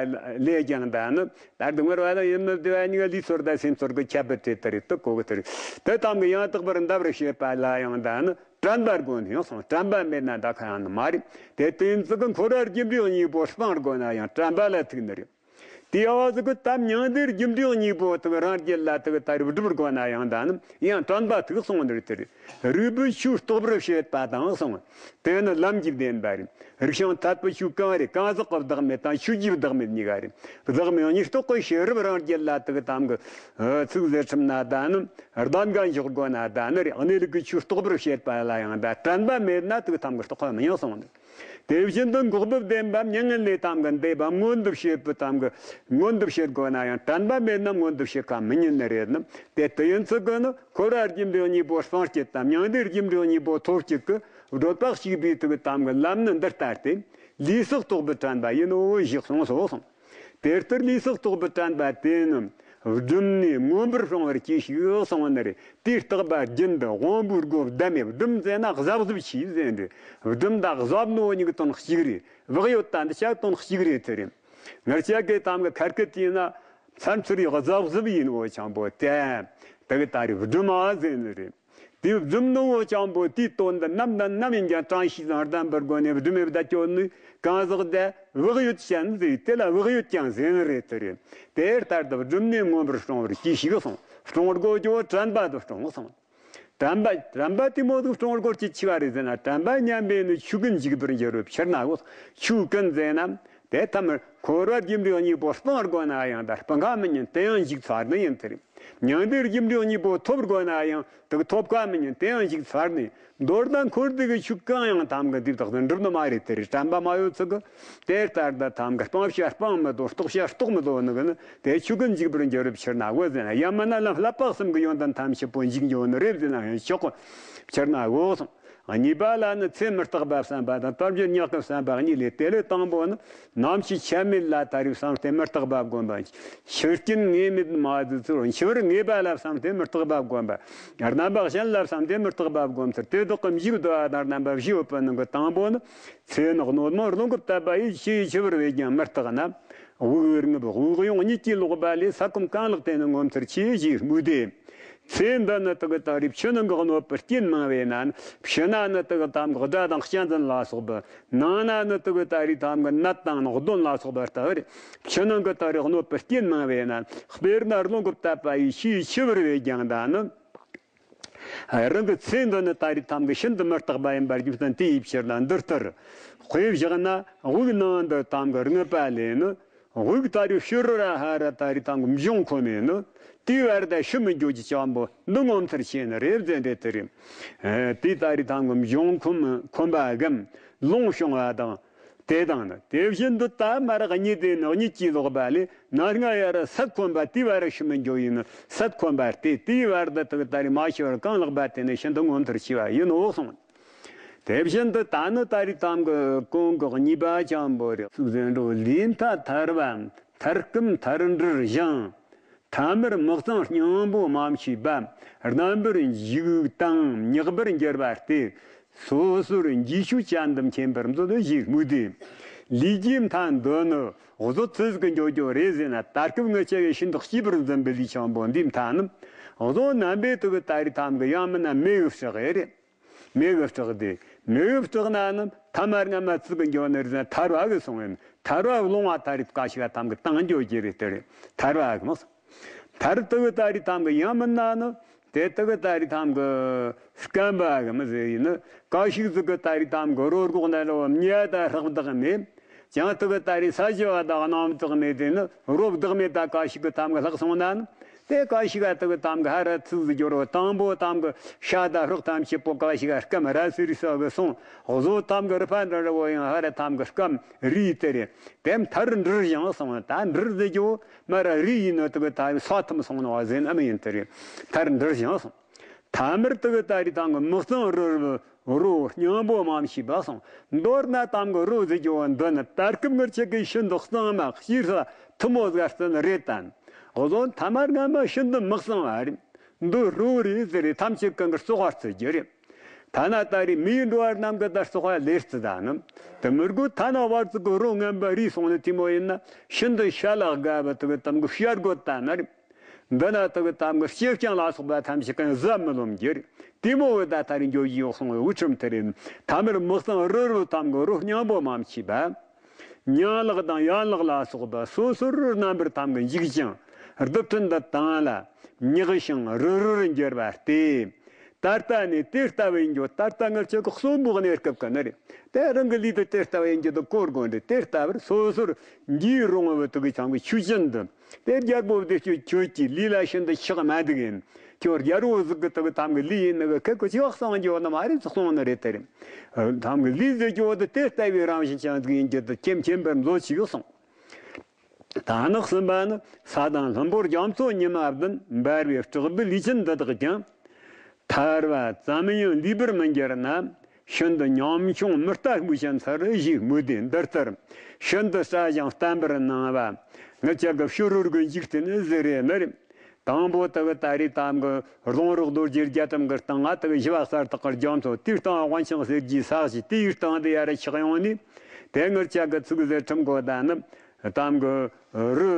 ལས་ཀྱང་ད་ནི། ད་སྡུག་བསྔལ་བ་དང་ཡིད་མི་བདེ་བ་གཉིས་ཀ་ལུས་ཚོར་དང་སེམས་ཚོར་གི་ཁྱད་པར་དེ་ལྟར་རེད་དུ་གོ་གི་དེ་རེད། དེ་ཐམ་གི་ཡང་དག་པར་འདའ་བར་བྱེད་པ་ལ་ཡང་ད་ནི་དྲན་པ་དགོས་ནི་ཡང་སོང་། དྲན་པ་མེད་ན་འདའ་ཁ་ཡང་ནི་མ་རེད། དེ་དེ་ཡིན་ཚུལ་གི་འཁོར་བ་རྒྱུ་འབྲས་གཉིས་པོ་སྤང་དགོས་ན་ཡང་དྲན་པ་ལ་ཐུག་ནི་རེད། དེ་ཡང་ཟིག་གི་ད་མྱང་འདས་རྒྱུ་འབྲས་གཉིས་པོ་དེ་རང་རྒྱུད་ལ་དེ་ད་རུ་སྒྲུབ་དགོས་ན་ཡང་ད་ནི་ཡང་དྲན་པ་ཐུག་སོང་ནི་རེད་དེ་རེད། རིགས་པའི་ཆོས་རྟོགས་པར་བྱེད་པ་དང་གསུངས། དེ་ནི་ལམ་གྱི་བདེན་པ་རེད། རིག་བྱང་ཐར་པའི་ཆོས་གང་རེད། གང་ཟག་གི་བདག་མེད་དང་ཆོས་ཀྱི་བདག་མེད་གཉིས་ཀ་རེད། བདག་མེད་གཉིས་རྟོགས་ཀྱི་ཤེས་རབ་རང་རྒྱུད་ལ་དེ་གི་ཐམ་གི་ཚིག་ཟེར་ཁྲིམས་ན་ད་ནི་གདམས་ཀ་འཇོག་དགོས་ན་ད་ནི་རེད། གནས་ལུགས་ཀྱི་ཆོས་རྟོགས་པར་བྱེད་པ་ལ་ཡང་ད་དྲན་པ་མེད་ན་དེ་གི་ཐམ་གི་རྟོགས་པ་མི་ཡོང་གསུངས་ནི། དེ་བཞིན་དུ་འགོག་པའི་བདེན་པ་མྱ་ངན་ལས་ཐམ་གི་འདས་པ་མངོན་དུ་བྱེད་པའི་ཐམ་གི་མངོན་དུ་བྱེད་དགོས་ན་ཡང་དྲན་པ་མེད་ན་མངོན་དུ་བྱེད་ཁ་མི་ཉན་ནི་རེད་ནི། དེ་དེ་ཡིན་ཚུལ་གི་ནི་འཁོར་བ་རྒྱུ་འབྲས་གཉིས་པོ་སྤང་བྱེད་དང་མྱང་འདས་རྒྱུ་འབྲས་གཉིས་པོ་ཐོབ་བྱེད་ཀྱི་ བགྲོད་པ་གཅིག་པའི་དུག་དམ་གྱི་ལམ་ནི་འདི་ལྟ་སྟེ། ལུས་སྲོག་བཏོག་པའི་དྲན་པ་ཡིན་ནོ་ཞེས་གསུངས་སོ་གསུངས། དེ་ལྟར་ལུས་སྲོག་བཏོག་པའི་དྲན་པ་དེ་ནི་སྦྲུམ་ནས་མངོན་པར་སྲུང་བར་གྱིས་ཤིག་གསུངས་པ་ནི་རེད། དེའི་རྟགས་པ་རྒྱུན་དུ་དབང་པོའི་སྒོ་བསྡམས་ནས། སྦྲུམ་ཟེར་ན་གཟབ་གཟབ་གྱིས་ཟེར་ནི་རེད། སྦྲུམ་དང་གཟབ་ནོ་གཉིས་ཀྱི་དོན་གཅིག་རེད། བག་ཡོད་དང་འདི་ཆ་དོན་གཅིག་རེད་དེ་རེད། ངར་ཅག་གི་དམ་གྱི་ཁར་སྐད་དེ་ན་མཚམས་ཚུར་ཡག་གཟབ་གཟབ་ཡིན་ནོ་ཆང་པོ་དེ་དག་ད་རེ་སྦྲུམ་མ་ཟེར་ནི་རེད། དེ་བཟུམ་ནོ་བོ་ཅང་པོ་དེའི་དོན་འདི་ནམ་དང་ནམ་ཡིན་ཀྱང་བཀྲ་ཤིས་དང་ལྡན་པར་སྒོ་ནས་སྒྲུབ་མེད་བརྡ་སྐྱོན་ནི་གང་ཟག་དེ་བག་ཡོད་ཅན་ཟེར། དེ་ལ་བག་ཡོད་ཅན་ཟེར་ནི་རེད་དེ་རེད། དེ་ལྟར་དུ་སྒྲུབ་ནས་མངོན་པར་སྲུང་བར་གྱིས་ཤིག་གསུངས། སྲུང་དགོས་ཀྱི་དྲན་པ་དུ་སྲུང་གསུངས། དྲན་པ་དྲན་པ་དེ་མོ་ཟིག་སྲུང་དགོས་ཀྱི་ཆི་བ་རེད་ཟེར་ན། དྲན་པ་ཉམས་པས་ནི་ཆོས་ཀུན་འཇིག་པར་འགྱུར་བའི་ཕྱིར་ན་གོ། ཆོས་ཀུན་ཟེར་ན་དེ་ཐམས་འཁོར་བ་རྒྱུ་འབྲས་གཉིས་པོ་སྤང་དགོས་ན་ཡང་། ད་སྤང་ཁ་མི་ཉན་དེ་ཡང་འཇིག་ཚར་ནི་ཡིན་དེ་རེད། མྱང་འདས་རྒྱུ་འབྲས་གཉིས་པོ་ཐོབ་དགོས་ན་ཡང་དག་ཐོབ་ཁ་མི་ཉན་དེ་ཡང་འཇིག་ཚར་ནས། མདོར་ན་འཁོར་འདས་ཀྱི་ཆོས་གང་ཡང་ཐམ་ག་འདི་དག་ཏུ་འགྲུབ་ནི་མ་རེད་དེ་རེད། དྲན་པ་མ་ཡོད་ཚུལ་གི་དེ་ལྟར་ད་ཐམ་ག་སྤང་བྱ་སྤང་མི་དོ། རྟོགས་བྱ་རྟོགས་མི་དོ་ནི་གི་ནི་དེ་ཆོས་ཀུན་འཇིག་པར་འགྱུར་བའི་ཕྱིར་ན་གོ་ཟེར་ན། ཡང་མིན་ན་ལམ་བསླབ་པ་གསུམ་གྱི་ཡོན་ཏན་ཐམས་ཅད་པོ་འཇིག་འགྱོ་ནི་རེད་ཟེར་ན་ཡང་ཆོག་གི་ཕྱིར་ན་གོ་གསུངས། གཉིས་པ་ལ་ནི་ཚེ་མི་རྟག་པ་བསམ་པ་དང་དལ་འབྱོར་ཉག་གི་བསམ་པ་གཉིས་ལས། དེ་ལས་དང་པོ་ནི་ནམ་འཆི་ཆ་མེད་ལ་ད་རེས་བསམ་སྟེ་མི་རྟག་པ་བསྒོམ་པ། འཆི་རྐྱེན་ངེས་མེད་མ་བརྫི་ཚུལ། འཆི་བར་ངེས་པ་ལ་བསམ་སྟེ་མི་རྟག་པ་བསྒོམ་པ། རྣམ་པ་གཞན་ལ་བསམ་སྟེ་མི་རྟག་པ་བསྒོམ་ཚུལ། དེ་དག་གི་མཇུག་བསྡུ་བ་དང་རྣམ་པ་བཞི་ཡོད་པའི་ནང་གི་དང་པོ་ནི། ཚེ་ནི་གནོད་མིན་རླུང་གིས་བཏབ་པ་ཡི། ཕྱི་ཡི་འཆི་བར་བས་ཀྱང་མི་རྟག་ན། དབུགས་རྔུབ་དབུགས་དབྱུང་གཉིད་ཀྱིས་ལོག་པ་ལས། ས་ཁོམ་གང་ལགས་དེ་ནི་ངོ་མཚར་ཆེ། ཞེས་སྨོས་ཏེ། ཚེ་འདི་ནི་དག་ད་རེས་ཕྱི་ནང་གི་གནོད་པའི་རྐྱེན་མང་བས་ན། ཕྱི་ན་ནི་དག་དམ་གྱི་དགྲ་དང་གཅན་གཟན་ལ་སོགས་པ། ནང་ན་ནི་དག་ད་རེས་དམ་གྱི་ནད་དང་གདོན་ལ་སོགས་པ་ལྟ་བུར། ཕྱི་ནང་གི་ད་རེས་གནོད་པའི་རྐྱེན་མང་བས་ན། དཔེར་ན་རླུང་གིས་བཏབ་པ་ཡི། ཕྱིའི་འཆི་བར་བས་ཀྱང་ད་ནི། རང་གི་ཚེ་འདི་ནི་ད་རེས་ཐམ་གྱི་ཤིན་ཏུ་མི་རྟག་པ་ཡིན་པར་རྒྱུ་མཚན་དེ་ཡི་ཕྱིར་ན། འདི་ལྟར་དཔེ་བཞག་ན་དབུགས་ནང་དུ་ཐམ་གྱི་རྔུབ་པ་ལས་ནི། དབུགས་ད་རེས་ཕྱི་རུ་ར་ཧ་ར་ད་རེས་ཐམ་གྱི་འབྱུང་ཁོམ་མེད་ནི། དེའི་བར་དུ་ཤི་མི་འགྱོ་རྒྱུ་ཅང་པོ་འདི་ངོ་མཚར་ཆེ་ནི་རེད་ཟེར་འདྲེ་དེ་རེད། དེ་ད་རེས་ཐམ་གྱི་འབྱུང་ཁོམ་ཁོམ་པ་གམ་ལོང་བྱུང་བ་དང་། དེ་དང་ནི་དེ་བཞིན་དུ་ད་མ་རག་གཉིད་དེ་ནི་གཉིད་ཀྱིས་ལོག་པ་ལས། ན་སྔ་ཡར་སད་ཁོམ་པ་དེའི་བར་ཤི་མི་འགྱོ་ཡིན་ནི། སད་ཁོམ་པ་སྟེ་དེའི་བར་དུ་དག་ད་རེས་མ་ཤི་བར་གང་ལགས་པ་དེ་ནི་ཤིན་ཏུ་ངོ་མཚར་ཆེ་བ་ཡིན་ནོ་གསུངས། དེ་བཞིན་དུ་ད་ནི་ད་རེས་ཐམ་གྱི་གོང་གི་གཉིས་པ་ཅང་པོ་རེད། ཟེར་འགྲོ་ལས་མཐའ་ཐར་བ་མཐར་སྐུམ་མཐར་འདྲིར་བཞེངས། ཐ་མར་མི་གཙང་སྙིང་པོ་མ་མཆིས་པ། རྣམ་པར་འཇིག་དང་ཉེག་པར་འགྱུར་བ་སྟེ། སོ་སོར་འགྱིས་ཤུགས་ཅན་དུ་མཁྱེན་པར་མཛོད། ཞེས་སྨོས་ཏེ། ལས་ཀྱི་མཐའ་འདི་ནི་བཟོད་ཚུལ་གྱི་འགྱོ་འགྱོ་རེད་ཟེར་ན། ད་སྐབས་ངེད་ཅག་གི་ཤིན་ཏུ་གཅེས་པར་འཛིན་པའི་ལུས་ཅང་པོ་འདིའི་མཐའ་ནི། བཟོད་རྣམ་པའི་དུག་ད་རེས་ཐམ་གྱི་ཡང་མིན་ན་མེ་གི་བསྲེགས་རེད། མེ་གི་བསྲེགས་ཏེ། མེ་གི་བསྲེགས་ན་ནི་ཐ་མར་སྔ་མ་ཚིག་གི་འགྱོ་ནི་རེད་ཟེར་ན། ཐར་བ་གི་སོང་ཡིན། ཐར་བ་ལོང་བ་ད་རེས་ཀ་ཤི་ག་ཐམ་གྱི་བཏང་འགྱོ་རྒྱུ་རེད་དེ་རེད། ཐར་བ་གི་མོ། མཐར་དུ་ད་རེས་ཐམ་གྱི་ཡང་མིན་ན་ནི། དེ་དག་ད་རེས་ཐམ་གྱི་སྐམ་པ་གི་མི་ཟེར་ཡིན་ནི། ཀ་ཤིག་ཟིག་གི་ད་རེས་ཐམ་གྱི་རོ་སྒོག་ན་རོ་མྱི་ད་ཧྲག་བདག་མེད། ཅང་དག་ད་རེས་ས་ཞི་བ་དག་གནམ་བདག་མེད་དེ་ནི། རོ་བདག་མེད་ད་ཀ་ཤིག་གི་ཐམ་གྱི་ལྷག་སོང་ན་ནི། དེ་ཀ་ཤིག་ག་དག་ཐམ་གྱི་ཧ་ར་ཚིག་ཟིག་འགྱོ་རོ། དང་པོ་ཐམ་གྱི་ཤ་ད་ཧྲག་ཐམ་ཆེ་པོ་ཀ་ཤིག་ག་སྐམ་ར་སི་རི་ས་གི་སོང་། བཟོད་ཐམ་གྱི་རི་ཕ་འདྲ་ར་བོ་ཡང་ཧ་ར་ཐམ་གྱི་སྐམ་རི་དེ་རེད། དེ་མཐར་འདྲིར་བཞེངས་སོང་། ད་འདྲིར་ཟེར་རྒྱུ་མ་ར་རི་ཡིན་ནོ་དུ་གི་ད་ས་ཐམ་སོང་ནོ་ཟེར་ཨ་མི་ཡིན་དེ་རེད། མཐར་འདྲིར་བཞེངས་སོང་། ཐ་མར་དུ་གི་ད་རེས་ཐམ་གྱི་མི་གཙང་རོ་རོ་སྙིང་པོ་མ་མཆིས་པ་སོང་། མདོར་ན་ཐམ་གྱི་རོ་ཟེར་རྒྱུ་འདི་ནི་ད་སྐབས་ངེད་ཅག་གི་ཤིན་ཏུ་གཙང་མ་ཤེས་ས་ཐུ་མོ་ཟེར་ཙམ་རེད་དམ། བཟོད་ཐ་མར་སྔ་མ་ཤིན་ཏུ་མི་གཙང་བ་རེད། འདི་རོ་རེད་ཟེར་རེད། ཐམས་ཅད་གང་གི་བཙོག་པ་བརྩི་རྒྱུ་རེད། ཐ་ན་ད་རེས་མིའི་འགྲོ་བ་རྣམས་ཀྱི་ད་བཙོག་པ་ལས་བརྩི་ད་ནི། དེ་མི་དགོས། ཐ་ན་བར་དུ་གི་རོ་ངན་པ་རིས་སོང་ནི་དེ་མོ་ཡིན་ན། ཤིན་ཏུ་ཤ་ལ་དགའ་བ་དུ་གི་ཐམ་གྱི་བཤད་དགོས་ད་ན་རེད། འདི་ན་དུ་གི་ཐམ་གྱི་སྐྱེ་རྐྱང་ལ་སོགས་པ་ཐམས་ཅད་གང་གཟབ་མི་ལོམ་རྒྱུ་རེད། དེ་མོ་བོ་ད་ད་རེས་འགྱོ་ཡི་ཡོག་སོང་བའི་དབུ་ཁྲིམས་དེ་རེད། ཐ་མར་མི་གཙང་རི་རུ་ཐམ་གྱི་རོ་སྙིང་པོ་མ་མཆིས་པ། ཉང་ལག་དང་ཡན་ལག་ལ་སོགས་པ་སོ་སོར་རྣམ་པར་ཐམ་གྱི་འཇིག་ཅིང་། རྡུལ་ཕྲན་འདི་དང་ལ་ཉག་ཞིང་རི་རུར་འགྱུར་བ་སྟེ། ད་ལྟ་ནས་དེ་ལྟ་བུའི་འགྱོ། ད་ལྟ་ངེད་ཅག་གི་གསོན་པོ་གནས་སྐབས་ཀྱི་ནི་རེད། དེ་རང་གི་ལུས་དེ་དེ་ལྟ་བུའི་འགྱོ་དུ་གོ་དགོས་འདྲ། དེ་ལྟ་བུར་སོ་སོར་འགྱིས་རུང་བའི་དུ་གི་ཚང་གི་ཆུ་ཅན་དུ། དེ་རྒྱལ་པོ་བདེ་སྤྱོད་ཁྱོད་ཀྱི་ལུས་ལ་ཤིན་ཏུ་ཆགས་མ་འདུག་ཡིན། ཁྱོད་རྒྱལ་པོ་ཟིག་གི་དུ་གི་ཐམ་གྱི་ལུས་ཡིན་ནི་གི་ཁེ་ཁོ་ཆི་བག་སང་འགྱོ་ནི་མ་རེད། ཚོགས་སོང་ནི་རེད་དེ་རེད། ཐམ་གྱི་ལུས་ཟེར་རྒྱུ་དེ་དེ་ལྟ་བུའི་རང་བཞིན་ཅན་ཟིག་ཡིན་རྒྱུ་དུ་ཁྱེད་མཁྱེན་པར་མཛོད་ཅིག་གསུངས། ད་ནི་གསུམ་པ་ནི། ས་དང་ལྷུན་པོ་རྒྱ་མཚོ་ཉི་མ་བདུན། འབར་བའི་བྲག་རྡུལ་ལུས་ཅན་འདི་དག་ཀྱང་། ཐར་བ་ཙམ་ཡང་ལུས་པར་མི་འགྱུར་ན། ཤིན་ཏུ་ཉམ་ཆུང་མི་ལྟ་སྨོས་ཅན་ཚར་ཞིག་སྨོས་ཏེ། འདི་ལྟར་ཤིན་ཏུ་སྲ་ཞིང་བརྟན་པར་སྣང་བ། ངེད་ཅག་གི་ཕྱི་རོལ་གྱི་འཇིག་རྟེན་ཟེར་རེད་ནི་རེད། དང་པོ་དེ་གི་ད་རེས་དམ་གི་རླུང་རོ་རྡོ་རྗེ་རྒྱ་གྲམ་གི་སྟེང་ང་དེ་གི་ཞི་བ་གསལ་དག་གི་རྒྱ་མཚོ། དེའི་སྟེང་དབང་ཆེན་གསེར་གྱི་ས་གཞི། དེའི་སྟེང་དེ་ཡར་ཆགས་ཡོང་ནས། དེ་ངེད་ཅག་གི་ཚིག་ཟེར་ཁྲིམས་གོ་ད་ནི། དམ་གི་རི་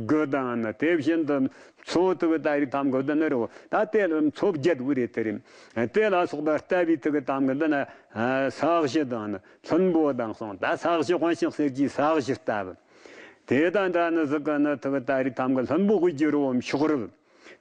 དགུ་དང་ནི། དེ་བཞིན་དུ་མཚོ་དེ་གི་ད་རེས་དམ་གི་དེ་ནི་རེད། ད་དེ་ལ་མཚོ་བརྒྱད་པོ་རེད། དེ་རེད། དེ་ལ་སོགས་པ་ལྟ་བུའི་དེ་གི་དམ་གི་འདི་ན་ས་གཞི་དང་ནི་ལྷུན་པོ་དང་གསུངས། ད་ས་གཞི་དབང་ཆེན་གསེར་གྱི་ས་གཞི་ལྟ་བུ། དེ་དང་འདྲ་ནི་ཟིག་གི་ནི་དེ་གི་ད་རེས་དམ་གི་ལྷུན་པོ་དབུས་ཀྱི་རི་བོ་མཆོག་རི།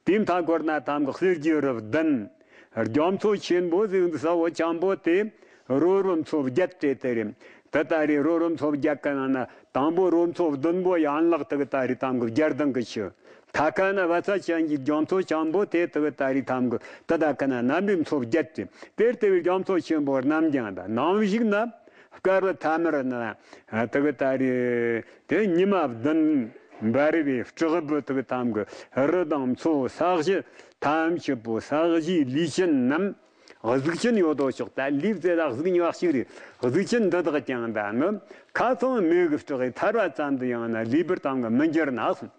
དེའི་མཐའ་འཁོར་ན་དམ་གི་གསེར་གྱི་རི་བདུན། རྒྱ་མཚོ་ཆེན་པོ་ཟེར་འདི་ས་བོ་ཆེན་པོ་དེ་རོལ་རོལ་མཚོ་བརྒྱད་རེད། དེ་རེད། དེ་ད་རེས་རོལ་རོལ་མཚོ་བརྒྱད་གི་ནང་ན་དང་པོ་རོལ་མཚོ་བདུན་པོ་ཡན་ལག་དེ་གི་ད་རེས་དམ་གི་བརྒྱ་ལྡང་གི་ཆུ། ཐ་ཁ་ན་བ་ཚྭ་ཅན་གྱི་རྒྱ་མཚོ་ཆེན་པོ་དེ་དེ་གི་ད་རེས་དམ་གི་དེ་ད་ཁ་ན་རྣམ་པའི་མཚོ་བརྒྱད་རེད། དེར་དེ་བའི་རྒྱ་མཚོ་ཆེན་པོ་རྣམ་རྒྱང་དང་ནམ་ཞིག་ན་སྐར་བ་ཐ་མར་ན་དེ་གི་ད་རེས་དེ་ཉི་མ་བདུན་འབར་བའི་སྲིབ་བུ་དེ་གི་དམ་གི་རི་དང་མཚོ་ས་གཞི་ཐམས་ཅད་པོ། ས་གཞིའི་ལུས་ཅན་རྣམས། གཟུགས་ཅན་ཡོད་དོ་ཅོག་ད་ལུས་ཟེར་ལ་གཟུགས་གཉིས་པ་གཅིག་རེད། གཟུགས་ཅན་འདི་དག་ཀྱང་ད་ནི་ཁ་ཚང་མེ་གི་སྲེག་གིས་ཐར་བ་ཙམ་དུ་ཡང་ན་ལུས་པར་དམ་གི་མི་འགྱུར་ན་གསུངས།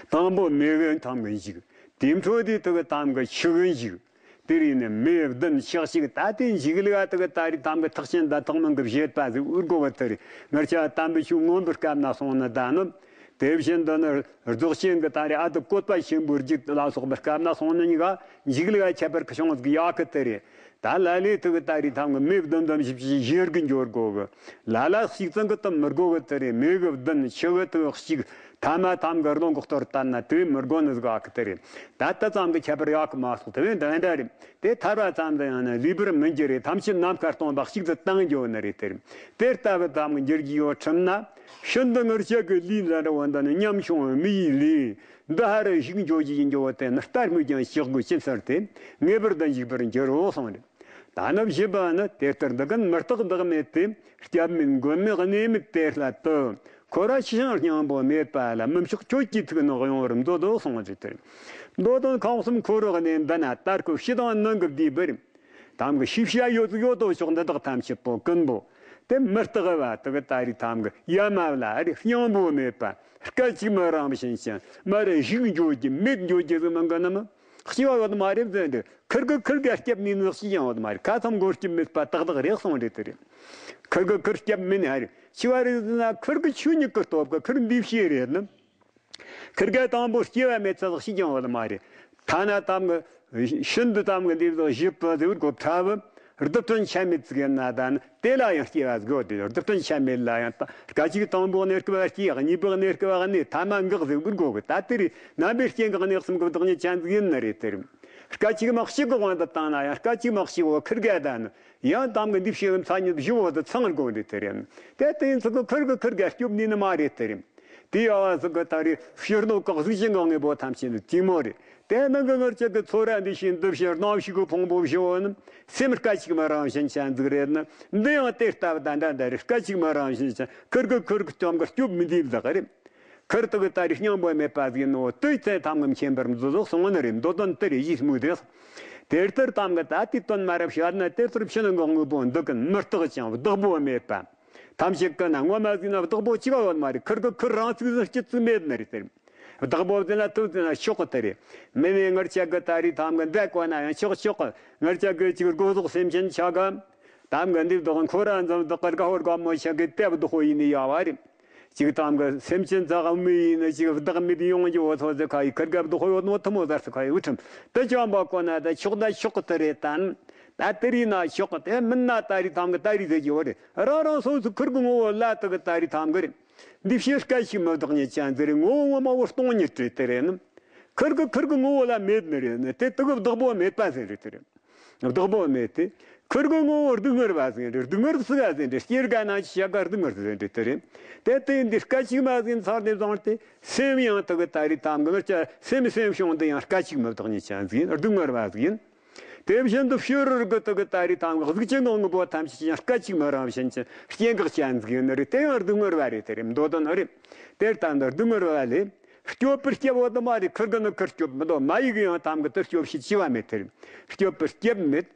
དང་པོ་མེ་གི་དམ་གི་འཇིག་དེའི་འཕྲོ་དེ་དེ་གི་དམ་གི་ཆུ་གི་འཇིག་དེ་རིང་ནི་མེ་བདུན་ཕྱག་ཞིག་ད་དེ་འཇིག་ལུགས་དེ་གི་ད་རེས་དམ་གི་ཐེག་ཆེན་དང་ཐེག་དམན་གི་བཞེད་པ་ཟིག་འུར་གོ་གི་དེ་རེད། ངར་ཆ་དམ་པའི་ཆོས་མངོན་པར་བསྐམས་ན་སོང་ནི་ད་ནི། དེ་བཞིན་དུ་ནི་རྫོགས་ཆེན་གྱི་ད་རེས་ཨ་ཏི་བཀོད་པ་ཆེན་པོའི་རྒྱུད་ལ་སོགས་པར་བསྐབས་ན་སོང་ནི་གཉིས་ཀ་འཇིག་ལུགས་ཁྱད་པར་ཁ་བྱང་ཟིག་ཡག་གི་དེ་རེད། ད་ལ་ལས་དུ་གི་ད་རེས་ཐང་གི་མེ་བདུན་དམ་ཞིབ་ཞིབ་ཞེ་གི་འབྱོར་དགོ་གི། ལ་ལ་ཞིག་ཙང་གི་དུ་མི་དགོ་གི་དེ་རེད། མེ་གི་བདུན་ཆུ་གི་དུ་གཅིག་ཐ་མ་ཐམ་གི་རླུང་གི་གཏོར་ལྟར་ན་དེ་མི་དགོ་ནི་ཟིག་ཡག་གི་དེ་རེད། ད་ལྟ་ཙམ་གི་ཁྱད་པར་ཡག་གི་མ་སོགས་དེ་བས་འདྲ་འདྲ་རེད། དེ་ཐར་བ་ཙམ་དུ་ཡང་ན་ལུས་པར་མི་འགྱུར་རེ། ཐམས་ཅད་ནམ་མཁའ་སྟོང་པ་གཅིག་ཏུ་བཏང་འགྱོ་ནི་རེད་དེ། དེ་ལྟ་བུ་ཙམ་གྱི་འགྱུར་གྱི་ཡོད་ཁྲིམས་ན། ཤིན་ཏུ་ངར་ཤག་གི་ལུས་འདྲ་འདྲ་བོ་འདི་ནི་ཉམ་ཆུང་བའི་མི་ཡི་ལུས་འདི་ཧ་རུ་ཞིག་འགྱོ་རྒྱུ་ཡིན་འགྱོ་བ་དེ་ནི་ལྟ་སྨོས་ཀྱང་ཞག་དགུ་ཕྱི་ཚར་ཏེ་ངེས་པར་དུ་འཇིག་པར་འགྱུར་རོ་གསུངས་རེད། ད་ནི་བཞི་པ་ནི་དེ་ལྟར་འདི་ཀུན་མི་རྟག་བདག་མེད་དེ། སྐྱབས་མེད་མགོན་མེད་གནས་མེད་དེ་སླད་དུ། འཁོར་བ་ཕྱི་ཞིང་སྙིང་པོ་མེད་པ་ལ། མི་མཆོག་ཁྱོད་ཀྱི་ཐུགས་ནི་གཡེང་བར་མཛོད་དོ་གསུངས་ཏེ་དེར། མདོ་དོན་ཁམས་གསུམ་འཁོར་བའི་གནས་འདི་ན། ལྟར་ཁོ་ཕྱི་དང་ནང་གི་བསྡུས་པར། དམ་གྱི་ཤེས་བྱ་ཡོད་ཡོད་དོ་ཅོག་འདི་དག་ཐམས་ཅད་པོ་ཀུན་པོ། དེ་མི་རྟག་པ་དེ་གི་ད་རེས་དམ་གྱི་ཡ་མ་བླ་རེ་སྙིང་པོ་མེད་པ། སྐད་ཅིག་མ་རིང་བཞིན་ཅན་མ་རེ་ཞིག་འགྱོ་རྒྱུ་མེད་འགྱོ་རྒྱུ་ཟིག་མིན་གི་ནི་མི། ཤི་བ་ཡོད་མ་རེད་ཟེར་འདི། ཁིར་གི་ཁིར་ག་སྐྱབས་ནི་ནི་ཤི་ཡང་ཡོད་མ་རེད། ཁ་ཚང་མགོ་སྐྱབས་མེད་པ་ཏག་ཏག་རེད་གསུངས་རེད་དེ་རེད། ཁིར་གི་ཁིར་སྐྱབས་མིན་ཧ་རེད། ཤི་བ་རེད་ཟེར་ན་ཁིར་གི་ཆོས་ཉིད་ཀྱི་སྟོབས་ཀྱི་ཁིར་འདི་བཤད་རེད་ནི། ཁིར་ག་དང་པོ་སྐྱེ་བ་མེད་ཚད་ཤི་ཡང་ཡོད་མ་རེད། ཐ་ན་དམ་གི་ཤིན་ཏུ་དམ་གི་འདི་ཚོ་ཞིབ་པ་ཟེར་གོ་ཕྲ་བུ། རྡུལ་ཕྲན་ཆ་མེད་ཅིག་ཡིན་ན་ད་ནི་དེ་ལ་ཡང་སྐྱེ་བ་དགོས་ཏེ། རྡུལ་ཕྲན་ཆ་མེད་ལ་ཡང་ད་སྐད་ཅིག་དང་པོ་གནས་སྐབས་སྐྱེ། གཉིས་པ་གནས་སྐབས་གནས། ཐ་མ་འགག་ཟེར་བུར་དགོས་གི། ད་དེ་རེད། རྣམ་པའི་རྐྱེན་གྱི་གནས་གསུམ་གྱི་བདག་ཉིད་ཅན་ཟིག་ཡིན་ནི་རེད་དེ་རེད། སྐད་ཅིག་མ་གཅིག་གི་དབང་དུ་བཏང་ན་ཡང་སྐད་ཅིག་མ་གཅིག་བོ་ཁིར་ག་ད་ནི་ཡང་དམ་གི་འདི་བཤད་མཚན་ཉིད་བཞི་བོ་དུ་ཚང་དགོས་རེད་དེ་རེད། དེ་དེ་ཡིན་ཚུལ་གི་ཁིར་གི་ཁིར་ག་སྐྱོབ་ནི་ནི་མ་རེད་དེ་རེད། དེ་ཡ་བ་ཟིག་གི་ད་རེས་ཕྱིར་སྣོད་ཀྱི་གཟུགས་ཅན་གྱི་དངོས་པོ་ཐམས་ཅད་ནི་དེ་མོ་རེད། དེ་ནང་གི་ངར་ཅག་གི་ཚོ་ར་འདི་བཞིན་འདི་བཞིན་རྣམ་ཤེས་ཀྱི་ཕུང་པོ་བཞི་བོ་ནི་སེམས་སྐད་ཅིག་མ་རང་བཞིན་ཅན་ཟིག་རེད་ནི། འདི་ཡང་དེ་ལྟ་བུ་ད་འདྲ་འདྲ་རེད། སྐད་ཅིག་མ་རང་བཞིན་ཅན་ཁིར་གི་ཁིར་གི་སྐྱོབ་གི་སྐྱོབ་མི་འདི་ལག་རེད། ཁིར་དག་གི་ད་རེས་སྙིང་པོ་མེད་པ་ཟིག་ཡིན་ནོ་དེ་ཚེ་ཐམ་གི་མཁྱེན་པར་མཛོད་དོ་གསུངས་ནི་རེད། མདོ་དོན་དེ་རེད་ཞེས་སྨོས་ཏེ། དེ་ལྟར་དམ་གི་ད་ལྟའི་དོན་མ་རབ་བཤད་ན། དེ་ལྟར་ཕྱི་ནང་གི་དངོས་པོ་འདི་ཀུན་མི་རྟག་ཅིང་བདག་པོ་མེད་པ། ཐམས་ཅད་ཀུན་ན་ངོ་མ་ཟིན་ན་བདག་པོ་གཅིག་ཡོད་མ་རེད། ཁིར་གི་ཁིར་རང་ཚུགས་ཟིན་སྐྱིད་ཚུགས་མེད་ནི་རེད་དེ། བདག་པོ་ཟིན་ན་ཐུགས་ཟིན་ན་ཆོག་གི་དེ་རེད། མི་ནས་ངར་ཅག་གི་ད་རེས་ཐམ་གི་འདྲ་གོ་ན་ཡང་ཆོག་ཆོག་གི། ངར་ཅག་གི་ཅིག་སྒོ་ཟོག་སེམས་ཅན་ཆ་ག་དམ་གི་འདི་བདག་འཁོར་ར་འཛོམས་བདག་གི་དགའ་བོར་དགའ་མོ་ཆ་གི་དེ་བདག་པོ་ཡིན་ནི་ཡ་བ་རེད། ཅིག་ཐམ་གི་སེམས་ཅན་ཚ་ག་མི་ཡིན་ནི་ཅིག་བདག་མེད་ཡོང་རྒྱུ་བོ་ཚོ་ཟེར་ཁ་ཡི་ཁིར་ག་བདག་པོ་ཡོད་ནོ་ཐུ་མོ་ཟེར་སུ་ཁ་ཡི་འུ་ཁྲིམས་དེ་ཅང་བ་གོ་ན་ད་ཆོག་ད་ཆོག་གི་དེ་རེད་དམ། ད་དེ་རིགས་ན་ཆོག་གི། དེ་མིན་ན་ད་རེས་ཐམ་གི་ད་རེས་ཟེར་གྱི་བ་རེད། རང་རང་སོ་སོ་ཁིར་གི་ངོ་བོ་ལ་དག་གི་ད་རེས་ཐམ་གི་རེད། འདི་ཕྱིར་སྐད་ཅིག་མི་བདག་ཉིད་ཅན་ཟེར་རེད། ངོ་བོ་ངོ་མ་བོ་སྟོང་ཉིད་རེད་དེ་རེད་ནི། ཁིར་གི་ཁིར་གི་ངོ་བོ་ལ་མེད་ནི་རེད་ནི། དེ་དག་གི་བདག་པོ་མེད་པ་ཟེར་རེད་དེ་རེད། བདག་པོ་མེད་དེ། ཁིར་གི་ངོ་བོ་སྡུག་བསྔལ་བ་ཟེར་རེད། སྡུག་བསྔལ་སུ་ག་ཟེར་རེད། སྐྱེ་རྒ་ན་འཆི་བྱ་དགའ་སྡུག་བསྔལ་ཟེར་རེད་དེ་རེད། དེ་དེ་འདི་སྐད་ཅིག་མ་ཟིན་ཚར་ཏེ་བཟང་སྟེ་སེམས་ཡང་དག་གི་ད་རེས་ཐམ་གི་ངར་ཅག་སེམས་སེམས་བྱུང་འདི་ཡང་སྐད་ཅིག་མི་བདག་ཉིད་ཅན་ཟིག་ཡིན། སྡུག་བསྔལ་བ་ཟིག་ཡིན། དེ་བཞིན་དུ་ཕྱི་རོལ་གྱི་དག་གི་ད་རེས་ཐམ་གི་གཟུགས་ཅན་གྱི་དངོས་པོ་ཐམས་ཅད་ཀྱང་སྐད་ཅིག་མི་རང་བཞིན་གྱི་སྐྱེ་འགག་ཅན་ཟིག་ཡིན་ནི་རེད། དེ་ཡང་སྡུག་བསྔལ་བ་རེད་དེ་རེད། མདོ་དོན་ནི་རེད། དེ་ལྟར་འདི་སྡུག་བསྔལ་བ་ལས་སྐྱོབ་པར་སྐྱབས་འོ་དུ་མ་རེད། ཁིར་གི་ནི་ཁིར་སྐྱོབ་མི་འདུག་མ་ཡིག་ཡང་ཐམ་གི་དེར་སྐྱོབ་ཤེས་ཅི་བ་མེད་དེ་རེད། སྐྱོབ་པར་སྐྱབས་མེད།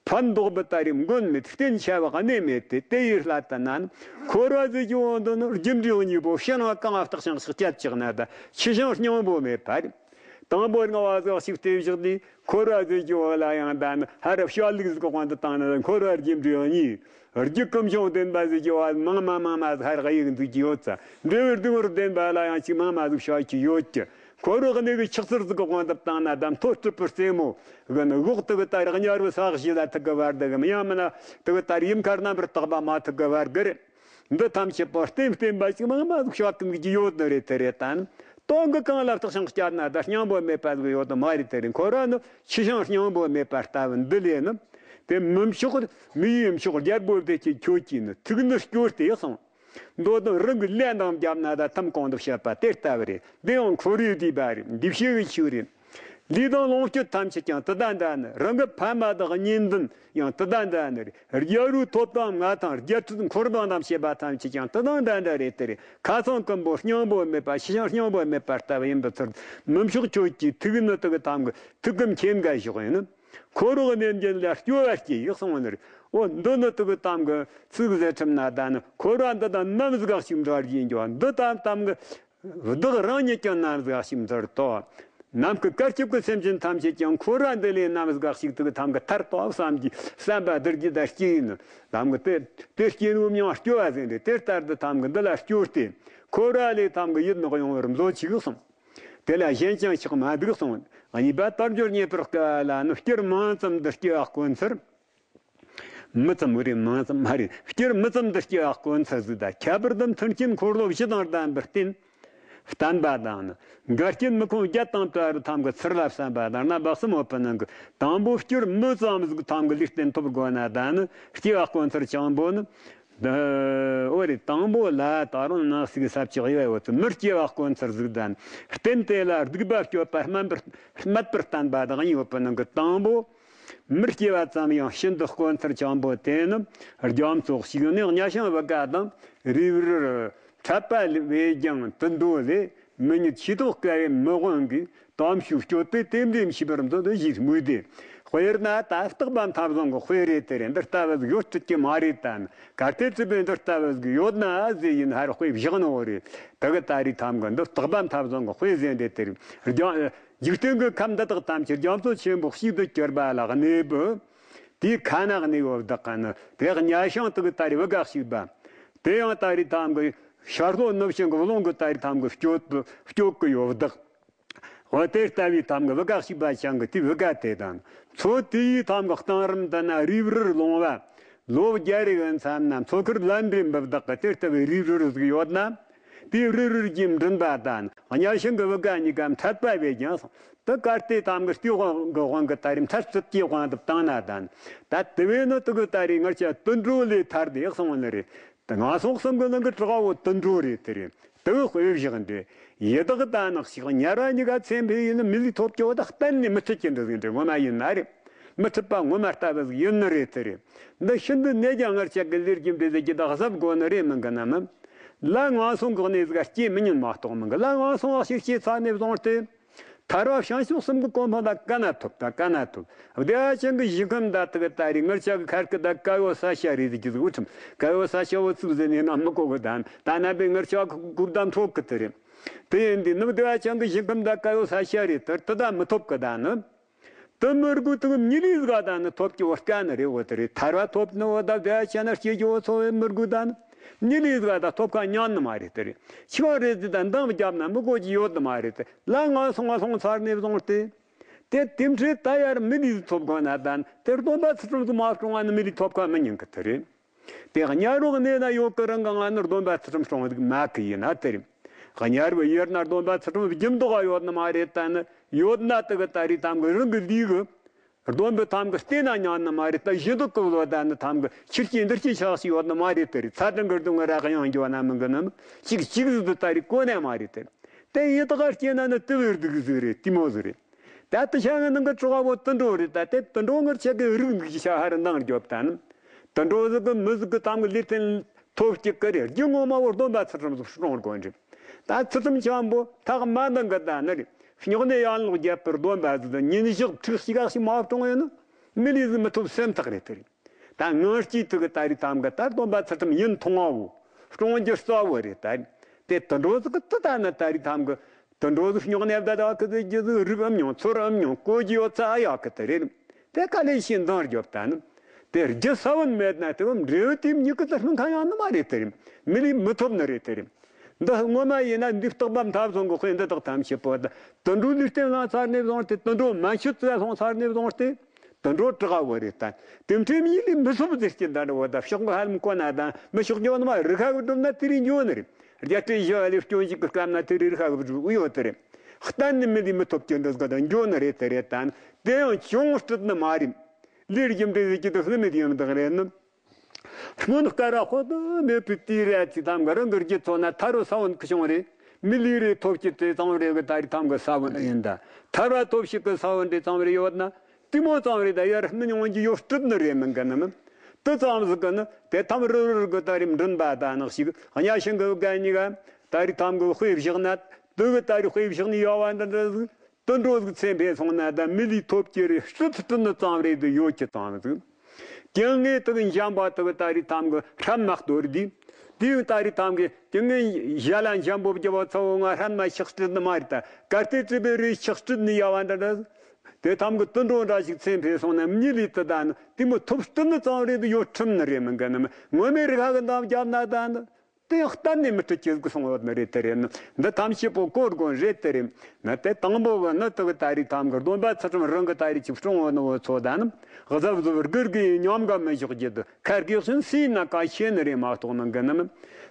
ཕན་འདོགས་པའི་ད་རེས་མགོན་མེད། བརྟེན་བྱ་བ་གནས་མེད་དེ། དེ་ཡི་སླད་ལྟ་ན་ནི། འཁོར་བ་ཟེར་རྒྱུ་བོ་འདི་ནི་རྒྱུ་འབྲས་གཉིས་པོ་ཕྱི་ནང་གང་བརྟགས་ཤིང་དཔྱད་ཅིག་ན་ད་ཆུ་ཤིང་སྙིང་པོ་མེད་པ་རེད། དང་པོ་རྙིང་བ་ཟིག་ཞིག་བལྟས་བཞག་དུས། འཁོར་བ་ཟེར་རྒྱུ་བོ་ལ་ཡང་ད་ནི་ཧ་ར་བཤད་ལུགས་ཟིག་དབང་དུ་བཏང་ན། འཁོར་བ་རྒྱུ་འབྲས་གཉིས། རྒྱུ་ཀུན་བྱུང་བདེན་པ་ཟེར་རྒྱུ་བོ་མང་མ་མང་མ་ཟིག་ཧ་ར་ཡིག་འཛུགས་ཀྱི་ཡོད་ཙང་། འབྲས་བུ་སྡུག་བསྔལ་བདེན་པ་ལ་ཡང་ཅིག་མང་མ་ཟིག་བཤད་ཀྱི་ཡོད་ཀྱི། འཁོར་བའི་གནས་ཀྱི་ཆགས་ཚུལ་ཟིག་གི་དབང་དུ་བཏང་ན། ད་མཐོ་སྤྲུལ་པའི་རྩེ་མོ་གི་ནི་འོག་ཏུ་གི་ད་རེས་དམྱལ་བའི་ས་གཞི་ལ་ཐུག་གི་བར་དུ་གི། ཡང་མིན་ན་དེ་གི་ད་རེས་ཡུམ་མཁར་རྣམ་པར་དག་པ་མ་ཐུག་གི་བར་གི་རེད། འདི་ཐམས་ཅད་པོ་རྟེན་བརྟེན་པ་ཅིག་མང་མ་ཟིག་བཤད་གི་འདུག་གི་ཡོད་ནི་རེད། དེ་རེད། ད་ནི་དོན་གྱི་གང་ལ་བརྟགས་ཤིང་དཔྱད་ན་ད་སྙིང་པོ་མེད་པ་ཟིག་ཡོད་ནི་མ་རེད། དེ་རེད། འཁོར་བ་ནི་ཆུ་ཤིང་སྙིང་པོ་མེད་པ་ལྟ་བུ་འདི་ལས་ནི། དེ་མི་མཆོག་མི་ཡི་མཆོག་རྒྱལ་པོ་བདེ་ཆེན་ཁྱོད་ཀྱིས་ནི། ཐུགས་ནི་སྐྱོ་སྟེ་གསུངས། མདོ་དང་རང་གི་ལས་རྣམས་བརྒྱབ་ན་ད་ཐམ་གང་དུ་བཤད་པ་དེ་ལྟ་བུ་རེད། འདི་ཡང་འཁོར་བའི་བསྡུས་པ་རེད། འདུས་བྱས་ཀྱི་ཆོས་རེད། ལུས་དང་ལོངས་སྤྱོད་ཐམས་ཅད་ཀྱང་དེ་དང་འདྲ་ནི། རང་གི་ཕ་མ་དང་གཉེན་འདུན་ཡང་དེ་དང་འདྲ་ནི་རེད། རྒྱལ་པོའི་ཐོབ་དང་མངའ་ཐང་རྒྱལ་ཕྲན་འཁོར་དང་ནམ་བྱེད་པ་ཐམས་ཅད་ཀྱང་དེ་དང་འདྲ་འདྲ་རེད། དེ་རེད། ཁ་ཚང་ཀུན་པོ་སྙིང་པོ་མེད་པ། ཆུ་ཤིང་སྙིང་པོ་མེད་པ་ལྟ་བུ་ཡིན་པའི་ཚུལ། མི་མཆོག་ཁྱོད་ཀྱི་ཐུགས་ནི་དེ་གི་ཐམ་གི་ཐུགས་ཀྱི་མཁྱེན་དགའ་ཞོག་ཡིན་ནི། འཁོར་བའི་གནས་འདི་ལ་སྐྱོ་བ་སྐྱེས་ཡོད་གསུངས་ནི་རེད། འོ་འདི་ནི་དེ་གི་ཐམ་གི་ཚིག་ཟེར་ཁྲིམས་ན་ད་ནི་འཁོར་བ་འདི་དང་ནམ་ཟིག་ཞིག་འབྲལ་གྱིན་འགྱོ། འདི་དང་ཐམ་གི་བདག་རང་ཉིད་ཀྱང་ནམ་ཟིག་ཞིག་འབྲལ་ཏོ། ནམ་མཁའི་བསྐལ་ཆུབ་ཀྱི་སེམས་ཅན་ཐམས་ཅད་ཀྱང་འཁོར་བ་འདི་ལས་ནམ་ཟིག་ཞིག་དེ་གི་ཐམ་གི་ཐར་ཏོ་བསམ་གྱི་བསམ་པ་བསྡུར་གྱི་ད་སྐྱེས་ཡིན་ནི། ཐམ་གི་དེ་དེ་སྐྱེས་ནོ་མྱང་སྐྱོ་བ་ཟེར་འདི་དེ་ལྟར་དུ་ཐམ་གི་འདི་ལ་སྐྱོ་སྟེ། འཁོར་བ་ལས་ཐམ་གི་ཡིད་མི་དབྱུང་བར་མཛོད་ཅིག་གསུངས། དེ་ལ་གཞན་ཅང་ཆགས་མ་འདུག་གསུངས། གཉིས་པ་དལ་འབྱོར་རྙེད་པར་དཀའ་བ་ལ་ནི། སྐྱེར་མང་ཙམ་འདི་སྐྱེ་བ་དཀོན་ཚར། མི་ཙམ་རེད། མང་ཙམ་མ་རེད། སྐྱེར་མི་ཙམ་འདི་སྐྱེ་བ་དཀོན་ཚར་ཟིག་ད་ཁྱད་པར་དུ་མཐུན་རྐྱེན་འཁོར་ལོ་བཞི་དང་ལྡན་པར་བརྟེན། བསྟན་པ་དང་ནི། འགལ་རྐྱེན་མི་ཁོམ་བརྒྱད་དང་བྲལ་བར་ཐམ་གི་ཚུར་ལ་བསམ་པ་དང་ན་བག་སི་མོ་པི་ནང་གི་དང་པོ་སྐྱེར་མི་ཙམ་ཟིག་ཐམ་གི་ལུས་རྟེན་ཐོབ་དགོས་ན་ད་ནི་སྐྱེ་བ་དཀོན་ཚར་ཆེན་པོ་ནི། འདི་འོ་རེད། དང་པོ་ལ་ད་རུང་ནང་གསེས་ས་བཅུ་གཡས་པའི་འོག་ཏུ་མི་སྐྱེ་བ་དཀོན་ཚར་ཟིག་དང་། རྟེན་དེ་ལ་སྡིག་པ་སྤྱོད་པ་སྨད་པར་སྨད་པར་བསྟན་པ་དང་ཡོད་པའི་ནང་གི་དང་པོ། མི་སྐྱེ་བ་ཙམ་ཡང་ཤིན་ཏུ་དཀོན་ཚར་ཆེན་པོ་དེ་ནི། རྒྱ་མཚོ་ཞིག་ནི་གཉའ་ཤིང་བུ་ག་དང་རུས་རུར་འཕྲད་པ་བས་ཀྱང་དུད་འགྲོ་ལས། མི་ཉིད་ཤེས་རྟོགས་དཀའ་བའི་མི་དབང་གིས། དམ་ཞུགས་སྤྱོད་པས་དེ་འདྲའི་མཆིས་པར་འདོད་ཞེས་སྨོས་ཏེ། དཔེར་ན་ད་སྟག་པ་མཐའ་བཟང་གི་དཔེ་རེད། དེ་རེད། འདི་ལྟ་བུ་ཟིག་ཡོད་སྲིད་ཀྱི་མ་རེད་དམ། གལ་ཏེ་ཅི་བས་འདི་ལྟ་བུ་ཟིག་ཡོད་ན་ཟེར་ཡིན་ཧར་དཔེ་བཞག་ནོ་རེད། དེ་གི་ད་རེས་ཐམ་གི་འདི་སྟག་པ་མཐའ་བཟང་གི་དཔེ་ཟེར་འདི་དེ་རེད། རྒྱ་འཇིག་རྟེན་གྱི་ཁམས་འདི་དག་ཐམས་ཅད་རྒྱ་མཚོ་ཆེན་པོ་གཅིག་ཏུ་གྱུར་པ་ལ་གནས་པའི། དེའི་ཁ་ན་གནས་ཡོད་བདག་གི་ནི་དེ་གཉའ་ཤིང་དེ་གི་ད་རེས་བུ་ག་ཞིག་པ། དེ་ཡང་ད་རེས་ཐམ་གི་ཤར་ལྷོ་ནུབ་བྱང་གི་རླུང་གི་ད་རེས་ཐམ་གི་སྐྱོད་སྐྱོད་གི་ཡོད་བདག་འོ་དེ་ལྟ་བུའི་ཐམ་གི་བུ་ག་ཞིག་པ་ཅང་གི་དེ་བུ་ག་དེ་དང་། མཚོ་དེའི་ཐམ་གི་གཏིང་རིམ་དུ་ན་རུས་རུར་ལོང་བ། ལོ་བརྒྱ་རེ་གི་མཚམས་ན་མཚོ་ཁར་ལན་རེ་འབབ་བདག་གི་དེ་ལྟ་བུའི་རུས་རུར་ཟིག་ཡོད་ན། དེའི་རུས་རུར་གྱིས་མགྲིན་པ་དང་གཉའ་ཤིང་གི་བུ་ག་གཉིས་ཀ་འཕྲད་པ་བས་ཀྱང་། དེ་གར་དེ་ཐམ་གི་སྟེས་དབང་གི་དབང་གི་ད་རེས་མཐར་ཐུག་གི་དབང་དུ་བཏང་ན་དང་། ད་དེ་བས་ནི་དེ་གི་ད་རེས་ངར་ཆ་དུད་འགྲོ་ལས་ཐར་ཏེ་གསུངས་ནི་རེད། དེ་ངན་སོང་གསུམ་གི་ནང་གི་དྲུག་པ་བོ་དུད་འགྲོ་རེད། དེ་རེད། དེ་གི་དཔེ་བཞག་འདི་ཡི་དྭགས་དང་ནག་ཞིག་དམྱལ་བ་གཉིས་ཀ་ཚེ་འཕོས་ཡིན་ནི་མི་ལུས་ཐོབ་ཀྱི་བོ་ད་གཏན་ནས་མི་འཕྲད་ཀྱི་འདྲ་ཟིག་འདྲ་ངོ་མ་ཡིན་ན་རེད། མི་འཕྲད་པ་ངོ་མ་ལྟ་བུ་ཟིག་ཡིན་ནི་རེད། དེ་རེད། འདི་ཤིན་ཏུ་ནས་ཀྱང་ངར་ཆ་གི་ལས་རྒྱུ་འབྲས་ཟིག་གི་ད་གཟབ་དགོས་ནི་རེད་མིན་གི་ན་མིན། ལ་ངན་སོང་གི་གནས་ཟིག་སྐྱེ་མི་ཉན་མ་གཏོགས་མིན་གི། ལ་ངན་སོང་ཞིག་སྐྱེ་ཚར་ནས་བཟུང་སྟེ། ཐར་བ་བྱང་ཕྱོགས་གསུམ་གྱི་གོ་འཕང་ད་ག་ན་ཐོབ། ད་ག་ན་ཐོབ། བདེ་བ་ཅན་གྱི་ཞིང་ཁམས་ད་དེ་གི་ད་རེས་ངར་ཆ་གི་ཁར་གི་ད་ཀ་ཡོ་ས་ཤ་རེད་ཟིག་གི་ཟིག་འུ་ཁྲིམ་ཀ་ཡོ་ས་ཤ་བོ་ཚུགས་ཟེར་ནས་ན་མི་གོ་གི་ད་ད་ན་པའི་ངར་ཆ་གི་གུར་ད་འཕྲོག་གི་དེ་རེད། དེ་ཡིན་དུས་ནི་བདེ་བ་ཅན་གྱི་ཞིང་ཁམས་ད་ཀ་ཡོ་ས་ཤ་རེད། དེ་དེ་ད་མི་ཐོབ་གི་ད་ནི། དེ་མི་དགོས། དེ་གི་མྱི་ལུས་ཟིག་ད་ནི་ཐོབ་ཀྱི་བོ་དཀའ་ནི་རེད། འོ་དེ་རེད། ཐར་བ་ཐོབ་ནི་བོ་ད་བདེ་བ་ཅན་ན་སྐྱེ་རྒྱུ་བོ་ཚོ་བའི་མི་དགོས་ད་ནི། མྱི་ལུས་ཟིག་ད་ཐོབ་ཁ་ཉན་ནི་མ་རེད། དེ་རེད། ཆི་ག་རེད་ཟིག་ད་འདང་བརྒྱབ་ན་མི་དགོས་ཀྱི་ཡོད་ནི་མ་རེད། དེ་ལ་ངན་སོང་ང་སོང་ཚར་ནས་བཟུང་སྟེ། དེ་དེ་འཕྲོས་ད་ཡར་མི་ལུས་ཐོབ་དགོས་ན་ད་ནི་དེ་སྡོམ་པ་ཚུལ་ཁྲིམས་སུ་མ་སྲུང་བ་ནི་མི་ལུས་ཐོབ་ཁ་མི་ཉན་གི། དེ་རེད། དེ་དམྱལ་བའི་གནས་ན་ཡོད་གི་རང་གི་ང་ནི་སྡོམ་པ་ཚུལ་ཁྲིམས་སྲུང་བ་ཟིག་མེད་གི་ཡིན་ན་དེ་རེད། དམྱལ་བའི་ཡུལ་ན་སྡོམ་པ་ཚུལ་ཁྲིམས་སྒྱུ་མདོག་ཡོད་ནི་མ་རེད། ད་ནི་ཡོད་ན་དེ་གི་ད་རེས་ཐམ་གི་རང་གི་ལུས་གི་སྡོམ་པའི་ཐམ་གི་བརྟེན་ན་ཉན་ནི་མ་རེད། ད་གཞི་འདུག་གི་ལོ་ད་ནི་ཐམ་གི་ཆུ་སྐྱེས་འདི་སྐྱེས་ཆགས་ཤིག་ཡོད་ནི་མ་རེད། དེ་རེད། ཚ་དྲང་གི་སྡུག་བསྔལ་རག་ཡང་འགྱོ་ན་མིན་གི་ནི་ཅིག་ཅིག་ཟིག་ཏུ་ད་རེས་གོ་ནས་མ་རེད། དེ་རེད། དེ་ཡི་དྭགས་སྐྱེས་ན་ནི་དེ་བས་སྡུག་ཟིག་རེད། དེ་མོ་ཟིག་རེད། ད་དེ་ཆ་ངན་ནང་གི་གྲོགས་བོ་དུད་འགྲོ་རེད། ད་དེ་དུད་འགྲོ་ངར་ཆ་གི་རིགས་འདུག་ཤ་ཧ་ར་འདང་རྒྱོབ་ད་ནི། དུད་འགྲོ་ཟིག་གི་མི་ཟིག་གི་ཐམ་གི་ལུས་རྟེན་ཐོབ་སྐྱེ་གི་རེད། རྒྱུ་ངོ་མ་བོ་སྡོམ་པ་ཚུལ་ཁྲིམས་སུ་སྲུང་དགོས་རེད། ད་ཚུལ་ཁྲིམས་འཆམ་པོ་ཐག་མ་འདང་གི་ད་ནི་རེད། སྨྱུང་གནས་ཡན་ལག་བརྒྱད་པར་སྡོམ་པ་ཟིག་དང་ཉིན་ཞག་ཁྲིག་ཞིག་ཞིག་མ་སྲུང་ཡོད་ན། མི་ལུས་ཟིག་མི་ཐོབ་སེམས་ཐག་རེད་དེ་རེད། ད་ངང་སྐྱིད་དུ་གི་ད་རེས་ཐམ་གི་ད་སྡོམ་པ་ཚུལ་ཁྲིམས་ཡུན་ཐུང་བ་བོ། སྲུང་རྒྱུ་རྩ་བོ་རེད་ད། དེ་དུད་འགྲོ་ཟིག་གི་དུ་ད་ནི་ད་རེས་ཐམ་གི་དུད་འགྲོ་ཟིག་སྨྱུང་གནས་བདག་ད་གི་ཟིག་རྒྱུ་ཟིག་རིག་འམ་མྱོང་ཚོར་འམ་མྱོང་གོ་རྒྱུ་ཡོད་ཚ་ཡག་གི་དེ་རེད། དེ་ག་ལས་ཤིན་འདང་རྒྱོབ་ད་ནི། དེ་རྒྱུ་ས་བོན་མེད་ན་དེ་བོ་འབྲས་བུ་དེ་མྱུ་གུ་དུ་སྨིན་ཁ་ཡང་ནི་མ་རེད་དེ་རེད། མི་ལུས་མི་ཐོབ་ནི་རེད་དེ་རེད། འདི་ངོ་མ་ཡིན་ན་འདི་རྟག་པ་མཐའ་བཟུང་གི་དཔེ་འདི་དག་ཐམས་ཅད་པོ་ད་དུད་འགྲོ་ལུས་རྟེན་བླངས་ཚར་ནས་བཟུང་སྟེ་དུད་འགྲོ་མ་མཆོད་ཙི་ལྷུང་ཚར་ནས་བཟུང་སྟེ། དུད་འགྲོ་དྲག་བོ་རེད་ད། དེ་འཕྲོས་མི་ལུས་མི་ཐོབ་ཟེར་གྱི་འདྲ་འདྲ་བོ་ད་ཕྱོགས་ག་ཧ་ལམ་གོ་ན་ད་མི་ཕྱོགས་སྐྱོ་ནི་མ་རི་ཁ་གི་སྒྲུབ་ན་དེ་རིང་འགྱོ་ནི་རེད། རྒྱ་སྤྲེལ་བཞི་བ་ལས་སྐྱོན་ཞིག་གི་སྐབས་ན་དེ་རིང་རི་ཁ་གི་སྒྲུབ་གི་ཡོད་དེ་རེད། གཏན་ནས་མི་ལུས་མི་ཐོབ་ཀྱི་འདྲ་ཟིག་ད་འགྱོ་ནི་རེད་དེ་རེད་ད། དེ་ཡང་ཅུང་སྲིད་ནི་མ་རེད། ལས་རྒྱུ་འབྲས་ཟེར་གྱི་དེ་ལྷུ་མེད་ཡོད་མི་དག་རེད་ནི། སྔོན་སྐ་ར་དཔག་ཏུ་མེད་པའི་དུས་རེད་ཅིག་ཐམ་ག་རང་གི་རྒྱུད་ཚོ་ན་ཐར་བའི་ས་བོན་ཁུ་བྱུང་རེད། མི་ལུས་རེ་ཐོབ་ཀྱི་དེ་གཙང་རེ་གི་ད་རེས་ཐམ་གི་ས་བོན་ཡིན་ད། ཐར་བ་ཐོབ་ཞིག་གི་ས་བོན་རེ་གཙང་རེ་ཡོད་ན། དེ་མོ་གཙང་རེ་ད་ཡར་མི་ཉུང་གི་ཡོད་སྲིད་ནི་རེད་མིན་གི་ནི་མིན། དེ་ཙམ་ཟིག་གི་ནི་དེ་ཐམ་རུ་རུ་གི་ད་རེས་མགྲིན་པ་ད་ནག་ཞིག་གཉའ་ཤིང་གི་བརྒལ་ཉིག་ག་ད་རེས་ཐམ་གི་དཔེ་བཞག་ན། དེ་གི་ད་རེས་དཔེ་བཞག་ནི་ཡོད་བ་འདི་འདྲ་ཟིག་དུད་འགྲོ་ཟིག་ཚེ་འཕེལ་སོང་ན་ད་མི་ལུས་ཐོབ་ཀྱི་རེད་སྲིད་ཐུབ་ནི་ཙམ་རེད་དུ་ཡོད་ཀྱི་ཙམ་ཟིག་ཀྱང་ངས་དེ་གི་འཇམ་པ་དེ་གི་ད་རེས་ཐམ་གི་ཧྲན་མ་གཏོར་དུས། དེའི་ད་རེས་ཐམ་གི་ཀྱང་ངས་ཞལ་ལ་འཇམ་པོ་བརྒྱབ་པ་ཚ་བོ་ང་ཧྲན་མ་ཆགས་སྲིད་ནི་མ་རེད་ད། གལ་ཏེ་གྲུབ་པའི་རེས་ཆགས་སྲིད་ནི་ཡ་བ་འདྲ་འདྲ། དེ་ཐམ་གི་དུད་འགྲོ་འདྲ་ཞིག་ཚེ་འཕེལ་སོང་ན་མི་ལུས་དེ་ད་ནི་དེ་མོ་ཐོབ་སྲིད་ནི་ཙམ་རེད་དུ་ཡོད་ཁྲིམས་ནི་རེད་མིན་གི་ནི་མིན། ངོ་མའི་རི་ཁ་གི་འདམ་བརྒྱབ་ན་ད་ནི། དེ་ཡང་གཏན་ནས་མི་སྲིད་ཀྱི་གསུང་ཡོད་ནི་རེད་དེ་རེད་ནི། འདི་ཐམས་ཅད་པོ་གོ་དགོས་རེད་དེ་རེད། ནི་དེ་དང་པོ་གི་ནི་དེ་གི་ད་རེས་ཐམ་གི་སྡོམ་པ་ཚུལ་ཁྲིམས་རང་གི་ད་རེས་ཅིག་སྲུང་ཡོད་ནི་བོ་ཚོ་ད་ནི། གཟབ་གཟབ་སྒུར་གི་ཡིན་ཉམས་ག་མི་ཞོག་རྒྱུ་དུ་ཁ་དགེ་བཞིན་སུ་ཡིན་ན་ག་ཤེས་ནི་རེད་མ་གཏོགས་ནི་གི་ནི་མིན།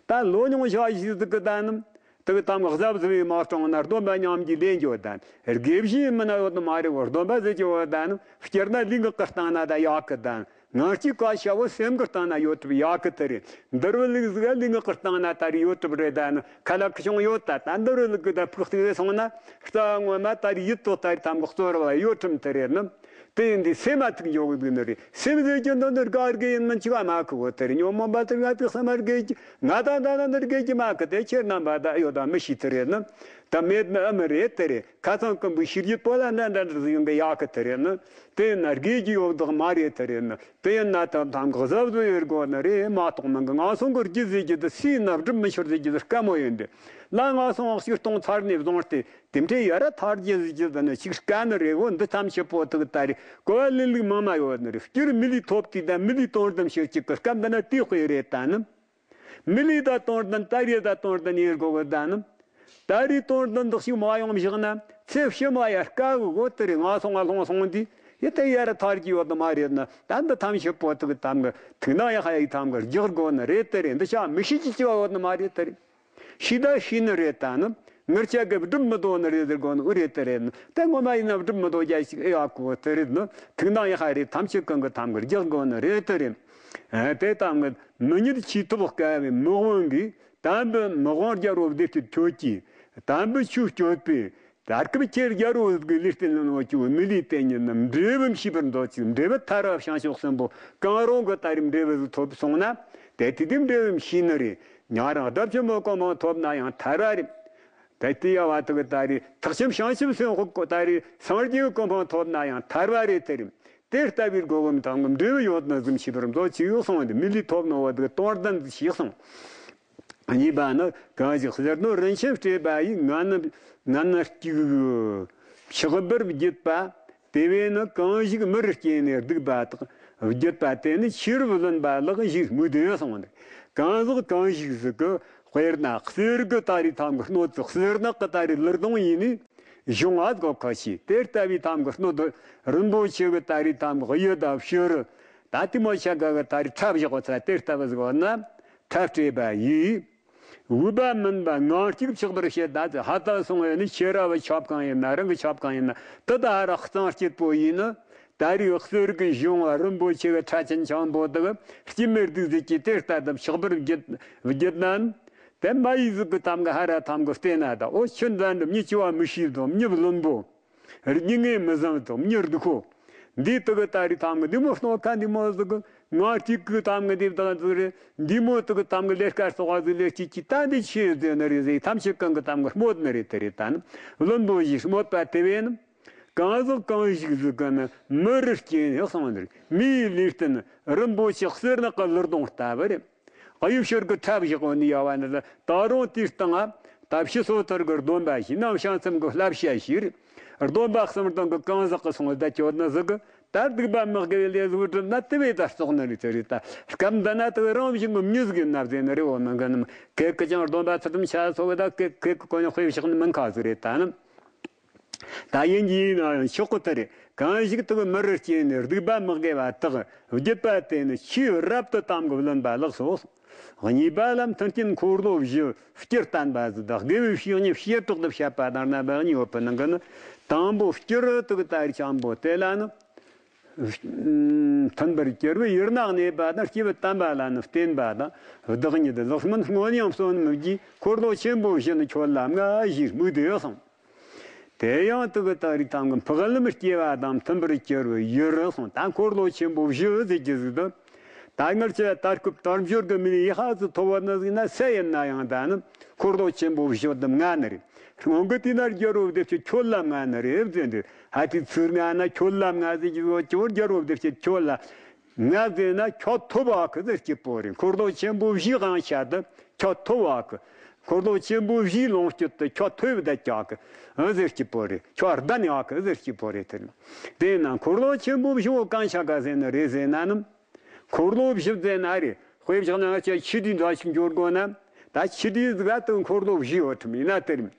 ད་ལོ་ཉུང་ཤ་ཞིག་ཟིག་གི་ད་ནི། དེ་གི་ཐམ་གི་གཟབ་གཟབ་ཡིན་མ་གཏོགས་ན་སྡོམ་པ་ཉམས་ཀྱི་ལས་འགྱོ་ད་ནི། དགེ་བཞིན་མི་ན་ཡོད་ནི་མ་རེད་བོ་སྡོམ་པ་ཟེར་གྱི་བོ་ད་ནི། སྤྱིར་ན་ལུས་ངག་གི་སྟེང་ན་ད་ཡག་གི་ད་ནི། ངར་གཅིག་བཀའ་ཤ་བོ་སེམས་ཀྱི་སྟེང་ན་ཡོད་གྲུབ་ཡག་གི་དེ་རེད། འདི་རུ་ལུག་ཟིག་ལུས་ངག་གི་སྟེང་ན་ད་རེས་ཡོད་གྲུབ་རེད་ད་ནི་ཁ་ལ་ཁུ་བྱུང་ཡོད་ད། ད་འདི་རུ་ལུག་གི་ད་ཕུག་སྟེ་རེ་སོང་ན་རྩ་བ་ངོ་མ་ད་རེས་ཡིད་དོ་ད་རེས་ཐམ་གི་གཙོ་བོ་ཡོད་ཁྲིམས་དེ་རེད་ནི། དེ་ཡིན་དུས་སེམས་མ་ཐུག་འཇོག་གི་འདུག་ནི་རེད། སེམས་ཟེར་རྒྱུ་འདི་འདི་དགའ་དགེ་ཡིན་མིན་ཅི་ག་མ་ཁུ་བོ་དེ་རེད། ཉོན་མོངས་པ་དེ་དགའ་དེ་སེམས་མ་དགེ་གི་ང་ད་ད་ན་འདི་དགེ་གི་མ་ཁུ་དེ་ཁྱེད་རྣམ་པ་ད་ཡོད་ད་མི་ཤེས་དེ་རེད་ནི། ད་མེད་ནི་ཨ་མི་རེད་དེ་རེད། ཁ་ཚང་ཀུན་པོའི་ཤེས་རྒྱུད་པོ་ལ་འདྲ་འདྲ་འདྲ་ཟིག་ཡོང་གི་ཡག་གི་དེ་རེད་ནི། དེ་ཡིན་ན་དགེ་རྒྱུ་ཡོད་དག་མ་རེད་དེ་རེད་ནི། དེ་ཡིན་ན་ཐམ་ཐམ་གི་གཟབ་གཟབ་ཡོད་དགོས་ནི་རེད་མ་གཏོགས་མིན་གི། ངན་སོང་གི་རྒྱུ་ཟེར་རྒྱུ་དེ་སུས་ན་སྒྲུབ་མི་ཤོར་ཟེར་རྒྱུ་དེ་དཀའ་མོ་ཡིན་ཏེ། ལ་ངན་སོང་ཞིག་གཏོང་ཚར་ནས་བཟུང་སྟེ་དེ་འདྲའི་ཡ་ར་ཐར་རྒྱུ་ཟེར་རྒྱུ་དེ་ནི་ཞིག་དཀའ་ནི་རེད་གོ། འདི་ཐམས་ཅད་པོ་ཐུག་ད་རེད་གོ་བ་ལེན་ལུགས་མང་ན་ཡོད་ནི་རེད། སྤྱིར་མི་ལུས་ཐོབ་དུས་དང་མི་ལུས་དོན་དམ་ཤེས་ཀྱི་གི་སྐབས་འདི་ན་དེ་དཔེ་རེད་ད་ནི། མི་ལུས་ད་དོན་དམ་ད་རེས་ད་དོན་དམ་ཡིན་དགོས་གི་ད་ནི། ད་རེས་དོན་དམ་འདི་ཞིག་མ་ཡོང་བཞག་ན་ཚེ་ཕྱི་མ་ཡ་དཀའ་གི་གོ། དེ་རེད་ངན་སོང་ང་ལྷུང་སོང་དུས་ཡི་དེ་ཡ་ར་ཐར་གྱི་ཡོད་ནི་མ་རེད་ན། ད་འདི་ཐམས་ཅད་པོ་ཐུག་ཐམ་གི་ཐུག་ན་ཡ་ཧ་ཡི་ཐམ་གི་རྒྱག་དགོས་ནི་རེད་དེ་རེད། འདི་ཤ་མི་ཤེས་ཀྱི་ཅི་བ་ཡོད་ནི་མ་རེད་དེ་རེད། ཤེས་ད་ཤེས་ནི་རེད་ད་ནི། ངར་ཆ་གི་སྒྲུབ་མི་དོ་ནི་རེད་ཟེར་དགོས་ནི་འུ་རེད་དེ་རེད་ནི། དེ་ངོ་མ་ཡིན་ན་སྒྲུབ་མི་དོ་རྒྱ་ཞིག་ཨེ་ཡག་གོ་དེ་རེད་ནི། ཐུག་ན་ཡ་ཧ་རེད་ཐམས་ཅད་གང་གི་ཐམ་གི་རྒྱག་དགོས་ནི་རེད་དེ་རེད། ཨ་དེ་ཐམ་གི་མི་ཉིད་ཆེས་ཐོབ་དཀའ་བའི་མི་དབང་གིས། དམ་པའི་མི་དབང་རྒྱལ་པོ་བདེ་སྤྱོད་ཁྱོད་ཀྱིས། དམ་པའི་ཆོས་སྤྱོད་པའི། ད་སྐབས་ཁྱེད་རྒྱལ་པོ་གི་ལུས་རྟེན་ལ་ནོར་གྱི་མི་ལུས་རྟེན་ཉིད་རྣམས་འབྲས་བུ་མཆིས་པར་མཛོད་ཅིག་འབྲས་བུ་ཐར་པ་བྱང་ཆུབ་སེམས་དཔའ་གང་རུང་གི་ད་རེས་འབྲས་བུ་ཟིག་ཐོབ་སོང་ན། དེ་དུས་དེ་འབྲས་བུ་མཆིས་ནི་རེད། ཉ་རང་དགྲ་བཅོམ་པའི་གོ་འཕང་ཐོབ་ན་ཡང་ཐར་པ་རེད། དེ་དུས་ཡ་བ་དུ་གི་ད་རེས་ཐེག་ཆེན་བྱང་ཆུབ་སེམས་དཔའི་ད་རེས་སངས་རྒྱས་ཀྱི་གོ་འཕང་ཐོབ་ན་ཡང་ཐར་པ་རེད་དེ་རེད། དེ་ལྟ་བུའི་སྒོ་གོམ་དང་གི་འབྲས་བུ་ཡོད་ན་གཟིམ་ཤེས་པར་མཛོད་ཅིག་ཡོད་གསུངས་ཏེ་མི་ལུས་ཐོབ་ནོ་བ་དུ་གི་དོན་ལྡན་ཞིག་གསུངས། གཉིས་པ་ནི་གང་ཞིག་ཟེར་ནོ་རིན་ཆེན་སྤྲས་པ་ཡིས་ངན་ནི་ངན་ནི་སྐྱུག་ཕྱག་འབུལ་བགྱིད་པ། དེ་བས་ནི་གང་ཞིག་མི་རུ་སྐྱེས་ནས་སྡིག་པ་དག་བགྱིད་པ་དེ་ནི་ཆོས་རབ་ལོན་པ་ལག་ཞིག་མུ་དེ་སོང་ནས་གང་ཟག་གང་ཞིག་ཟིག་གི་དཔེར་ན་གསེར་གི་ད་རེས་ཐང་གི་སྣོད་དུ་གསེར་ནག་གི་ད་རེས་ལུར་དུང་ཡིན་ནི། གཞུང་ཨ་གོ་ཁ་ཤས་དེ་ལྟ་བུའི་ཐང་གི་སྣོད་དུ་རིན་པོ་ཆེ་གི་ད་རེས་ཐང་གི་གཡུ་དང་བྱུ་རུ། ད་དེ་མོ་ཆ་ག་གི་ད་རེས་ཁྲབ་བཞག་གོ་ཚ་དེ་ལྟ་བུ་ཟིག་བ་ན་ཁྲབ་སྤྲས་པ་ཡིས། འོས་པ་མིན་པ་ངང་གཅིག་ཆགས་པར་བྱེད་ད་ཚེ་ཧ་ད་སོང་བས་ནི་ཁྱེད་ར་བའི་ཆབ་གང་ཡིན་ན་རང་གི་ཆབ་གང་ཡིན་ན་དེ་ད་ཧ་ར་གཙང་སྐྱིད་པོ་ཡིན་ནི། ད་རེས་གསེར་གི་གཞུང་བ་རིན་པོ་ཆེ་གི་ཁྲ་ཆེན་ཆང་པོ་དག་སྐྱིད་མེར་སྡུག་ཟིག་གིས་དེ་ལྟ་དུ་ཕྱག་པར་བརྒྱུད་བརྒྱུད་ན། དེ་མ་ཡིག་ཟིག་གི་ཐམ་གི་ཧ་ར་ཐམ་གི་བལྟས་ན་ད་ཨོ་ཁྱོད་འཛམ་གྲུབ་མྱི་སྐྱོ་བ་མི་ཤེས་དང་མྱི་བླུན་པོ། རྒྱུ་ངན་མི་བཟང་དང་མྱི་སྡུག་གོ། འདི་དག་གི་ད་རེས་ཐམ་གི་འདི་མོ་སྣོ་ཁ་འདི་མོ་ཟིག་གི་ང་གཅིག་གི་ཐམ་གི་འདི་བདག་ཟིག་རེད། འདི་མོ་དག་གི་ཐམ་གི་ལས་ཀ་སོགས་པ་ཟིག་ལས་གཅིག་གིས་ད་འདི་ཆེ་ཟེར་ནི་རེད་ཟེར་ཐམས་ཅད་གང་གི་ཐམ་གི་སྨོད་ནི་རེད་དེ་རེད་ད་ནི། བླུན་པོ་ཞིག་སྨོད་པ་དེ་བས་ནི། གང་ཟག་གང་ཞིག་ཟིག་གི་ནི་མི་རུ་སྐྱེས་ནས་སོང་ནི་རེད། མིའི་ལུས་རྟེན་རིན་པོ་ཆེ་གསེར་ནག་གི་ལི་སྡོང་ལྟ་བུ་རེད། གཡུ་བྱུར་གྱི་ཁྲབ་བཞག་གོ་ནི་ཡོད་པ་ནི་ད་རུང་དེའི་སྟེང་ང་ད་ཕྱི་སོ་ཐར་གྱི་སྡོམ་པ་ཞིག་ནམ་བྱང་སེམས་ཀྱི་བསླབ་བྱ་ཞིག་རེད། སྡོམ་པ་གསུམ་སྟེང་གི་གང་ཟག་གི་སོང་བསྡད་ཡོད་ནི་ཟིག་གི་ད་སྡིག་པ་མི་དགེ་བའི་ལས་བཟོ་གྲུབ་ན་དེ་བས་ད་བཙོག་ནི་རེད་ཟེར་རེད། ད་སྐབས་འདི་ན་དེ་རང་བཞིན་གྱི་མྱི་ཟིག་ཡིན་ན་ཟེར་ནི་རེད། འོ་མི་འགན་ནམ་གེགས་ཀྱི་ཀྱང་སྡོམ་པ་ཚུལ་ཁྲིམས་ཆ་ཚོ་བས་ད་གེགས་གེགས་ཀྱི་གོ་ནས་དཔེ་བཞག་ནི་མིན་ཁ་ཟིག་རེད། ད་ནི། ད་ཡིན་གྱི་ཡིན་ན་ཡང་ཆོག་གི་དེ་རེད། གང་ཞིག་དུ་མི་རུ་སྐྱེས་ནས་སྡིག་པ་མི་དགེ་བ་དག་བགྱིས་པ་དེ་ནི་ཆོས་རབ་ཏུ་དམ་གྱིས་བླངས་པ་ལགས་སོ། གཉིས་པ་ལ་མཐུན་རྐྱེན་འཁོར་ལོ་བཞི་སྤྱིར་བསྟན་པ་ཟིག་དང་དགེ་བའི་བཤེས་གཉེན་བྱེ་བྲག་ཏུ་བཤད་པ་དང་རྣམ་པ་གཉིས་ཡོད་པའི་ནང་གི་ནི་དང་པོ་སྤྱིར་དུ་ད་རེས་ཆེན་པོ་དེ་ལ་ནི། མཐུན་པར་གྱུར་པའི་ཡུལ་ན་གནས་པ་དང་སྐྱེས་བུ་དམ་པ་ལ་ནི་བརྟེན་པ་དང་བདག་ཉིད་ལེགས་སྨོན་སྔོན་ཡང་གསོན་མི་བགྱིས། འཁོར་ལོ་ཆེན་པོ་བཞི་ནི་ཁྱོད་ལ་མངའ་ཞེས་དམིགས་ཏེ་གསུངས། དེ་ཡང་དུ་གི་ད་རེས་དང་གི་འཕགས་ལམ་སྐྱེ་བ་དང་མཐུན་པར་གྱུར་པའི་ཡུལ་གསུངས། ད་འཁོར་ལོ་ཆེན་པོ་བཞི་ཟེར་གྱི་ཟིག་ཏུ། ད་སྔར་ཆད་དར་ཁུབ་དར་འབྱོར་གྱི་མི་ལས་ཡག་ཧ་ཟིག་ཐོབ་པ་ནི་ཟིག་ན་ས་ཡིན་ན་ཡང་ད་ནི་འཁོར་ལོ་ཆེན་པོ་བཞི་དུ་མངའ་ནི་རེད། སྔོན་གྱི་དུས་ན་རྒྱལ་པོ་བདེ་སྐྱིད་ཁྱོད་ལ་མངའ་ནི་རེད་ཟེར་འདུག་ཧ་དེ་ཚུར་མངའ་ན་ཁྱོད་ལ་མངའ་ཟེར་གྱི་ཡོད་ཀྱང་རྒྱལ་པོ་བདེ་སྐྱིད་ཁྱོད་ལ་མངའ་ཟེར་ན་ཁྱོད་ཐོབ་བ་གི་ཟེར་གྱི་པོ་རེད། འཁོར་ལོ་ཆེན་པོ་བཞིའི་དབང་ཆ་དུ་ཁྱོད་ཐོབ་བ་གི། འཁོར་ལོ་ཆེན་པོ་བཞིའི་ལོངས་སྤྱོད་དུ་ཁྱོད་ཐོབ་བསྡད་ཀྱག་གི་ཨ་ཟེར་གྱི་པོ་རེད། ཁྱོད་ལྡན་ཡག་གི་ཟེར་གྱི་པོ་རེད། དེ་དེས་ན་འཁོར་ལོ་ཆེན་པོ་བཞི་བོ་གང་ཆ་ག་ཟེར་ནི་རེད་ཟེར་ན་ནི། འཁོར་ལོ་བཞི་ཟེར་ན་རེད། དཔེ་བཞག་ན་ང་ཆ་ཆི་དུས་འདྲ་ཞིག་འབྱོར་དགོས་ན། ད་ཆི་དུས་ཟིག་ཨ་དུ་འཁོར་ལོ་བཞི་ཡོད་ཐུབ་ཡིན་ན་དེ་རེད།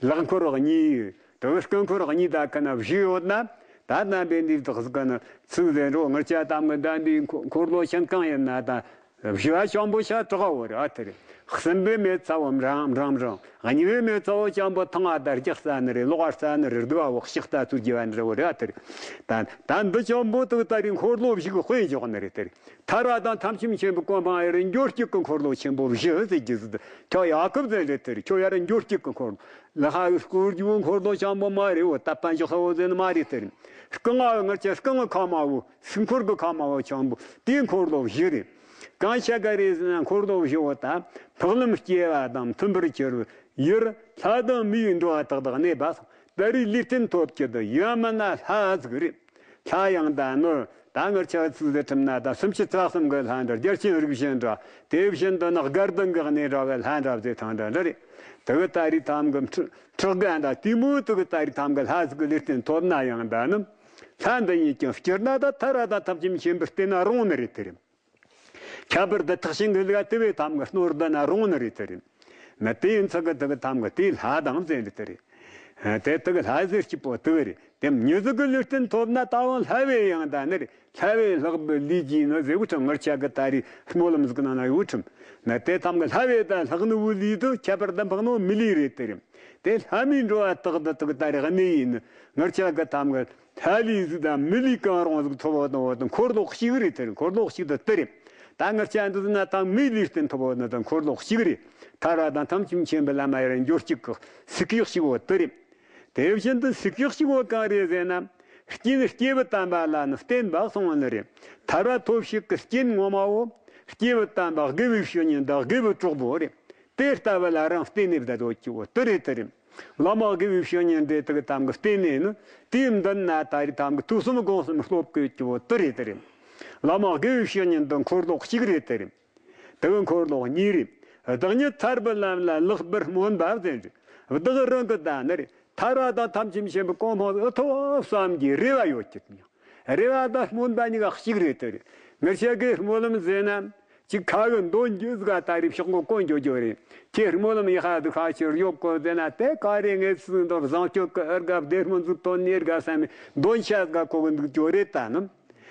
ལག་འཁོར་གཉིས། དུ་སྐུ་འཁོར་གཉིས་ད་ཁ་ན་བཞི་ཡོད་ན། ད་རྣམ་པའི་འདི་དག་ཟིག་ག་ན་ཚིག་ཟེར་འགྲོ་ངར་ཆ་དམ་གི་ད་འདི་འཁོར་ལོ་ཆེན་གང་ཡིན་ན་ད། བཞི་བ་ཆེན་པོ་ཤ་དྲག་བོ་རེད་ཨ་དེ་རེད། གསུམ་པའི་མེ་ཚ་བོ་རང་རང་རང་། གཉིས་པའི་མེ་ཚ་བོ་ཆེན་པོ་ཐང་ཨ་ད་རྒྱག་ས་ནི་རེད། ལོག་ཨ་ས་ནི་རེད། དུ་བ་བོ་ཤིག་ལྟ་ཚུལ་རྒྱས་པ་འདྲ་བོ་རེད་ཨ་དེ་རེད། ད་ད་འདི་ཆེན་པོ་དུ་ད་རེད་འཁོར་ལོ་བཞི་གི་དཔེ་འཇོག་ནི་རེད་དེ་རེད། ཐར་བ་དང་ཐམས་ཅད་མཁྱེན་པའི་གོ་འཕང་ཨེ་རེད་འབྱོར་གཅིག་གི་འཁོར་ལོ་ཆེན་པོ་བཞི་ཟེར་རྒྱུ་ཟིག་ཁྱོད་ཡ་ཁབ་ཟེར་རེད་དེ་རེད། ཁྱོད་ཡ་རེད་འབྱོར་གཅིག་གི་འཁོར་ལོ་ལ་ཧ་སྐོར་རྒྱུ་འཁོར་ལོ་ཆེན་པོ་མ་རེད་བོ། ད་པན་ཅོག་ས་བོ་ཟེར་ནི་མ་རེད་དེ་རེད། རྐང་ང་ངར་ཆ་རྐང་ང་ཁ་མ་བོ་སྲིན་འཁོར་གི་ཁ་མ་བོ་ཆེན་པོ་དེའི་འཁོར་ལོ་བཞི་རེད། གང་ཆ་ག་རེ་ཟེར་ན་འཁོར་ལོ་བཞི་བོ་དང་འཕགས་ལམ་སྐྱེ་བ་དང་མཐུན་པར་གྱུར་པའི་ཡུལ་ལྷ་དང་མིའི་འགྲོ་བ་དག་དང་གནས་པ་སོགས་ད་རེས་ལུས་རྟེན་ཐོབ་ཀྱི་དུ་ཡང་མིན་ན་ལྷ་ཟིག་རེད། ལྷ་ཡང་ད་ནོར་ད་ངར་ཆ་ཚིག་ཟེར་ཁྲིམས་ན་ད་སུམ་ཅུ་རྩ་གསུམ་གི་ལྷ་འདྲ་རྒྱལ་ཆེན་རིགས་བཞི་འདྲ་དེ་བཞིན་དུ་ནག་དགའ་ལྡན་གྱི་གནས་འདྲ་བའི་ལྷ་འདྲ་བཟོས་ཐང་འདྲ་འདྲ་རེད། དུ་གི་ད་རེས་ཐམ་གི་ཁྲི་ཁྲག་ག་འདྲ་དེ་མོ་དུ་གི་ད་རེས་ཐམ་གི་ལྷ་ཟིག་གི་ལུས་རྟེན་ཐོབ་ན་ཡང་ད་ནི་ལྷ་འདི་ཡིན་ཀྱང་སྤྱིར་ན་ད་ཐར་བ་ད་ཐམས་ཅད་མཁྱེན་པའི་རྟེན་ན་རུང་ནི་རེད་དེ་རེད། ཁྱད་པར་འདི་ཐག་ཤིང་གི་ལུགས་དེ་བས་ཐམ་གི་སྣོར་འདི་ན་རུང་ནི་རེད་དེ་རེད། ན་དེ་ཡིན་ཚག་གི་དུ་གི་ཐམ་གི་དེ་ལྷ་དང་ཟེར་རེད་དེ་རེད། དེ་དུ་གི་ལྷ་ཟེར་གྱི་པོ་དུ་གི་རེད། དེ་མྱི་ཟིག་གི་ལུས་རྟེན་ཐོབ་ན་ད་བང་ལྷ་བས་ཡང་ད་ནི་རེད། ལྷ་བས་ལྷག་པའི་ལས་ཀྱིས་ནི་ཟེར་བུ་ཁྲིམས་ངར་ཆ་གི་ད་རེས་སྨོན་ལམ་ཟིག་ནང་ན་ཡོད་ཁྲིམས། ན་དེ་ཐམ་གི་ལྷ་བས་ད་ལྷག་ནི་བུ་ལས་དུ་ཁྱད་པར་དུ་འཕགས་ནོ་མི་ལས་རེད་དེ་རེད། དེ་ལྷ་མིའི་འགྲོ་བ་དག་ཏུ་དག་ད་རེ་གནས་ཡིན་ནི་ངར་ཆ་གི་ཐམ་གི་ལྷ་ལས་གཟིགས་དང་མི་ལས་གང་རུང་གཟིགས་ཐོབ་བོ་དང་བོ་དང་འཁོར་ལོ་གཅིག་རེད་དེ་རེད། འཁོར་ལོ་གཅིག་ཏུ་དེ་རེད། ད་ངར་ཆ་འདི་ན་ད་མི་ལས་བརྟེན་ཐོབ་བོ་ན་དང་འཁོར་ལོ་གཅིག་རེད། ཐར་བ་དང་ཐམས་ཅད་མཁྱེན་པའི་ལམ་ཡར་འགྱོ་གཅིག་གི་སིག་གཡོག་གཅིག་བོ་དེ་རེད། དེ་བཞིན་དུ་སིག་གཡོག་གཅིག་བོ་གང་རེད་ཟེར་ན། རྐྱེན་སྐྱེས་བུ་དམ་པ་ལ་ནི་བརྟེན་པ་གསུངས་ནི་རེད། ཐར་བ་ཐོབ་བྱེད་ཀྱི་རྐྱེན་ངོ་མ་བོ། སྐྱེས་བུ་དམ་པ་དགེ་བའི་བཤེས་གཉེན་དང་དགེ་བའི་གྲོགས་པོ་རེད། དེ་ལྟ་བུ་ལ་རང་བརྟེན་ནས་བསྡད་ཡོད་ཀྱི་བོ་དེ་རེད་དེ་རེད། བླ་མ་དགེ་བའི་བཤེས་གཉེན་དེ་དག་དམ་གི་བརྟེན་ནས་ནི་དེའི་མདུན་ན་ད་རེས་དམ་གི་ཐོས་བསམ་སྒོམ་གསུམ་སློབ་དགོས་ཀྱི་བོ་དེ་རེད་དེ་རེད། བླ་མ་དགེ་བའི་བཤེས་གཉེན་དང་འཁོར་ལོ་གཅིག་རེད་དེ་རེད། དེ་གི་འཁོར་ལོ་གཉིས་རེད། བདག་ཉིད་ཐར་པའི་ལམ་ལ་ལེགས་པར་སྨོན་པ་ཟེར་རེད། བདག་རང་གི་ད་ནི་རེད། ཐར་བ་དང་ཐམས་ཅད་མཁྱེན་པའི་གོ་འཕང་ཨེ་ཐོབ་བསམ་གྱི་རེ་བ་ཡོད་ཀྱི་ཡང་། རེ་བ་དང་སྨོན་པ་གཉིས་ཀ་གཅིག་རེད་དེ་རེད། ངེད་ཆ་གི་སྨོན་ལམ་ཟེར་ན། ཅིག་ཁ་གི་འདོན་རྒྱུ་ཟིག་ད་རེས་ཕྱོགས་མགོ་བསྐོར་འགྱོ་རྒྱུ་རེད། ཁྱེད་སྨོན་ལམ་ཡག་ཧ་དུ་ཁ་ཕྱིར་ཡོད་གོ་ཟེར་ན་དེ་ག་རེ་ངས་ཚིག་འདོར་བཟང་སྤྱོད་ཀྱི་ཨེ་དགའ་བདེ་སྨོན་ཟིག་བཏོན་ནས་དགའ་བསམ་མེད་འདོན་ཤ་ཟིག་གོ་གི་འདུག་རྒྱུ་རེད་ད་ནི།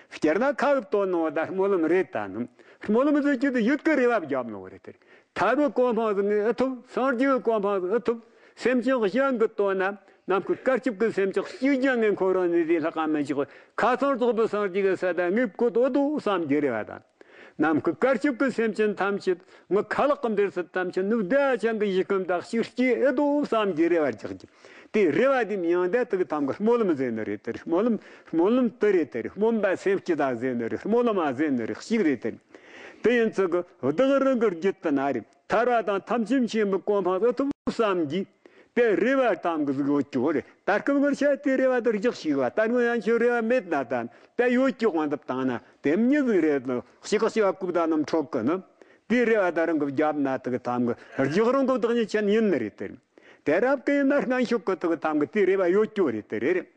སྤྱིར་ན་ཁ་གི་བཏོན་ནོ་ད་སྨོན་ལམ་རེད་ད་ནི། སྨོན་ལམ་ཟེར་རྒྱུ་དེ་ཡུལ་གི་རེ་བ་བརྒྱབ་ནོ་རེད་དེ། ཐར་པའི་གོ་འཕང་ཟིག་ངས་ཨེ་ཐོབ། སངས་རྒྱས་ཀྱི་གོ་འཕང་ཟིག་ཨེ་ཐོབ། སེམས་ཅན་གཞན་གྱི་དོན་ན་ནམ་མཁའི་བཀའ་ཁྱབ་ཀྱི་སེམས་ཅན་གཅིག་ཀྱང་ངས་འཁོར་རང་ནས་དེ་ལྷག་ག་མི་འཇུག་ཁ་ཚང་རྫོགས་པའི་སངས་རྒྱས་ཀྱི་ས་དང་ངས་བཀོད་འོ་དོ་བསམ་གྱི་རེ་བ་དང་། ནམ་མཁའི་བཀའ་ཁྱབ་ཀྱི་སེམས་ཅན་ཐམས་ཅད་ངའི་ཁ་ལག་གི་འདིར་སུ་ཐམས་ཅད་ནུབ་བདེ་ཅན་གྱི་ཡིད་ཀུན་དག་ཅིག་སྐྱེ་ཨེ་དོ་བསམ་གྱི་རེ་བ་རྒྱག་རྒྱུ། དེ་རེ་བ་དེ་མྱང་འདས་དུ་ཐམ་གི་སྨོན་ལམ་ཟེར་ནི་རེད་དེ་རེད། སྨོན་ལམ་སྨོན་ལམ་དེ་རེད་དེ་རེད། སྨོན་པ་སེམས་བསྐྱེད་དག་ཟེར་ནི་རེད། སྨོན་ལམ་ཟེར་ནི་རེད། གཅིག་རེད་དེ་རེད། དེ་ཡིན་ཚུལ་གི་བདག་རང་གི་རྒྱུད་དུ་ན་རེད། ཐར་བ་དང་ཐམས་ཅད་མཁྱེན་པའི་གོ་འཕང་ཨེ་ཐོབ་བསམ་གྱིས། དེ་རེ་བ་ཐམ་གི་ཟིག་ཡོད་རྒྱུ་རེད། ད་སྐབས་ངར་ཆ་དེ་རེ་བ་དེར་རྒྱག་ཞིག་བ། ད་ངོ་ཡང་ཁྱོད་རེ་བ་མེད་ན་ད་དེ་ཡོད་རྒྱུ་དབང་དུ་བཏང་ན་དེ་མྱི་ཟིག་རེད་ལ། ཞིག་ཞིག་བ་ཀུབ་ད་ནམ་འཕྲོག་གི་ནི། དེ་རེ་བ་ད་རང་གི་རྒྱབ་ན་དུ་གི་ཐམ་གི་རྒྱག་རང་གི་བདག་ཉིད་ཅན་ཡིན་ནི་རེད་དེ། དེ་རབ་ཀི་ཡིན་ན་སྔན་ཤོག་གི་དུ་གི་ཐམ་གི་དེ་རེ་བ་ཡོད་རྒྱུ་རེད་དེ་རེད།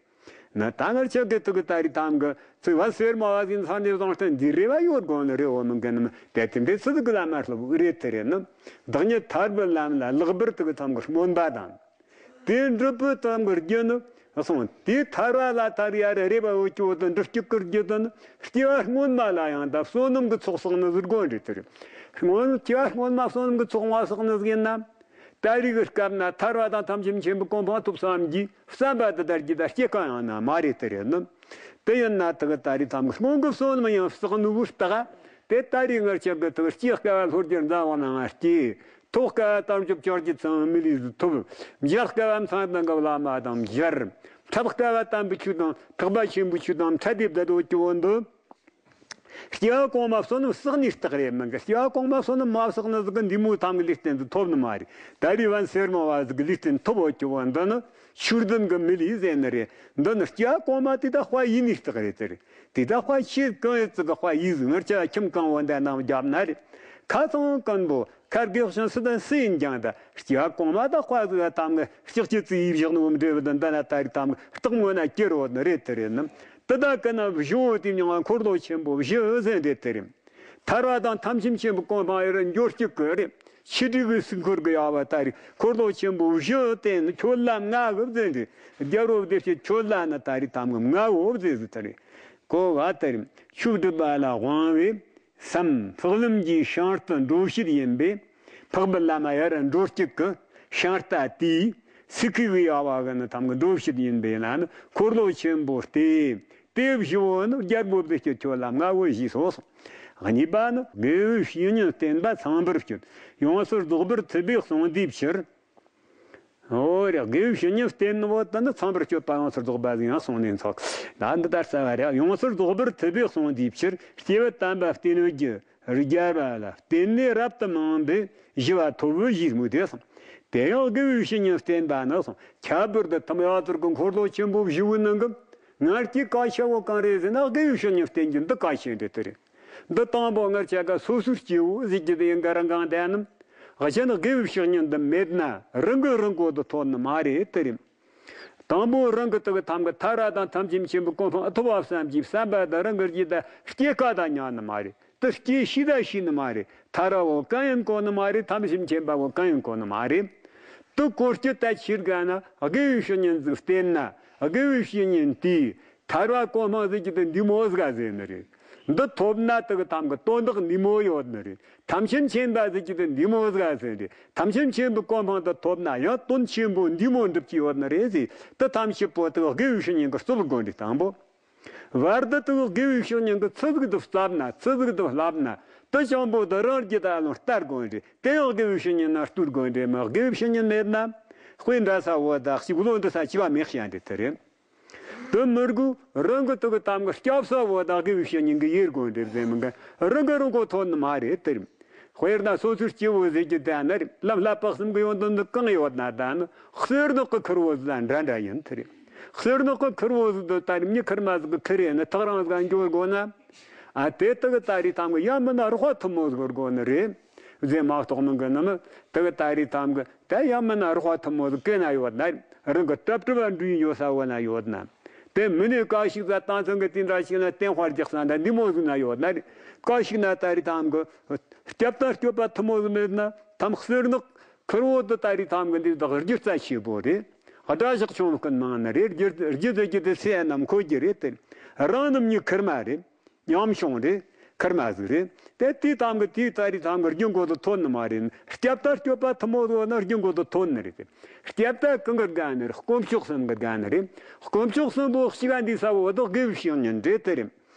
ན་ད་ངར་ཆ་གི་དུ་གི་ད་རི་ཐམ་གི་ཚུལ་བ་སེར་མ་བ་ཟིན་ཚང་ནས་བཟུང་སྟེ་འདི་རེ་བ་ཡོད་དགོངས་ནི་རེ་འོ་མི་འགན་ནམ། དེ་དེ་འདྲའི་ཚུལ་གི་ལ་མ་སློབ་རེད་དེ་རེད་ནི། བདག་ཉིད་ཐར་པའི་ལམ་ལ་ལེགས་པར་དུ་གི་ཐམ་གི་སྨོན་པ་དང་། དེ་འགྲུབ་པའི་ཐམ་གི་རྒྱུ་ནི་གསུངས། དེ་ཐར་བ་ལ་ཐར་ཡ་རེ་རེ་བ་འོ་ཅོ་དུ་འགྲུབ་སྐྱུག་གི་རྒྱུ་དུ་ནི། སྐྱེ་བ་སྔོན་མ་ལ་ཡང་ད་བསོད་ནམས་གི་ཚོགས་བསགས་ནི་ཟུར་དགོན་རེད་དེ་རེད། སྔོན་སྐྱེ་བ་སྔོན་མ་བསོད་ནམས་གི་ཚོགས་མ་བསགས་ནི་ཟིག་ཡིན་ན། ད་རེས་ཀྱི་སྐབས་ན་ཐར་བ་དང་ཐམས་ཅད་མཁྱེན་པའི་གོ་འཕང་ཐོབ་བསམ་གྱིས་བསམ་པ་དེ་ལྟར་གྱི་ད་སྐྱེ་གང་ཡང་ན་མ་རེད་དེ་རེད་ནི། དེ་ཡིན་ན་དེ་གི་ད་རེས་ཐམ་གི་སྔོན་གྱི་བསོད་ནམས་ཡང་བསགས་ནི་བུ་ལྟ་ག། དེ་ད་རེས་ངར་ཆ་གི་དེ་གི་སྐྱེ་དཀའ་བ་ལྷོ་རྒྱལ་འཛམ་བུ་གླིང་ང་སྐྱེ། ཐོབ་དཀའ་བ་དམ་ཆོས་བཅོ་བརྒྱད་ཚང་མི་ལུས་སུ་ཐོབ། མཇལ་དཀའ་བ་མཚན་དང་གི་བླ་མ་དང་མཇལ། འཕྲད་དཀའ་བ་དམ་པའི་ཆོས་དང་ཐེག་པ་ཆེན་པོའི་ཆོས་དང་འཕྲད་དེ་བསྡད་དོ་ཅི་བོ་འདི། སྐྱེ་བ་གོང་མ་བསོད་ནམས་བསགས་ནས་རྟགས་རེད་མིན་གི། སྐྱེ་བ་གོང་མ་བསོད་ནམས་མ་བསགས་ནི་ཟིག་གི་འདི་མོ་ཐམ་གི་ལུས་རྟེན་དུ་ཐོབ་ནི་མ་རེད། ད་རེས་བན་སེར་མོ་བ་ཟིག་གི་ལུས་རྟེན་ཐོབ་འོ་ཅི་བོ་འདི་ནི་ཆོས་ལྡན་གི་མི་ལུས་ཟེར་ནི་རེད། འདི་ནི་སྐྱེ་བ་གོང་མ་དེ་ད་དཔའ་ཡིན་ནི་རྟགས་རེད་དེ་རེད། དེ་ད་དཔའ་ཆེ་གང་ཡོད་ཙི་གི་དཔའ་ཡིན་ཟིག་ངར་ཆ་ཁྱིམ་གང་བོ་འདའ་ནང་རྒྱབ་ན་རེད། ཁ་ཚང་ཀུན་པོ་ཁར་གེ་ཤིང་སི་དང་སི་ཡིན་ཀྱང་ད་སྐྱེ་བ་གོང་མ་ད་དཔའ་ཟིག་ཐམ་གི་ལྕགས་ཀྱི་རྩི་ཡིས་བཞག་ནི་བོ་འདྲེ་བོ་དང་འདི་ན་ད་རེས་ཐམ་གི་རྟགས་མངོན་ན་སྐྱེ་རོ་ནི་རེད་དེ་རེད་ནི། དེ་ད་ཀི་ན་བཞི་བོ་དེ་མྱང་ང་འཁོར་ལོ་ཆེན་པོ་བཞི་ཟེར་འདྲེ་དེ་རེད། ཐར་བ་དང་ཐམས་ཅད་མཁྱེན་པའི་གོ་འཕང་ཡི་རུ་འབྱོར་གཅིག་གི་རེད། ཆོས་དྲུག་གི་སྲིད་འཁོར་གི་ཡ་བ་ད་རེས་འཁོར་ལོ་ཆེན་པོ་བཞི་དེ་ནི་ཁྱོད་ལ་མངའ་གི་ཟེར་འདྲེ། རྒྱལ་བོ་བདེ་སྐྱིད་ཁྱོད་ལ་ནི་ད་རེས་ཐམ་གི་མངའ་བོ་ཟེར་ཟིག་དེ་རེད། གོ་བ་དེ་རེད། ཆོས་སྒྲུབ་པ་ལ་དབང་བའི་སམ་འཕགས་ལམ་གྱི་ཤིང་རྟ་འགྲོ་བྱེད་ཡིན་པས། འཕགས་པའི་ལམ་ཡར་འགྲོ་སྤྱད་ཀྱི་ཤིང་རྟ་དེའི་སི་ཁི་གི་ཡ་བ་གི་ནི་ཐམ་གི་འགྲོ་བྱེད་ཡིན་པས་ན་ནི་འཁོར་ལོ་ཆེན་པོ་སྟེ། དེ་བཞི་བོ་ནི་རྒྱལ་པོ་བདེ་སྐྱིད་ཁྱོད་ལ་མངའ་བོ་ཞེས་སོ། གཉིས་པ་ནི་དགེ་བའི་བཤེས་གཉེན་བསྟེན་པ་ཚངས་པར་སྤྱོད། ཡོངས་སུ་རྫོགས་པར་ཐུབ་པས་གསུངས་དུས་ཕྱིར། འོ་རེད། དགེ་བའི་བཤེས་གཉེན་བསྟེན་ནོ་དེ་ནི་ཚངས་པར་སྤྱོད་པ་ཡོངས་སུ་རྫོགས་པ་ཟིག་ཡང་གསུངས་ནས་ཚོགས། ད་འདི་ལྟར་གསལ་བ་རེད། ཡོངས་སུ་རྫོགས་པར་ཐུབ་པས་གསུངས་དུས་ཕྱིར། སྐྱེས་བུ་དམ་པ་བསྟེན་བའི་རྒྱུ་རྒྱལ་བ་ལ་བརྟེན་ནས་རབ་ཏུ་མང་པོས་ཞི་བ་ཐོབ་བོ་ཞེས་སྨོས་ཏེ་གསུངས། དེ་ཡང་དགེ་བའི་བཤེས་གཉེན་བསྟེན་པ་ནི་གསུངས། ཁྱད་པར་དུ་ཐུབ་ཡ་ཚོར་གི་འཁོར་ལོ་ཆེན་པོ་བཞི་བོའི་ནང་གི་ངར་གྱི་བཀའ་ཆེ་བོ་གང་རེད་ཟེར་ན་དགེ་བའི་བཤེས་གཉེན་བསྟེན་རྒྱུ་འདི་བཀའ་ཆེ་འདྲ་དེ་རེད། འདི་དང་པོ་ངར་ཆ་ག་སོ་སོའི་སྐྱེ་བོ་ཟེར་རྒྱུ་དེ་ཡིན་ག་རང་གང་དེ་ནི། གཞན་དགེ་བའི་བཤེས་གཉེན་འདི་མེད་ན་རང་གི་རང་གོ་དུ་ཐོན་ནི་མ་རེད་དེ་རེད། དང་པོ་རང་གི་དུ་གི་ཐམ་གི་ཐར་བ་དང་ཐམས་ཅད་མཁྱེན་པའི་གོ་འཕང་ཐོབ་བ་བསམ་གྱིས་བསམ་པ་དང་རང་གི་རྒྱུད་དུ་སྐྱེ་ཀ་དང་ཉམས་ནི་མ་རེད། དུ་སྐྱེ་ཤི་ད་ཤི་ནི་མ་རེད། ཐར་བ་བོ་གང་ཡང་གོ་ནི་མ་རེད། ཐམས་ཅད་མཁྱེན་པ་བོ་གང་ཡང་གོ་ནི་མ་རེད། དུ་གོ་སྐྱེ་ད་ཕྱིར་ག་ན་དགེ་བའི་བཤེས་གཉེན་ཟིག་བསྟེན་ན་དགེ་བའི་བཤེས་གཉེན་དེས་ཐར་བ་གོ་འཕང་ཟེར་རྒྱུ་དེ་འདི་མོ་ཟིག་ཟེར་ནི་རེད། འདི་ཐོབ་ན་དུ་གི་ཐམ་གི་དོན་དག་འདི་མོ་ཡོད་ནི་རེད། ཐམས་ཅད་མཁྱེན་པ་ཟེར་རྒྱུ་དེ་འདི་མོ་ཟིག་ཟེར་རེད། ཐམས་ཅད་མཁྱེན་པའི་གོ་འཕང་དུ་ཐོབ་ན་ཡང་དོན་ཆེན་པོ་འདི་མོ་འགྲུབ་ཀྱི་ཡོད་ནི་རེད་ཟེར། དུ་ཐམས་ཅད་པོ་དུ་དགེ་བའི་བཤེས་གཉེན་གི་སྩོལ་དགོས་འདི་དང་པོ། བར་དུ་དུ་དགེ་བའི་བཤེས་གཉེན་གི་ཚུལ་ཟིག་ཏུ་བསླབ་ན་ཚུལ་ཟིག་ཏུ་བསླབ་ན་དུ་ཅང་པོ་དུ་རང་རྒྱུད་དུ་ཨ་ལོང་ལྟར་དགོས་འདྲེ། དེ་ཡང་དགེ་བའི་བཤེས་གཉེན་ན་ལྟོས་དགོས་འདྲེ། མི་དགེ་བའི་བཤེས་གཉེན་མེད་ན་དཔེ་འདྲ་ས་བོ་དག་ཞིག་བློ་འདི་ས་ཅི་བ་མེད་ཤ་འདྲེ་དེ་རེད། དུ་མི་དགོས། རང་གི་དུ་གི་གཏམ་གི་སྐྱབས་ས་བོ་དག་དགེ་བའི་བཤེས་གཉེན་གི་ཡེར་དགོས་འདྲེ་ཟེར་མི་འགའ་རང་གི་རང་གོ་ཐོན་ནི་མ་རེད་དེ་རེད། དཔེར་ན་སོ་སོའི་སྐྱེ་བོ་ཟེར་རྒྱུ་དེ་ནི་ལམ་བསླབ་པ་གསུམ་གི་ཡོན་ཏན་འདི་གང་ཡོད་ན་ད་ནི་གསེར་ནག་གི་ཁུར་བོ་ཟིག་དང་འདྲ་འདྲ་ཡིན་དེ་རེད། གསེར་ནག་གི་ཁུར་བོ་ཟིག་ཏུ་ད་རེས་མྱི་ཁུར་མ་ཟིག་གི་ཁུར་ཡིན་ན་ཐག་རིང་ཟིག་འགྱོ་དགོས་ན། ཨ་དེ་དག་གི་ད་རེས་ཐམ་གི་ཡང་མིན་ན་རོགས་པ་ཐུན་མོང་ཟིག་དགོས་ནི་རེད། ཟེར་མ་གཏོགས་མི་འགི་ནི་མི་དག་གི་ད་རེས་ཐམ་གི་ད་ཡང་མིན་ན་རོགས་པ་ཐུན་མོང་ཟིག་གན་ན་ཡོད་ན་རང་གི་སྟབས་གྲུབ་པ་འགྲུལ་ཡོད་ས་བོ་ན་ཡོད་ན། དེ་མིན་ནས་བཀའ་ཤིག་ས་བཏང་ཚང་གི་དེ་འདྲ་ཞིག་ན་བསྟན་དཔར་རྒྱག་ས་འདྲ་འདི་མོ་ཟིག་ན་ཡོད་ན་རེད། བཀའ་ཤིག་ན་ད་རེས་ཐམ་གི་སྐྱབས་དང་སྐྱོབ་པ་ཐུན་མོང་ཟིག་མེད་ན་ཐམ་གསེར་ནག་ཁུར་བོ་དུ་ད་རེས་ཐམ་གི་འདི་དག་རྒྱུ་རྩ་ཆེ་བོ་རེད། སྒྲ་ཞག་ཆུང་ཀུན་མང་ནི་རེད། རྒྱུ་རྒྱུ་དུ་རྒྱུ་དུ་སེ་ཡ་ནམ་ཁོ་རྒྱུ་རེད་དེ། རང་ནམ་ཉི་ཁུར་མ་རེད། ཉམ་ཆུང་རེད། ཁུར་མ་ཟིག་རེད། དེ་དེའི་ཐང་གི་དེའི་ད་རེས་ཐང་གི་རྒྱུ་འགོ་དུ་ཐོན་ནི་མ་རེད། སྐྱབས་དང་སྐྱོབ་པ་ཐུན་མོང་ཟིག་ན་རྒྱུ་འགོ་དུ་ཐོན་ནི་རེད། སྐྱབས་དང་གང་གི་དགའ་ནི་རེད། དཀོན་མཆོག་གསུམ་གི་དགའ་ནི་རེད། དཀོན་མཆོག་གསུམ་པོ་གཅིག་ག་འདི་ས་བོ་དག་དགེ་བའི་བཤེས་གཉེན་རེད་དེ་རེད།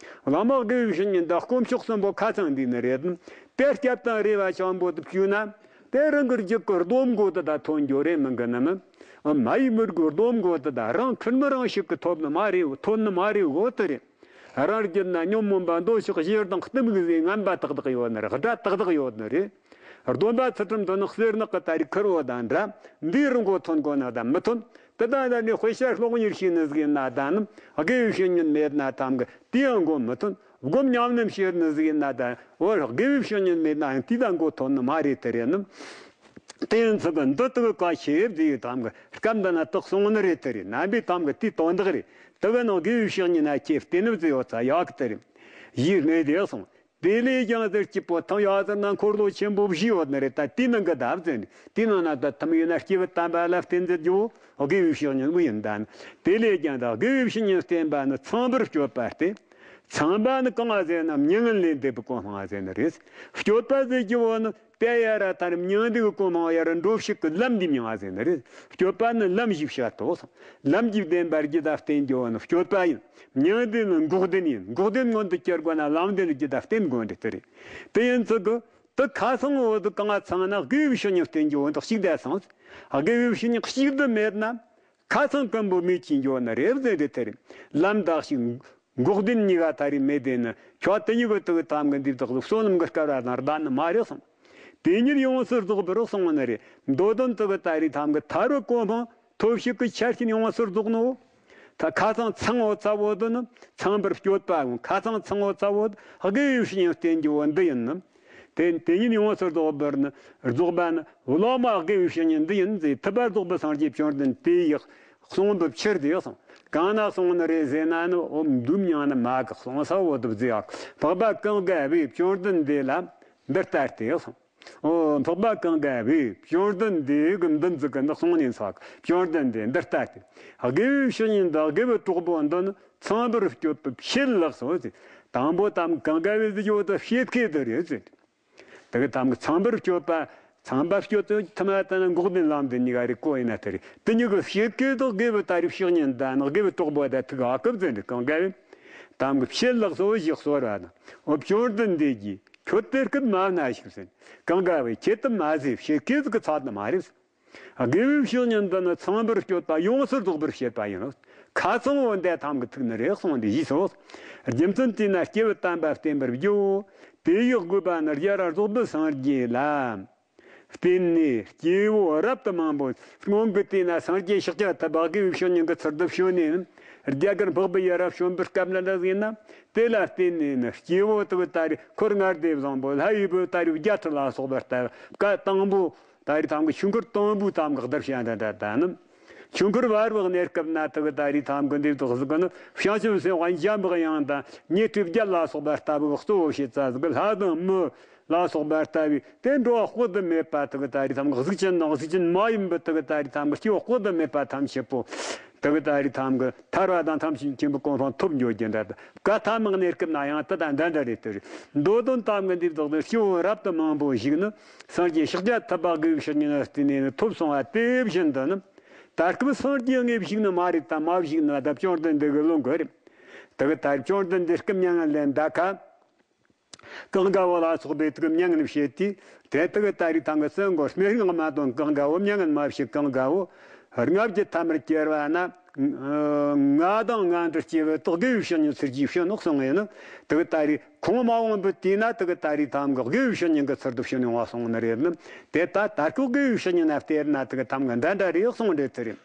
བླ་མ་དགེ་བའི་བཤེས་གཉེན་དང་དཀོན་མཆོག་གསུམ་པོ་ཁ་ཚང་འདི་ནི་རེད། དེ་སྐྱབས་དང་རེ་བ་ཆེན་པོ་དུ་བྱུང་ན་དེ་རང་གི་རྒྱུད་ཀྱི་སྡོམ་འགོ་དུ་ད་ཐོན་རྒྱུ་རེད་མི་འགི་ནི་མི། མ་ཡི་མི་དགོས། སྡོམ་འགོ་དུ་ད་རང་ཁུར་མི་རང་ཞིག་གི་ཐོབ་ནི་མ་རེད། ཐོན་ནི་མ་རེད་འོ་དེ་རེད། རང་རྒྱུད་ན་ཉོན་མོངས་པ་འདོད་ཆགས་ཞེ་སྡང་གཏི་མུག་ཟེར་ངན་པ་དག་དག་ཡོད་ནི་རེད། དགྲ་དག་དག་ཡོད་ནི་རེད། སྡོམ་པ་ཚུལ་ཁྲིམས་དོན་ནི་གསེར་ནག་གི་ད་རེས་ཁུར་བོ་དང་འདྲ། འདིའི་རིང་གོ་ཐོན་གོ་ན་ད་མི་ཐོན། དེ་དང་ད་ནི་དཔེ་ཆ་ཀློག་ཉེར་ཤེས་ནི་ཟིག་ཡིན་ན་ད་ནི་དགེ་བའི་བཤེས་གཉེན་མེད་ན་ཐམ་གི་དེ་ཡང་གོ་མི་ཐོན། སྒོམ་ཉམས་ལེན་བྱེད་ནི་ཟིག་ཡིན་ན་ད་འོ་དགེ་བའི་བཤེས་གཉེན་མེད་ན་ཡང་དེ་དང་གོ་ཐོན་ནི་མ་རེད། དེ་རེད་ནི། དེ་ཡིན་ཚུལ་གི་འདི་དག་ག་ཤེས་བཟླས་ཡོད་དམ་གི་སྐབས་འདི་ན་དག་སོང་ནི་རེད། དེ་རེད་རྣམ་པའི་དམ་གི་དེའི་དོན་དག་རེད། དེ་གི་ནང་དགེ་བའི་བཤེས་གཉེན་ན་ཁྱེད་བསྟེན་ནི་བཟླས་ཡོད་ཚ་ཡག་གི་དེ་རེད། ཡིད་གནས་དེ་སོང་། དེ་ལས་ཀྱང་ཟེར་སྐྱིད་པོ་ཐང་ཡ་ཟེར་ན་འཁོར་ལོ་ཆེན་པོ་བཞི་ཡོད་ནི་རེད། ད་དེའི་ནང་གི་བདག་ཟེར་ནི་དེའི་ནང་ན་ད་ཐུམ་ཡོད་ན་སྐྱེས་བུ་དམ་པ་ལ་བསྟེན་མཛད་རྒྱུ་དགེ་བའི་བཤེས་གཉེན་བུ་ཡིན་ད་ནི། དེ་ལས་ཀྱང་ད་དགེ་བའི་བཤེས་གཉེན་བསྟེན་པ་ནི་ཚངས་པར་སྤྱོད་པ་སྟེ། ཚངས་པ་ནི་གང་ཟེར་ན་མྱ་ངན་ལས་འདས་པའི་གོ་འཕང་ཟེར་ནི་རེད། སྤྱོད་པ་ཟེར་རྒྱུ་བོ་ནི། དེ་ཡ་ར་ཐར་མྱང་འདས་ཀྱི་གོ་འཕང་ཡ་ར་འགྲོ་ཕྱིར་གྱི་ལམ་འདི་མྱང་ཟེར་ནི་རེད། སྤྱོད་པ་ནི་ལམ་ཞིག་བཤད་དོ། ལམ་གྱི་བདེན་པ་རྒྱུད་ལ་བརྟེན་རྒྱུ་བོ་ནི་སྤྱོད་པ་ཡིན། མྱང་འདས་ནི་འགོག་བདེན་ཡིན། འགོག་བདེན་མངོན་དུ་གྱུར་དགོས་ན་ལམ་བདེན་རྒྱུད་ལ་བརྟེན་དགོས་འདི་དེ་རེད། དེ་ཡིན་ཚུལ་གྱི་དེ་ཁ་ཚང་བོ་དེ་གང་ཚང་ན་དགེ་བའི་བཤེས་གཉེན་བསྟེན་རྒྱུ་བོ་འདི་གཅིག་དེ་ཚང་། དགེ་བའི་བཤེས་གཉེན་གཅིག་དེ་མེད་ན། ཁ་ཚང་ཀུན་པོ་མེད་ཅིང་འགྱོ་ནི་རེད་ཟེར་རེད་དེ་རེད། ལམ་དག་ཞིག་འགོག་བདེན་གཉིས་ཀ་ད་རེས་མེད་དེ་ནི་ཁྱོད་དེ་གཉིས་ཀྱི་དུ་གི་དམ་གི་འདི་དག་བསོད་ནམས་ཀྱི་སྐལ་བ་དང་ལྡན་ནི་མ་རེད་གསུངས། དེ་ཉིད་ཡོངས་སུ་རྫོགས་པར་གསུངས་ནི་རེད། མདོ་དོན་དུ་གི་ད་རེས་དམ་གི་ཐར་བའི་གོ་འཕང་ཐོབ་བྱེད་ཀྱི་ཆ་རྐྱེན་ཡོངས་སུ་རྫོགས་ནོ། ད་ཁ་ཚང་ཚང་བོ་ཚ་བོ་དུ་ནི་ཚངས་པར་སྤྱོད་པའམ་ཁ་ཚང་ཚང་བོ་ཚ་བོ་དགེ་བའི་བཤེས་གཉེན་བསྟེན་རྒྱུ་བོ་འདི་ཡིན་ནི། དེ་དེ་ཉིད་ཡོངས་སུ་རྫོགས་པར་ནི་རྫོགས་པ་ནི་བླ་མ་དགེ་བའི་བཤེས་གཉེན་འདི་ཡིན་ཟེར། ཐུབ་པ་རྫོགས་པའི་སངས་རྒྱས་བཅོམ་ལྡན་འདས་ཡིས་གསུངས་པའི་ཕྱིར་དེ་གསུངས། གང་ན་གསུངས་ནི་རེད་ཟེར་ན་ནི་འོ་འདུམ་མྱང་ནི་མ་གི་གསུངས་ས་འོ་དུ་བཟེ་ཡག་འཕགས་པ་གང་ག་བས་བཅོམ་ལྡན་འདས་ལ་འདི་ལྟར་དེ་གསུངས། འོ་འཕགས་པ་གང་ག་བས་བཅོམ་ལྡན་འདས་ཀྱི་འདི་འཛི་གི་ནི་གསུངས་ནས་ཚག་བཅོམ་ལྡན་འདས་འདི་ལྟར་དེ། དགེ་བའི་བཤེས་གཉེན་དང་དགེ་བའི་གྲོགས་པོ་འདི་ནི་ཚངས་པར་སྤྱོད་པའི་ཕྱེད་ལགས་སོ་ཟེར། དང་པོ་དམ་གང་ག་བས་ཟེར་རྒྱུ་དེ་ཕྱེད་ཀའི་དེ་རེད་ཟེར། དེ་གི་དམ་གི་ཚངས་པར་སྤྱོད་པ། ཚངས་པར་སྤྱོད་དུ་ཐུབ་མ་ཐལ་ན་འགོག་བདེན་ལམ་བདེན་གཉིས་ཀ་རེ་གོ་ཡིན་ན་དེ་རེད། དེ་གཉིས་ཀྱི་ཕྱེད་ཀའི་དེ་དགེ་བའི་ད་རེས་བཤེས་གཉེན་དང་ནི་དགེ་བའི་གྲོགས་པོ་དང་ཐུག་ཨ་ཀི་ཟེར་འདི་གང་ག་བས། དམ་གི་ཕྱེད་ལགས་སོ་ཞེས་གསོལ་བ་དང་། འོ་བཅོམ་ལྡན་འདས་ཀྱིས་ཁྱོད་དེ་སྐད་མ་ན་ཞིག་ཟེར། གང་ག་བས་ཁྱེད་དུ་མ་ཟེར། ཕྱེད་ཀའི་དེ་གི་ཚད་དུ་མ་རེད། དགེ་བའི་བཤེས་གཉེན་འདི་ནི་ཚངས་པར་སྤྱོད་པ་ཡོངས་སུ་རྫོགས་པར་བྱེད་པ་ཡིན་ནོ། ཁ་ཚང་བོ་འདས་ཐམ་གི་ཐུག་ནི་རེད་གསུངས་འདི་ཞེས་སོ། རྒྱུ་མཚན་དེས་ན་སྐྱེས་བུ་དམ་པ་བསྟེན་པར་བགྱིའོ། དེ་ཡི་དགོས་པ་ནི་རྒྱལ་བ་རྫོགས་པའི་སངས་རྒྱས་ལ་བརྟེན་ནས་སྐྱེ་བོ་རབ་ཏུ་མང་པོ། སྔོན་གྱི་དུས་ན་སངས་རྒྱས་ཤཱཀྱ་ཐུབ་པ་དགེ་བའི་བཤེས་གཉེན་གྱི་ཚུལ་དུ་བྱོན་ནས་རྒྱ་གར་འཕགས་པའི་ཡུལ་ལ་བྱོན་པའི་སྐབས་ལ་འདྲ་ཟིག་ཡིན་ན། དེ་ལ་བརྟེན་ནས་ནི་སྐྱེ་བོ་དག་ད་རེས་འཁོར་ལྔ་སྡེ་བཟང་པོ་ལྷ་ཡི་བུ་ད་རེས་བརྒྱད་ཁྲི་ལ་སོགས་པ་ལྟ་བུ་བཀའ་དང་པོ། ད་རེས་ཐང་གི་ཆོས་འཁོར་དང་པོའི་ཐང་གི་བདག་བྱ་འདྲ་འདྲ་ད་ནི། ཆོས་འཁོར་བར་བའི་གནས་སྐབས་ན་དག་ད་རེས་ཐང་གི་འདི་དག་ཟིག་གི་ནི་བྱང་ཆུབ་སེམས་དཔའ་འཇམ་པའི་དབྱངས་དང་ཉི་ཁྲི་བརྒྱད་ལ་སོགས་པ་ལྟ་བུ་གཙོ་བོ་བྱེད་ས་ཟིག་གི་ལྷ་དང་མི་ལ་སོགས་པ་ལྟ་བུའི་དེ་འགྲོ་བ་དཔག་ཏུ་མེད་པ་དག་ད་རེས་ཐང་གི་གཟུགས་ཅན་དང་གཟུགས་ཅན་མ་ཡིན་པའི་དག་ད་རེས་ཐང་གི་སྐྱེ་བོ་དཔག་ཏུ་མེད་པ་ཐམས་ཅད་པོ་དག་ད་རེས་ཐང་གི་ཐར་བ་དང་ཐམས་ཅད་མཁྱེན་པའི་གོ་འཕང་ཐོབ་འགྱོ་རྒྱུ་འདྲ་དང་བཀའ་ཐ་མའི་གནས་སྐབས་ན་ཡང་དེ་དང་འདྲ་འདྲ་རེད་དེ་རེད། མདོ་དོན་ཐང་གི་འདི་དག་ཏུ་སྐྱེ་བོ་རབ་ཏུ་མང་པོ་ཞིག་ནི། སངས་རྒྱས་ཤཱཀྱ་ཐུབ་པ་དགེ་བའི་བཤེས་གཉེན་ལ་བརྟེན་ནས་ཐོབ་སོང་བ་དེ་བཞིན་དུ་ནི། ད་སྐབས་སངས་རྒྱས་ངས་བཞུགས་ནི་མ་རེད་དང་མ་བཞུགས་ནི་ད་བཅོམ་ལྡན་འདས་ཀྱི་ལུང་གི་རེད། དེ་གི་ད་བཅོམ་ལྡན་འདས་སྐུ་མྱ་ངན་ལས་འདའ་ཁ། གང་ག་བོ་ལ་སོགས་པའི་དེ་གི་མྱ་ངན་བྱེད་དུས་དེ་དེ་གི་ད་རེས་ཐང་གི་སེམས་ངོ་སྨྲེ་སྔགས་མ་འདོན་གང་ག་བོ་མྱ་ངན་མ་བྱེད་གང་ག་བོ་ལྔ་བརྒྱ་ཐ་མར་གྱེར་བ་ན། ང་དང་ང་འདྲ་སྐྱེ་བོ་དག་དགེ་བའི་བཤེས་གཉེན་ཚུལ་གྱིས་བྱོན་ནོ་གསུང་ངེ་ནི། དེ་གི་ད་རེས་ཁོང་མ་འོངས་པའི་དུས་ན་དེ་གི་ད་རེས་ཐང་གི་དགེ་བའི་བཤེས་གཉེན་གྱི་ཚུལ་དུ་བྱོན་ཡོང་བ་གསུང་ནི་རེད་ནི། དེ་ད་ད་སྐབས་དགེ་བའི་བཤེས་གཉེན་ན་བལྟས་ན་དེ་གི་ཐང་གི་འདྲ་འདྲ་རེད་གསུང་རེད་དེ་རེད།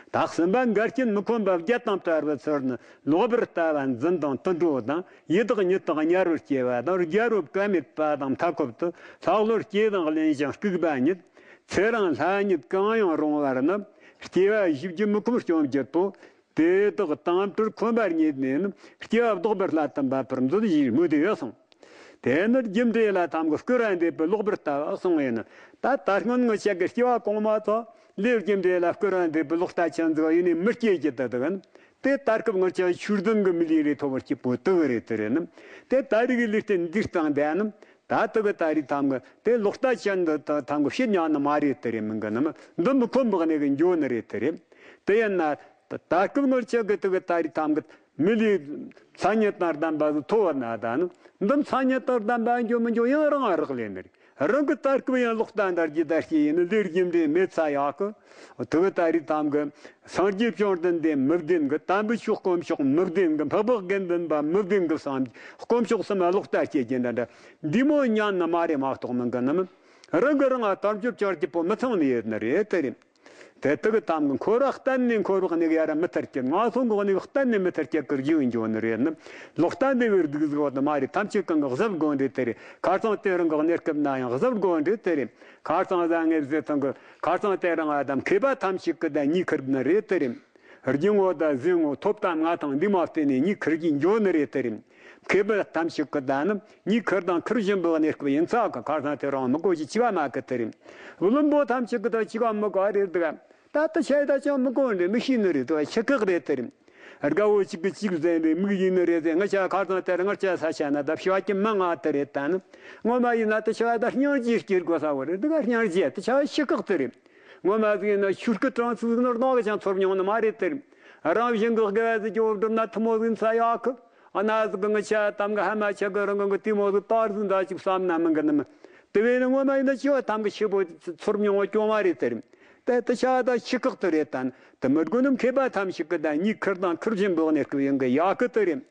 ད་གསུམ་པ་འགལ་རྐྱེན་མི་ཁོམ་པ་བརྒྱད་དང་བྲལ་བའི་ཚུལ་ནི། ལོག་པར་ལྟ་བ་འཛིན་དང་དུད་འགྲོ་དང་ཡི་དྭགས་ཉིད་དང་དམྱལ་བར་སྐྱེ་བ་དང་རྒྱལ་པོ་བཀའ་མེད་པ་དང་མཐའ་འཁོབ་ཏུ་ལྷག་ལུས་སྐྱེས་དང་གླེན་ཞིང་ལྐུགས་པ་ཉིད། ཚེ་རིང་ལྷ་ཉིད་གང་ཡང་རུང་བར་ནི། སྐྱེ་བ་བཞི་བརྒྱ་མི་ཁོམ་སྐྱོང་བརྒྱད་པོ། དེ་དག་དང་བྲལ་ཁོམ་པར་ཉེ་ནས་ནི། སྐྱེ་བ་ལྡོག་པར་སླད་དུ་འབད་པར་མཛོད་ཞེས་སྨོས་ཏེ་གསུངས། དེ་ནི་རྒྱུ་འབྲས་ལ་ཐམ་གི་བསྐུར་བ་འདེབས་པའི་ལོག་པར་ལྟ་བ་གསུངས་ཡིན། ད་ད་སྔོན་ངི་ཆ་གི་སྐྱེ་བ་གོང་མ་ཚོ་ལས་རྒྱུ་འབྲས་ལ་བསྐུར་བ་འདེབས་པའི་ལོག་ལྟ་ཅན་ཟིག་ཡིན་ནི་མི་སྐྱེ་རྒྱུ་དེ་དག་ཡིན། དེ་ད་སྐབས་ངར་ཆ་ཆོས་ལྡན་གྱི་མི་ལུས་རེ་ཐོབ་པར་སྐྱིད་པོ་དག་རེད་དེ་རེད་ནི། དེ་ད་རིག་གི་ལུས་རྟེན་འདི་སྟེང་བསྡད་ནི། ད་དག་གི་ད་རིག་ཐམ་གི་དེ་ལོག་ལྟ་ཅན་འདི་ད་ཐམ་གི་བཤད་ཉན་ནི་མ་རེད་དེ་རེད། མིན་གི་ནི་མི་འདི་མི་ཁོམ་པའི་གནས་གི་འགྱོ་ནི་རེད་དེ་རེད། དེ་ཡིན་ན་ད་སྐབས་ངར་ཆ་གི་དག་གི་ད་རིག་ཐམ་གི་མི་ལུས་ལྷ་ཉིད་དང་ལྡན་པ་ཟིག་ཐོབ་བ་ན་ད་ནི་འདི་ལྷ་ཉིད་དང་ལྡན་པ་འགྱོ་མི་འགྱོ་ཡང་རང་རག་ལས་ནི་རེད། རང་གི་ད་སྐབས་ཡང་ལོག་ལྟ་འདར་གྱི་ད་སྐྱེ་ཡིན་ནི་ལས་རྒྱུ་འབྲས་མེད་ཚ་ཡག་གི། དུ་གི་ད་རིག་ཐམ་གི་སངས་རྒྱས་བཅོམ་ལྡན་འདས་མི་བདེན་གི། དམ་པའི་ཆོས་དཀོན་མཆོག་མི་བདེན་གི། འཕགས་པ་དགེ་འདུན་པ་མི་བདེན་གི་བསམ་དཀོན་མཆོག་གསུམ་ལ་ལོག་ལྟ་སྐྱེ་རྒྱུ་འདྲ་འདྲ་འདི་མོ་ཉན་ནི་མ་རེད་མ་གཏོགས་མིན་གི་ནི་མི་ རང་གི་རང་ང་དལ་འབྱོར་བྱ་རྒྱུ་པོ་མི་ཚང་ནི་ཡོད་ནི་རེད་དེ་རེད། དེ་དག་གི་གཏམ་གི་འཁོར་བ་གཏན་ནས་འཁོར་བ་གནས་ཡ་ར་མི་ཐར་གྱི། ངན་སོང་གི་གནས་གཏན་ནས་མི་ཐར་གྱི་གི་རྒྱུ་ཡིན་འགྱོ་ནི་རེད་ནི། ལོག་ལྟ་འདི་བའི་སྡུག་ཟིག་བ་དུ་མ་རེད། ཐམས་ཅད་གང་གི་གཟབ་དགོས་འདྲེ་དེ་རེད། ཁ་སང་དེ་རིང་གི་གནས་སྐབས་ན་ཡང་གཟབ་དགོས་འདྲེ་དེ་རེད། ཁ་སང་ཟ་ངེས་ཟེར་ཐང་གི་ཁ་སང་དེ་རིང་ཨ་དམ་མཁས་པ་ཐམས་ཅད་གི་ད་གཉིས་ཁུར་ནི་རེད་དེ་རེད། རྒྱུ་ངོ་ད་གཟུགས་ངོ་ཐོབ་དང་ང་དང་འདི་མ་བརྟེན་ནས་གཉིས་ཁུར་གྱིས་འགྱོ་ནི་རེད་དེ་རེད། མཁས་པ་ཐམས་ཅད་གི་ད་ནི་གཉིས་ཁུར་དང་ཁུར་བཞིན་པའི་གནས་སྐབས་ཡིན་ཚ་གི། ཁ་སང་དེ་རིང་མི་གོ་ཅི་ཅི་བ་མ་གི་དེ་རེད། བླུན་པོ་ཐམས་ཅད་གི་ད་ཅི་ག་མི་གོ་རེད་དེ་ག་ད་ལྟ་ཆ་ད་ཅང་མི་གོ་རེད། མི་ཤེས་ནི་རེད་དེ་ཆི་ཁག་རེད་དེ་རེད། དགའ་བོ་གཅིག་གི་གཅིག་ཟེར་རེད། མིག་ཡིན་ནི་རེད་ཟེར། ང་ཆ་ཁ་སང་དེར་ང་ཆ་ས་ཆ་ན་ད་ཕྱི་བ་ཀྱི་མི་ང་དེ་རེད། ད་ནི་ངོ་མ་ཡིན་ན་དེ་ཆ་ད་སྙིང་རྗེ་སྐྱེ་དགོས་ས་བོ་རེད། དེ་ག་སྙིང་རྗེ་དེ་ཆ་ཤི་ཁག་དེ་རེད། ངོ་མ་ཟིག་ཡིན་ན་ཤུར་སྐུ་གྲངས་ཚུགས་ནོར་ནོ་གི་ཅང་ཚོར་མྱོང་ནི་མ་རེད་དེ་རེད། རང་བཞིན་གི་དགེ་བ་ཟིག་གི་འོབ་སྒྲུབ་ན་ཐུ་མོ་ཟིག་ཚ་ཡག་གི། ཨ་ན་ཟིག་གི་ང་ཆ་དམ་གི་ཧ་མ་ཆ་གི་རང་གི་དེ་མོ་ཟིག་དར་ཟིག་འདྲ་ཅིག་བསམ་ན་མི་འགི་ནི་མི། དེ་བས་ནི་ངོ་མ་ཡིན་ན་ཆེ་བ་ཐམ་གི་ཆེ་བོ་ཚོར་མྱོང་བ་སྐྱོ་མ་རེད་དེ་རེད། དེ་དེ་ཆ་ད་ཤི་ཁག་དེ་རེད། ད་ནི་དེ་མི་དགོས་ནི་མཁས་པ་ཐམས་ཅད་གི་ད་གཉིས་ཁུར་དང་ཁུར་བཞིན་པོ་གནས་སྐབས་ཡིན་གི་ཡག་གི་དེ་རེད།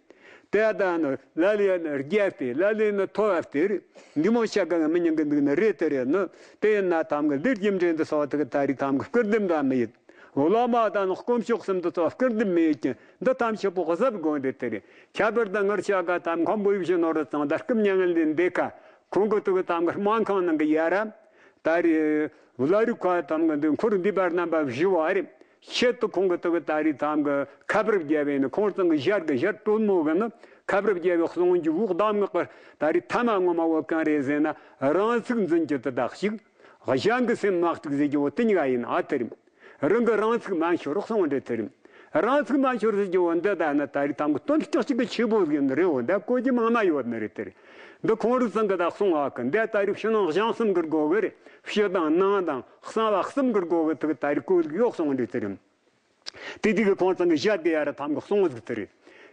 དེ་ད་ནི་ལ་ལས་ནི་རྒྱལ་ཏེ་ལ་ལས་ནི་མཐོ་བ་སྟེ་རེད། འདི་མོ་ཆ་ག་མི་ཉན་གི་འདུག་ནི་རེད་དེ་རེད། ནི་དེ་ཡིན་ན་ཐམ་གི་ལས་རྒྱུ་འབྲས་འདི་སོགས་དེ་གི་ད་རེད། ཐམ་གི་སྐུར་འདེམས་ད་མི་ཡིན། འོ་བླ་མ་དང་དཀོན་མཆོག་གསུམ་དུ་ཚོགས་སྐུར་འདེབས་མེད་ཀྱི་འདི་ཐམས་ཅད་པོ་གཟབ་དགོས་འདི་དེ་རེད། ཁྱད་པར་དུ་ངར་ཆ་ག་ཐམ་ཁམས་བོད་ཡུལ་གྱི་ནོར་བུ་ཚང་ད་སྐུ་མྱ་ངན་ལས་འདས་ཁ་ཁོང་གི་ཐུག་གི་ཐམ་གི་སྨན་ཁང་ནང་གི་ཡ་ར་ད་རེད། བླ་རི་ཁ་ཐམ་གི་འདི་འཁོར་འདི་པར་རྣམ་པ་བཞི་བ་རེད། ཆེད་དུ་ཁོང་གི་ཐུག་གི་ད་རེད། ཐམ་གི་ཁ་བུར་རྒྱལ་བའི་ནི་ཁོང་ཚང་གི་ཞར་གི་ཞར་དྲོན་མོ་གི་ནི་ཁ་བུར་རྒྱལ་བའི་གསུང་རྒྱུ་བོ་གདམས་ངག་གི་ད་རེད། ཐ་མ་ངོ་མ་བོ་གང་རེད་ཟེར་ན་རང་ཚུགས་འཛིན་གྱི་དུ་དག་ཞིག་གཞན་གྱི་སེམས་མ་གཏུག་ཟེར་རྒྱུ་བོ་དེ་གཉིས་ཀ་ཡིན་ཨ་དེ་རེད། རང་གི་རང་ཚུགས་མ་འཆོར་གསུངས་འདྲ་དེ་རེད། རང་ཚུགས་མ་འཆོར་ཟེར་རྒྱུ་བོ་འདི་ད་ནི་ད་རེད། ཐམ་གི་དོན་སྐྲག་ཅིག་གི་ཆེ་བོ་ཟིག་ཡིན་ནི་རེད། འོ་འདི་གོ་རྒྱུ་མང་ན་ཡོད་ནི་རེད་དེ་རེད། འདི་ཁོང་རིགས་ཚང་གི་ད་གསུང་བ་གི་འདི་ད་རེད། ཕྱི་ནང་གཞན་གསུམ་གི་སྒོ་གི་རེད། ཕྱི་དང་ནང་དང་གསང་བ་གསུམ་གི་སྒོ་གི་ཐུག་ད་རེད། གོ་ཟིག་ཡོད་གསུངས་འདྲ་དེ་རེད། དེ་དུས་ཀྱི་ཁོང་ཚང་གི་ཞལ་དེ་ཡ་ར་ཐམ་གི་གསུང་ཟིག་དེ་རེད།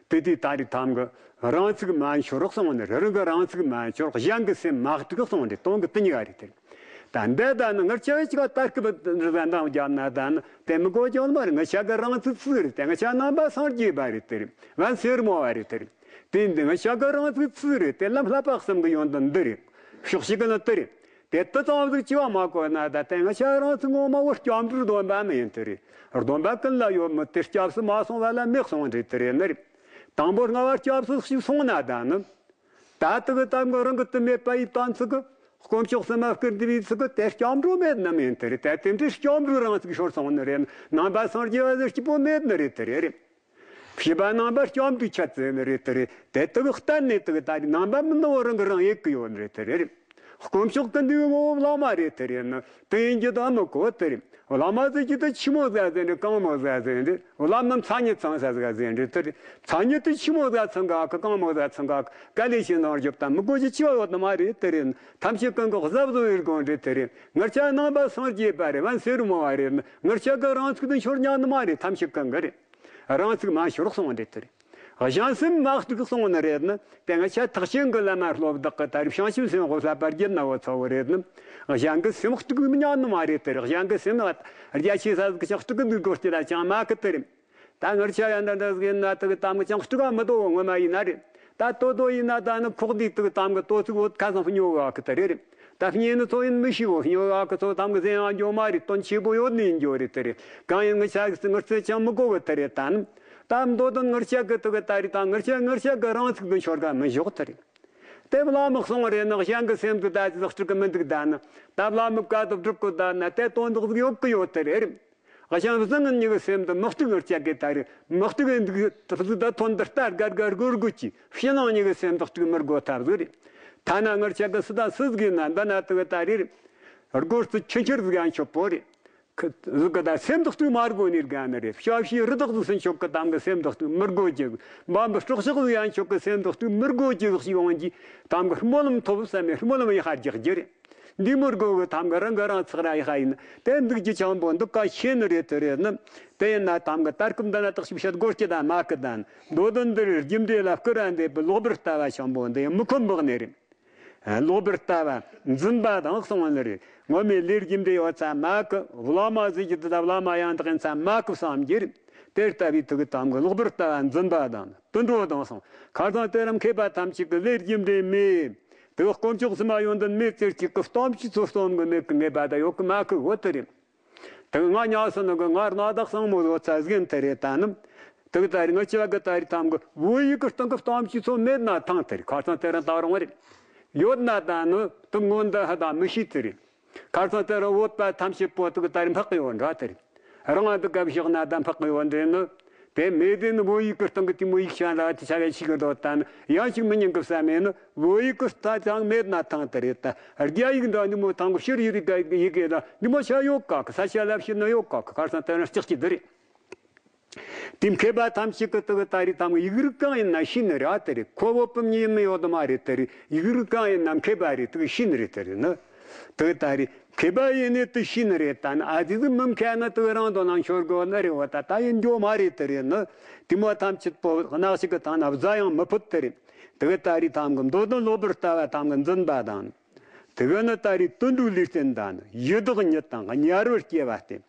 དེ་དུས་ད་རེད། ཐམ་གི་རང་ཚུགས་མ་འཆོར་གསུང་ནི་རེད། རང་གི་རང་ཚུགས་མ་འཆོར། གཞན་གྱི་སེམས་མ་གཏུག་གསུང་ནི་རེད། དོན་གི་དེ་གཉིས་ཀ་རེད་དེ་རེད། ད་འདི་ད་ནི་ངར་ཆ་ཅིག་ལྟར་སྐུ་བ་རི་ཟན་དང་རྒྱབ་ན་ད་ནི་དེ་མི་གོ་ཅོག་མ་རེད། ང་ཆ་གི་རང་ཚུགས་ཚུགས་རེད། དེ་ང་ཆ་རྣམ་པ་སངས་རྒྱས་པ་རེད་དེ་རེད། བན་སེར་མོ་བ་རེད་དེ་རེད། དེ་འདི་ང་ཆ་གི་རང་ཚུགས་ཚུགས་རེད། དེ་ལམ་བསླབ་པ་གསུམ་གི་ཡོན་ཏན་འདི་རེད། ཕྱོགས་ཞིག་གི་ནི་དེ་རེད། དེ་ལྟ་ཙམ་ཟིག་ཅི་བ་མ་གོ་ན་ད་དེ་ང་ཆ་རང་ཚུགས་ངོ་མ་བོ་སྐྱབས་འགྲོའི་སྡོམ་པ་མི་ཡིན་དེ་རེད། སྡོམ་པ་ཀུན་ལ་ཡོད་མི་དེ་སྐྱབས་སུ་མ་སོང་བ་ལ་མེད་གསུང་འདྲ་དེ་རེད་ནི་རེད། དང་པོ་ལྔ་བ་སྐྱབས་སུ་ཞིག་སོང་ན་ད་ནི། ད་དུ་གི་དམ་གི་རང་གི་དུ་མེད་པ་ཡི་དམ་ཚིག་གི་དཀོན་མཆོག་གསུམ་མ་བསྐུར་འདི་བའི་ཚིག་གི་དེ་སྐྱབས་འགྲོ་མེད་ནི་མིན་དེ་རེད། དེ་དེ་འདྲའི་སྐྱབས་འགྲོའི་རང་ཚུགས་ཤོར་སོང་ནི་རེད། ནང་པ་སངས་རྒྱས་པ་ཟེར་གྱི་པོ་མེད་ནི་རེད་དེ་རེད། ཕྱི་པ་ནང་པ་སྐྱབས་འགྲོའི་ཆ་ཚད་ནི་རེད་དེ་རེད། དེ་དུ་གི་གཏན་ནས་དུ་གི་ད་རེད། ནང་པ་མིན་ནི་བོ་རང་གི་རང་ཡེད་གི་ཡོད་ནི་རེད་དེ་རེད། དཀོན་མཆོག་གི་འདུས་ངོ་བོ་བླ་མ་རེད་དེ་རེད་ནི། དེ་ཡིན་གྱི་དང་མི་གོ་དེ་རེད། བླ་མ་ཟེར་གྱི་དེ་ཆི་མོ་ཟ་ཟེར་རེད། གང་མོ་ཟ་ཟེར་རེད། བླ་མ་མཚན་ཉིད་ཚང་ས་ཟ་ཟེར་རེད་དེ་རེད། མཚན་ཉིད་དེ་ཆི་མོ་ཟ་ཚང་ག་གི། གང་མོ་ཟ་ཚང་ག་གི། ག་ལས་ཤེས་ནང་རྒྱབ་དང་མི་གོ་ཅི་ཆི་བ་ཡོད་ནི་མ་རེད་དེ་རེད། ཐམས་ཅད་ཀུན་གོ་གཟབ་བཟོ་ཡིར་དགོན་རེད་དེ་རེད། ངར་ཆ་ནང་པ་སངས་རྒྱས་པ་རེད། བན་སེར་མོ་བ་རེད། ངར་ཆ་གི་རང་ཚུགས་དུ་འཆོར་ཉག་ནི་མ་རེད། ཐམས་ཅད་ཀུན་གི་རེད། རང་ཚུགས་མ་ཤོར་གསུང་འདྲ་དེ་རེད། གཞན་སེམས་མ་གཏུག་གསུང་ནི་རེད་ནི། དེ་ང་ཆ་ཐེག་ཆེན་གི་བླ་མ་སློབ་བདག་གི་ད་རེད། བྱང་ཆུབ་སེམས་དཔའ་བསླབ་པ་བརྒྱུད་ན་བོ་ཚོ་བོ་རེད་ནི། གཞན་གི་སེམས་གཏུག་མི་ཉན་ནི་མ་རེད་དེ་རེད། གཞན་གི་སེམས་ལ་རྒྱ་ཆེ་ས་ཟིག་ཅང་གཏུག་གི་འདུག་དགོས་ཀྱི་ད་ཅང་མ་གི་དེ་རེད། ད་ངར་ཆ་ཡང་འདྲ་འདྲ་ཟིག་ཡིན་ན་དེ་གི་དམ་གི་ཅང་གཏུག་ག་མི་དོ་བོ་ངོ་མ་ཡིན་ན་རེད། ད་དོ་དོ་ཡིན་ན་ད་ནི་ཁོག་འདི་དེ་གི་དམ་གི་དོ་ཚིག་བོ་ཁ་སང་ཕུ་ཉོ་ག་གི་དེ་རེད། ད་ཕྱིན་ནི་ཚོ་ཡིན་མི་ཤེས་བོ། ཕྱིན་ཡོད་ག་ཚོ་དམ་གི་ཟན་ཡང་འགྱོ་མ་རེད། དོན་ཆེ་པོ་ཡོད་ནི་ཡིན་འགྱོ་རེད་དེ་རེད། གང་ཡིན་ངི་ཆ་གི་ངར་ཚེ་ཅང་མི་གོ་གི་དེ་རེད། ད་ནི་ད་མདོ་དོན་ངར་ཆ་གི་དུ་གི་ད་རེད། ད་ངར་ཆ་ངར་ཆ་གི་རང་ཚུགས་དུ་འཆོར་ག་མི་ཞོག་དེ་རེད། དེ་བླ་མ་གསུང་རེད་ནི། གཞན་གི་སེམས་དུ་ད་ཅི་ལག་སྤྲུག་གི་མི་འདུག་ད་ནི་ད་བླ་མ་བཀའ་དུ་སྒྲུབ་གི་ད་ནི་དེ་དོན་དག་ཟིག་ཡོད་གི་ཡོད་དེ་རེད། གཞན་བཟང་ངན་གཉིས་ཀྱི་སེམས་དུ་དམག་འཁྲུག་ངར་ཆ་གི་ད་རེད། དམག་འཁྲུག་གི་འདུག་ཐུབ་ཟིག་ད་ཐོན་དུ་ལྟ་དགའ་དགའ་སྒོར་དགོས་ཀྱི། ཕྱི་ནང་གཉིས་ཀྱི་སེམས་དུ་དཀྲུག་མི་དགོས་ཐབས་ཟིག་རེད། ཐ་ན་ངར་ཆ་གི་སུ་དང་སུ་ཟིག་ཡིན་ན་འདི་ན་དུ་གི་ད་རེད། སྒོར་ཚུ་ཆུ་ཁྱེར་ཟིག་ཡང་ཆོག་པོ་རེད། ཁི་ཟིག་གི་ད་སེམས་དུ་དཀྲུག་མ་དགོས་ནི་དགའ་ནི་རེད། ཤ་ཤི་རི་དྭགས་ཟིག་སུན་ཆོག་གི་དམ་གི་སེམས་དུ་དཀྲུག་མི་དགོས་ཀྱི། འབའ་འབུ་སྲོག་ཆགས་ཟིག་ཡང་ཆོག་གི་སེམས་དུ་དཀྲུག་མི་དགོས་ཀྱི་ཟིག་ཞིག་ཡོང་གི། དམ་གི་སྨོན་ལམ་ཐོབ་བསམ་མེད་སྨོན་ལམ་ཡི་ཧར་རྒྱག་རྒྱུ་རེད། འདི་མི་དགོས་གི། དམ་གི་རང་གི་རང་ཚག་ར་ཡི་ཧ་ཡིན། དེ་འདུག་རྒྱུ་ཆེན་པོ་འདུག་ག་ཤེས་ནི་རེད་དེ་རེད་ནི། དེ་ཡིན་ན་དམ་གི་ད་སྐབས་འདི་ན་བརྟག་ཞིབ་བྱེད་དགོས་ཀྱི་ད་མ་གི་ད་ནི། མདོ་དོན་འདིར་རྒྱུ་འབྲས་ལ་སྐུར་ར་འདེབས་པའི་ལོག་པར་ལྟ་བ་ཆེན་པོ་འདི་མི་ཁོམ་པག་ནི་རེད། ལོག་པར་ལྟ་བ་འཛིན་པ་དང་གསུངས་པ་ནི་རེད། ངོ་མའི་ལས་རྒྱུ་འབྲས་ཡོད་ཚ་མ་གི། བླ་མ་ཟེར་གྱི་འདི་ད་བླ་མ་ཡང་དག་ཡིན་ཚ་མ་གི་བསམ་རྒྱུ་རེད། དེ་ལྟ་བུའི་ཐུག་གི་དམ་གི་ལོག་པར་ལྟ་བ་འཛིན་པ་དང་དུད་འགྲོ་དང་གསུངས། ཁ་སང་དེ་རིང་མཁས་པ་ཐམས་ཅད་ཀྱི་ལས་རྒྱུ་འབྲས་མེད། དེ་དཀོན་མཆོག་གསུམ་མ་ཡོང་དུ་མེད་ཟེར་གཅིག་གི་གཏམ་ཅི་ཚོ་སྟོན་གི་མེད་གི་ངེས་པ་ད་ཡོད་གི་མ་གི་བོ་དེ་རེད། དེ་ང་ཉག་སོ་ནི་གི་ང་རྣ་དག་སང་མོ་བཟོ་ཚ་ཟིན་དེ་རེད་ད་ནི། དེ་ད་རེད་ངི་ཆ་གི་ད་རེད་ཐང་གི་བོད་ཡིག་གི་སྟེང་གི་གཏམ་ཅི་ཚོ་མེད་ན་ཐང་དེ་རེད། ཁ་སང་དེ་རིང་ད་རུང་རེད། ཡོད་ན་ད་ནི་དུ་མངོན་འདི་ཧ་ད་མི་ཤེས་དེ་རེད། ཁ་སང་དེ་རིང་བོད་པ་ཐམས་ཅད་པོ་དུ་གི་ད་རེད་འཕག་གི་ཡོད་འདྲ་དེ་རེད། རང་ང་འདི་སྐབས་བཞག་ན་ད་འཕག་གི་ཡོད་འདྲེ་ནི། དེ་མེད་དེ་ནི་བོད་ཡིག་གི་སྟེང་གི་དེ་མོ་ཡིག་ཆ་ལ་དེ་ཆ་བའི་ཆི་གི་འདོད་དམ་ཡང་ཅིག་མི་ཉན་གི་བསམ་མེད་ནི། བོད་ཡིག་གི་ལྟ་ཚང་མེད་ན་ཐང་དེ་རེད་ད། རྒྱ་ཡིག་འདྲ་འདི་མོ་ཐང་གི་ཕྱིར་ཡིག་རིག་ག་ཡིག་གི་ད་འདི་མོ་ཆ་ཡོད་ག་གི་ས་ཆ་ལ་ཕྱིར་ན་ཡོད་ག་གི་ཁར་སང་དེ་རིང་ལྕགས་ཀྱི་འདི་རེད། དེ་མཁས་པ་ཐམས་ཅད་ཀྱི་དུ་གི་ད་རེད་ཐང་གི་ཡིག་རིགས་གང་ཡིན་ན་ཤེས་ནི་རེད་ཨ་དེ་རེད། ཁོ་བོད་པ་མྱི་ཡིན་མི་ཡོད་དུ་མ་རེད་དེ་རེད། ཡིག་རིགས་གང་ཡིན་ན་མཁས་པ་རེད་དུ་གི་ཤེས་ནི་རེད་དེ་རེད་ནི། དེ་ད་རེད་མཁས་པ་ཡིན་ནི་དེ་ཤེས་ནི་རེད་ད་ནི། ཨ་ཙི་ཙི་མི་མཁས་ན་དེ་རང་དོ་ནང་ཤོར་དགོས་ནི་རེད་བ། ད་ད་ཡིན་རྒྱུ་མ་རེད་དེ་རེད་ནི། དེ་མོ་ཐམས་ཅད་པོ་གནག་ཞིག་གི་ཐང་ན་བཟའ་ཡང་མི་ཕོད་དེ་རེད། དེ་གི་ད་རེད་ཐང་གི་མདོ་དོན་ལོག་པར་ལྟ་བ་ཐང་གི་འཛིན་པ་དང་། དེ་གི་ནི་ད་རེད་དོན་དུ་ལུས་རྟེན་དང་ཡི་དྭགས་ཉིད་དང་དམྱལ་བར་སྐྱེ་བ་སྟེ།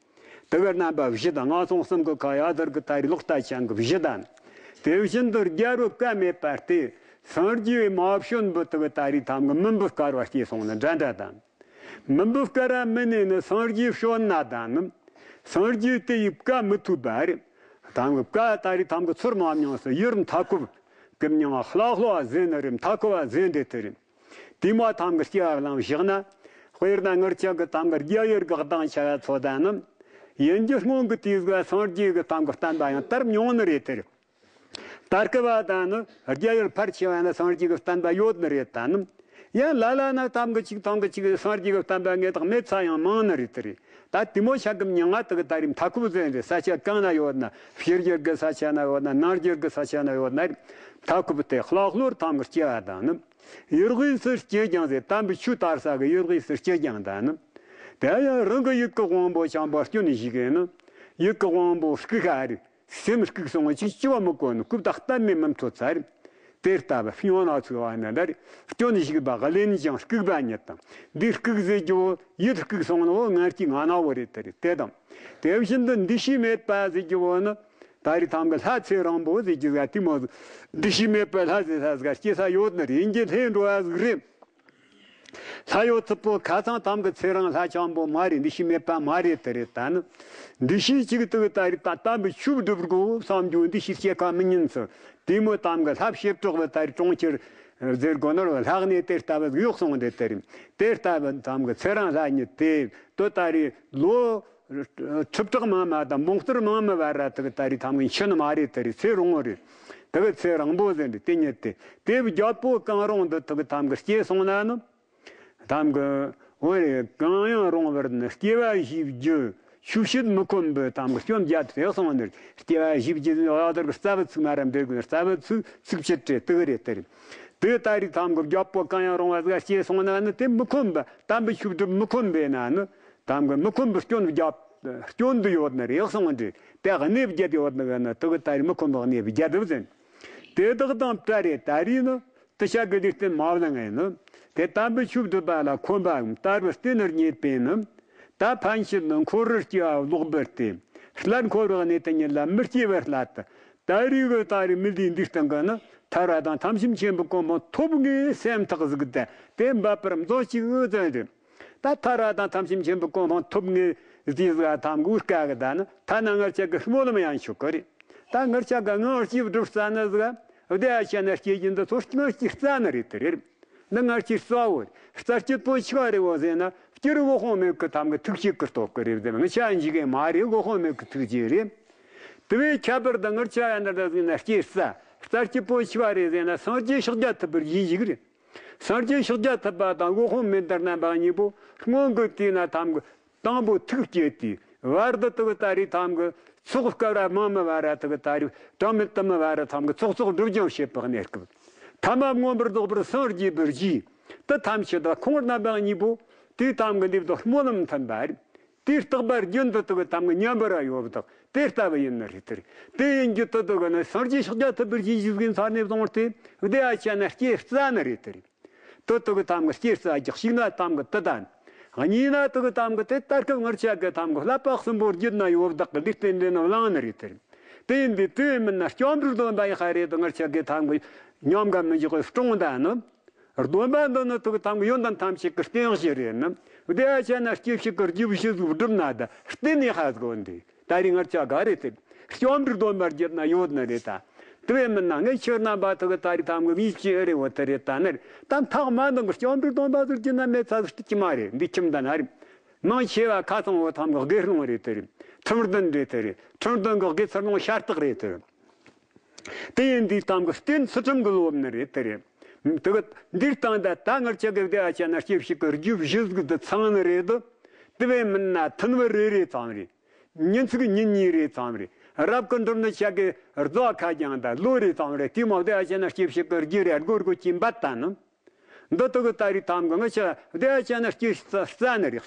དེ་གི་རྣམ་པ་བཞི་དང་ངན་སོང་གསུམ་གི་ཁ་ཡ་དར་གི་ད་རེད་ལོག་ལྟ་ཅན་གི་བཞི་དང་། དེ་བཞིན་དུ་རྒྱལ་བུ་བཀའ་མེད་པ་སྟེ། སངས་རྒྱས་མ་བྱོན་པའི་དེ་གི་ད་རེད་ཐང་གི་མུན་པའི་དཀར་བ་སྐྱེས་སོང་ནི་འདྲ་འདྲ་དང་། མུན་པའི་དཀར་ར་མི་གནས་ནི་སངས་རྒྱས་བྱོན་ན་ད་ནི། སངས་རྒྱས་དེ་ཡི་བཀའ་མི་ཐུབ་པ་རེད། ཐང་གི་བཀའ་ད་རེད་ཐང་གི་ཚུར་མ་མྱོང་སི་ཡུར་མཐའ་འཁོབ་གི་མྱང་ལྷག་ལྷོ་བ་ཟེར་ནི་རེད། མཐའ་འཁོབ་བ་ཟེར་འདྲེ་དེ་རེད། དེ་མ་ཐང་གི་སྐྱེ་བ་བླངས་བཞག་ན། དཔེར་ན་ངར་ཆ་གི་ཐང་གི་རྒྱ་ཡུལ་གི་གདངས་ཆ་བ་ཚོ་ད་ནི། ཡིན་རྒྱུ་སྔོན་གི་དུས་གི་སངས་རྒྱས་གི་ཐང་གི་བསྟན་པ་ཡང་དར་མྱོང་ནི་རེད་དེ་རེད། ད་སྐབས་བ་དང་ནི་རྒྱ་ཡུལ་ཕལ་ཆེ་བ་ན་སངས་རྒྱས་ཀྱི་བསྟན་པ་ཡོད་ནི་རེད་ད་ནི། ཡང་ལ་ལ་ན་ཐང་གི་ཅིག་ཐང་གི་ཅིག་སངས་རྒྱས་ཀྱི་བསྟན་པ་ངེས་དག་མེད་ས་ཡང་མང་ནི་རེད་དེ་རེད། ད་དེ་མོ་ཆ་གི་མྱི་ང་དག་ད་རེད་མཐའ་འཁོབ་ཟེར་རེད། ས་ཆ་གང་ན་ཡོད་ན་ཕྱི་རྒྱལ་གི་ས་ཆ་ན་ཡོད་ན་ནང་རྒྱལ་གི་ས་ཆ་ན་ཡོད་ན་རེད། མཐའ་འཁོབ་དེ་ལྷག་ལྷོར་ཐང་གི་སྐྱེ་བ་དང་ནི། ཡུལ་དབུས་སུ་སྐྱེ་ཀྱང་ཟེར་དམ་པའི་ཆོས་དར་ས་གི་ཡུལ་དབུས་སུ་སྐྱེ་ཀྱང་ད་ནི། དེ་ཡང་རང་གི་ཡུལ་གི་དབང་པོ་བྱམས་པ་སྐྱོན་ཞིག་ཡིན་ནི། ཡུལ་གི་དབང་པོ་སྐུ་ཤ་རེད། སེམས་སྐུགས་སོང་བ་ཅིག་ཅི་བ་མི་གོ་ནི་སྐུབ་དག་གཏན་ནས་མི་མཐོ་ཚར། དེ་ལྟ་བུ་སྨྱོ་ན་ཚུལ་བ་ནི་འདར། སྐྱོན་ཞིག་པ་གླེན་ཞིང་སྐུགས་པ་ཉིད་དང་། འདི་སྐུགས་ཟེར་རྒྱུ་ཡིད་སྐུགས་སོང་ནོ་ངར་གྱི་ང་ན་བོ་རེད་དེ་རེད་དེ་དང་། དེ་བཞིན་དུ་འདུ་ཤེས་མེད་པ་ཟེར་རྒྱུ་བོ་ནི། ད་རེས་ཐང་གི་ལྷ་ཚེ་རིང་པོ་ཟེར་རྒྱུ་ཟ་དེ་མོ་ཟིག་འདུ་ཤེས་མེད་པ་ལྷ་ཟེར་ས་ཟིག་སྐྱེ་ས་ཡོད་ནི་རེད། ཡིན་གྱི་ལྷེ་འགྲོ་བ་ཟིག་རེད། ལྷ་ཡོད་ཚད་པོ་ཁ་སང་དམ་གི་ཚེ་རིང་ལྷ་ཆེན་པོ་མ་རེད། འདུ་ཤེས་མེད་པ་མ་རེད་དེ་རེད་ད་ནི། འདུ་ཤེས་གཅིག་དུ་ད་རེད་ད་དམ་པའི་ཆོས་སྒྲུབ་དགོས་བསམ་རྒྱུ་འདུ་ཤེས་སྐྱེ་ཁ་མི་ཉན་ཚུལ། དེ་མོ་དམ་གི་ལྷ་བྱེ་བྲག་པའི་ད་རེད་གྲོང་ཁྱེར་ཟེར་དགོས་ནོར་བ་ལྷག་ནས་དེ་ལྟ་བུ་གཡོག་སོང་དེ་དེ་རེད། དེ་ལྟ་བུ་དམ་གི་ཚེ་རིང་ལྷ་ཉིད་དེ་དོ་ད་རེད་ལོ། ཁྲི་ཕྲག་མང་མ་དང་འབུམ་སྟོང་མང་མི་བར་ར་དག་ད་རེས་ཐམ་གི་ཤི་ནི་མ་རེད་དེ་རེད། ཚེ་རིང་བོ་རེད། དག་ཚེ་རིང་པོ་ཟེར་འདི་དེ་ཉིད་དེ་དེ་བརྒྱད་པོ་གང་རུང་འདི་དག་ཐམ་གི་སྐྱེ་སོང་ན་ནི། ཐམ་གི་འོ་རེད། གང་ཡང་རུང་བར་ནི་སྐྱེ་བ་བཞིའི་རྒྱུ་ཆོས་བྱེད་མི་ཁོམ་པའི་ཐམ་གི་སྐྱོན་བརྒྱད་དེ་སོང་ནི་རེད། སྐྱེ་བ་བཞིའི་རྒྱུ་ཡག་དར་གི་རྩ་བུ་ཚིག་མ་ར་འདོད་དགོས་རྩ་བུ་ཚིག་ཚིག་བཅད་དེ་དག་རེད་དེ་རེད། དེ་ད་རེས་ཐམ་གི་བརྒྱད་པོ་གང་ཡང་རུང་བ་ཟིག་སྐྱེ་སོང་ན་ནི་དེ་མི་ཁོམ་པ་དམ་པའི་ཆོས་སྒྲུབ་མི་ཁོམ་པས་ན་ནི། དམ་གི་མི་ཁོམ་པའི་སྐྱོན་བརྒྱད། སྐྱོན་འདི་ཡོད་ནི་རེད་གསུངས་འདྲི། དེ་གནས་བརྒྱད་ཡོད་ནི་གི་ནི་དུ་གི་ད་རེས་མི་ཁོམ་པའི་གནས་བརྒྱད་དུ་ཟིན། དེ་དག་དང་བྲལ་རེ་ད་རེས་ནི་དུ་ཤ་གི་ལུས་རྟེན་མ་བླངས་ངས་ནི། དེ་དམ་པའི་ཆོས་སྒྲུབ་པ་ལ་ཁོམ་པའམ་དར་བར་བརྟེན་ནས་རྙེད་པས་ནི། ད་ཕན་ཕྱིར་ནི་འཁོར་བར་སྐྱེ་བ་ལོག་པར་ཏེ། སླར་འཁོར་བའི་གནས་དེ་ཉིད་ལ་མི་སྐྱེ་བར་སླད་དུ། ད་རེས་གི་ད་རེས་མི་ལུས་འདི་སྟེང་གི་ནི་ཐར་བ་དང་ཐམས་ཅད་མཁྱེན་པའི་གོ་འཕང་ཐོབ་ངེས་སེམས་ཐག་ཟིག་ད་དེ་འབད་པར་མཛོད་ཅིག་ཟིན་རེ། ད་ཐར་བ་དང་ཐམས་ཅད་མཁྱེན་པའི་གོ་འཕང་ཐོབ་ངེས་ཟིག་ཟིག་ཐམ་གུ་དཀའ་གི་ད་ནི་ཐ་ན་ངར་ཆ་གི་སྨོན་ལམ་ཡང་ཆོག་གི་རེད། ད་ངར་ཆ་གི་ངང་སྐྱིད་སྒྲུབ་རྩ་ནི་ཟིག་བདེ་ཨ་ཆ་ན་སྐྱེ་རྒྱུ་འདི་ཚོ་ངར་སྐྱིད་རྩ་ནི་རེད་དེ་རེད། འདི་ངར་སྐྱིད་རྩ་བོ་རེད། རྩ་སྐྱིད་པོ་ཆི་བ་རེད་བོ་ཟེར་ན་སྐྱིད་རི་འོ་ཧོ་མེད་གི་ཐམ་གི་ཐུགས་སྐྱིད་གི་སྟོབས་གི་རེད་ཟེར་ན་ངི་ཆ་འཇིག་གི་མ་རེད། འོ་ཧོ་མེད་གི་ཐུགས་རྗེ་རེད། དེ་བས་ཁྱད་པར་དུ་ངར་ཆ་ཡ་འདི་འདྲ་ཟིག་ན་སྐྱིད་རྩ་རྩ་སྐྱིད་པོ་ཆི་བ་རེད་ཟེར་ན་སངས་རྒྱས་ཤཱཀྱ་ཐུབ་པར་ཡིད་བཞུགས་རེད། སངས་རྒྱས་ཤཱཀྱ་ཐུབ་པ་དང་འོ་ཧོ་མེད་འདི་རྣམ་པ་གཉིས་པོ་སྔོན་གི་དུས་ན་ཐམ་གི་དང་པོ་ཐུགས་བསྐྱེད་དེ། བར་དུ་དུ་ད་རེས་ཐམ་གི་ཚོགས་སྐལ་བ་མང་མི་བར་དུ་ད་རེས་གྲངས་མེད་དུ་མི་བར་ཐམ་གི་ཚོགས་ཚོགས་སྒྲུབ་སྦྱོང་བྱེད་པའི་གནས་སྐབས། ཐ་མ་མངོན་པར་རྫོགས་པར་སངས་རྒྱས་པར་གྱིས། དེ་ཐམས་ཅད་དུ་ཁོང་རྣམ་པ་གཉིས་པོ་དེ་ཐམ་གི་འདི་དུ་སྨོན་ལམ་མཐུན་པ་རེད། དེ་རྟག་པར་རྒྱུན་དུ་དུ་གི་ཐམ་གི་མཉམ་པར་ཡོད་པ་དག་དེ་ལྟ་བུ་ཡིན་ནི་རེད་དེ་རེད། དེ་ཡིན་རྒྱུ་དུ་དུ་གི་ནི་སངས་རྒྱས་ཤཱཀྱ་ཐུབ་པར་གྱིས་བཞུགས་ཟིན་ཚར་ནས་བཟུང་སྟེ་བདེ་ཨ་ཆ་ན་སྐྱེ་རྩ་ནི་རེད་དེ་རེད། དུ་དུ་གི་ཐམ་གི་སྐྱེ་རྩ་རྒྱག་ཞིག་ན་ཐམ་གི་དུ་ལྡན། གཉིས་ན་དུ་གི་ཐམ་གི་དེ་ལྟར་སྐབས་ངར་ཆ་གི་ཐམ་གི་བསླབ་པ་གསུམ་པོ་བརྒྱུད་ན་ཡོད་བདག་གི་ལུས་རྟེན་འདི་ནི་བླང་ནི་རེད་དེ། དེ་ཡིན་དུས་དུ་མིན་ན་སྐྱོན་འགྲུལ་དོན་པ་ཡི་ཧ་རེད་དུ་ངར་ཆ་གི་ཐམ་གི་ཉམས་ག་མི་འཇོག་གི་སྲུང་ད་ནི། སྡོམ་པ་འདི་ནི་ཐུགས་དམ་གྱི་ཡོན་ཏན་ཐམས་ཅད་ཀྱི་རྟེན་གཞི་རེད་ནི། བདེ་བ་ཅན་ན་སྐྱེ་ཞིག་གི་རྒྱུ་བཞི་ཟིག་བསྒྲུབ་ན་ད་རྟེན་ནི་ཧ་གོ་འདི་ད་རེས་ངར་ཆ་ག་རེད་དེ། སྐྱོབ་འབྲིང་སྡོམ་པར་བགྱིས་ན་ཡོད་ནི་རེད་ད། དེ་བས་མིན་ན་ངས་ཁྱེད་རྣམ་པ་ཐུགས་ད་རེས་དམ་གྱི་ངེས་ཅི་རེད་བོ་དེ་རེད་ད་ནི་རེད། ད་ཐག་མ་འདང་གི་སྐྱོབ་འབྲིང་སྡོམ་པ་ཟིག་བགྱིས་ན་མེད་ཚ་ཟིག་སྲིད་ཀྱི་མ་རེད། འདི་ཁྱིམ་ད་ན་རེད། མང་ཆེ་བ་ཁ་ཚང་བོ་ཐམ་གི་དགེ་སློང་རེད་དེ་རེད། ཁྲིམས་ལྡན་རེད་དེ་རེད། ཁྲིམས་ལྡན་གི་དགེ་ཚུལ་སློང་ཤ་སྟག་རེད་དེ་རེད། དེ་ཡིན་དུས་ཐམ་གི་རྟེན་ཚུལ་ཁྲིམས་གི་སློབ་ནི་རེད་དེ་རེད། དེ་གི་འདིར་བཏང་ད་ད་ངར་ཆ་གི་བདེ་བ་ཅན་ན་སྐྱེ་ཞིག་གི་རྒྱུ་བཞི་ཟིག་ཏུ་ཚང་ནི་རེད་དོ། དེ་བས་མིན་ན་ཐུན་བུ་རེ་རེ་ཙམ་རེད། ཉིན་ཚིག་ཉིན་གཉིས་རེ་ཙམ་རེད། རབ་གི་འགྲུབ་ནི་ཆ་གི་རྫོགས་ཁ་རྒྱང་ད་ལོ་རེ་ཙམ་རེད། དེ་མོ་བདེ་བ་ཅན་ན་སྐྱེ་ཞིག་གི་རྒྱུ་རེད་སྒོར་སྒོར་གྱིས་འབད་ད་ནི། འདི་དག་གི་ད་རེས་ཐམ་གི་ང་ཆ་བདེ་བ་ཅན་ན་སྐྱེ་རྩ་ནི་རེད།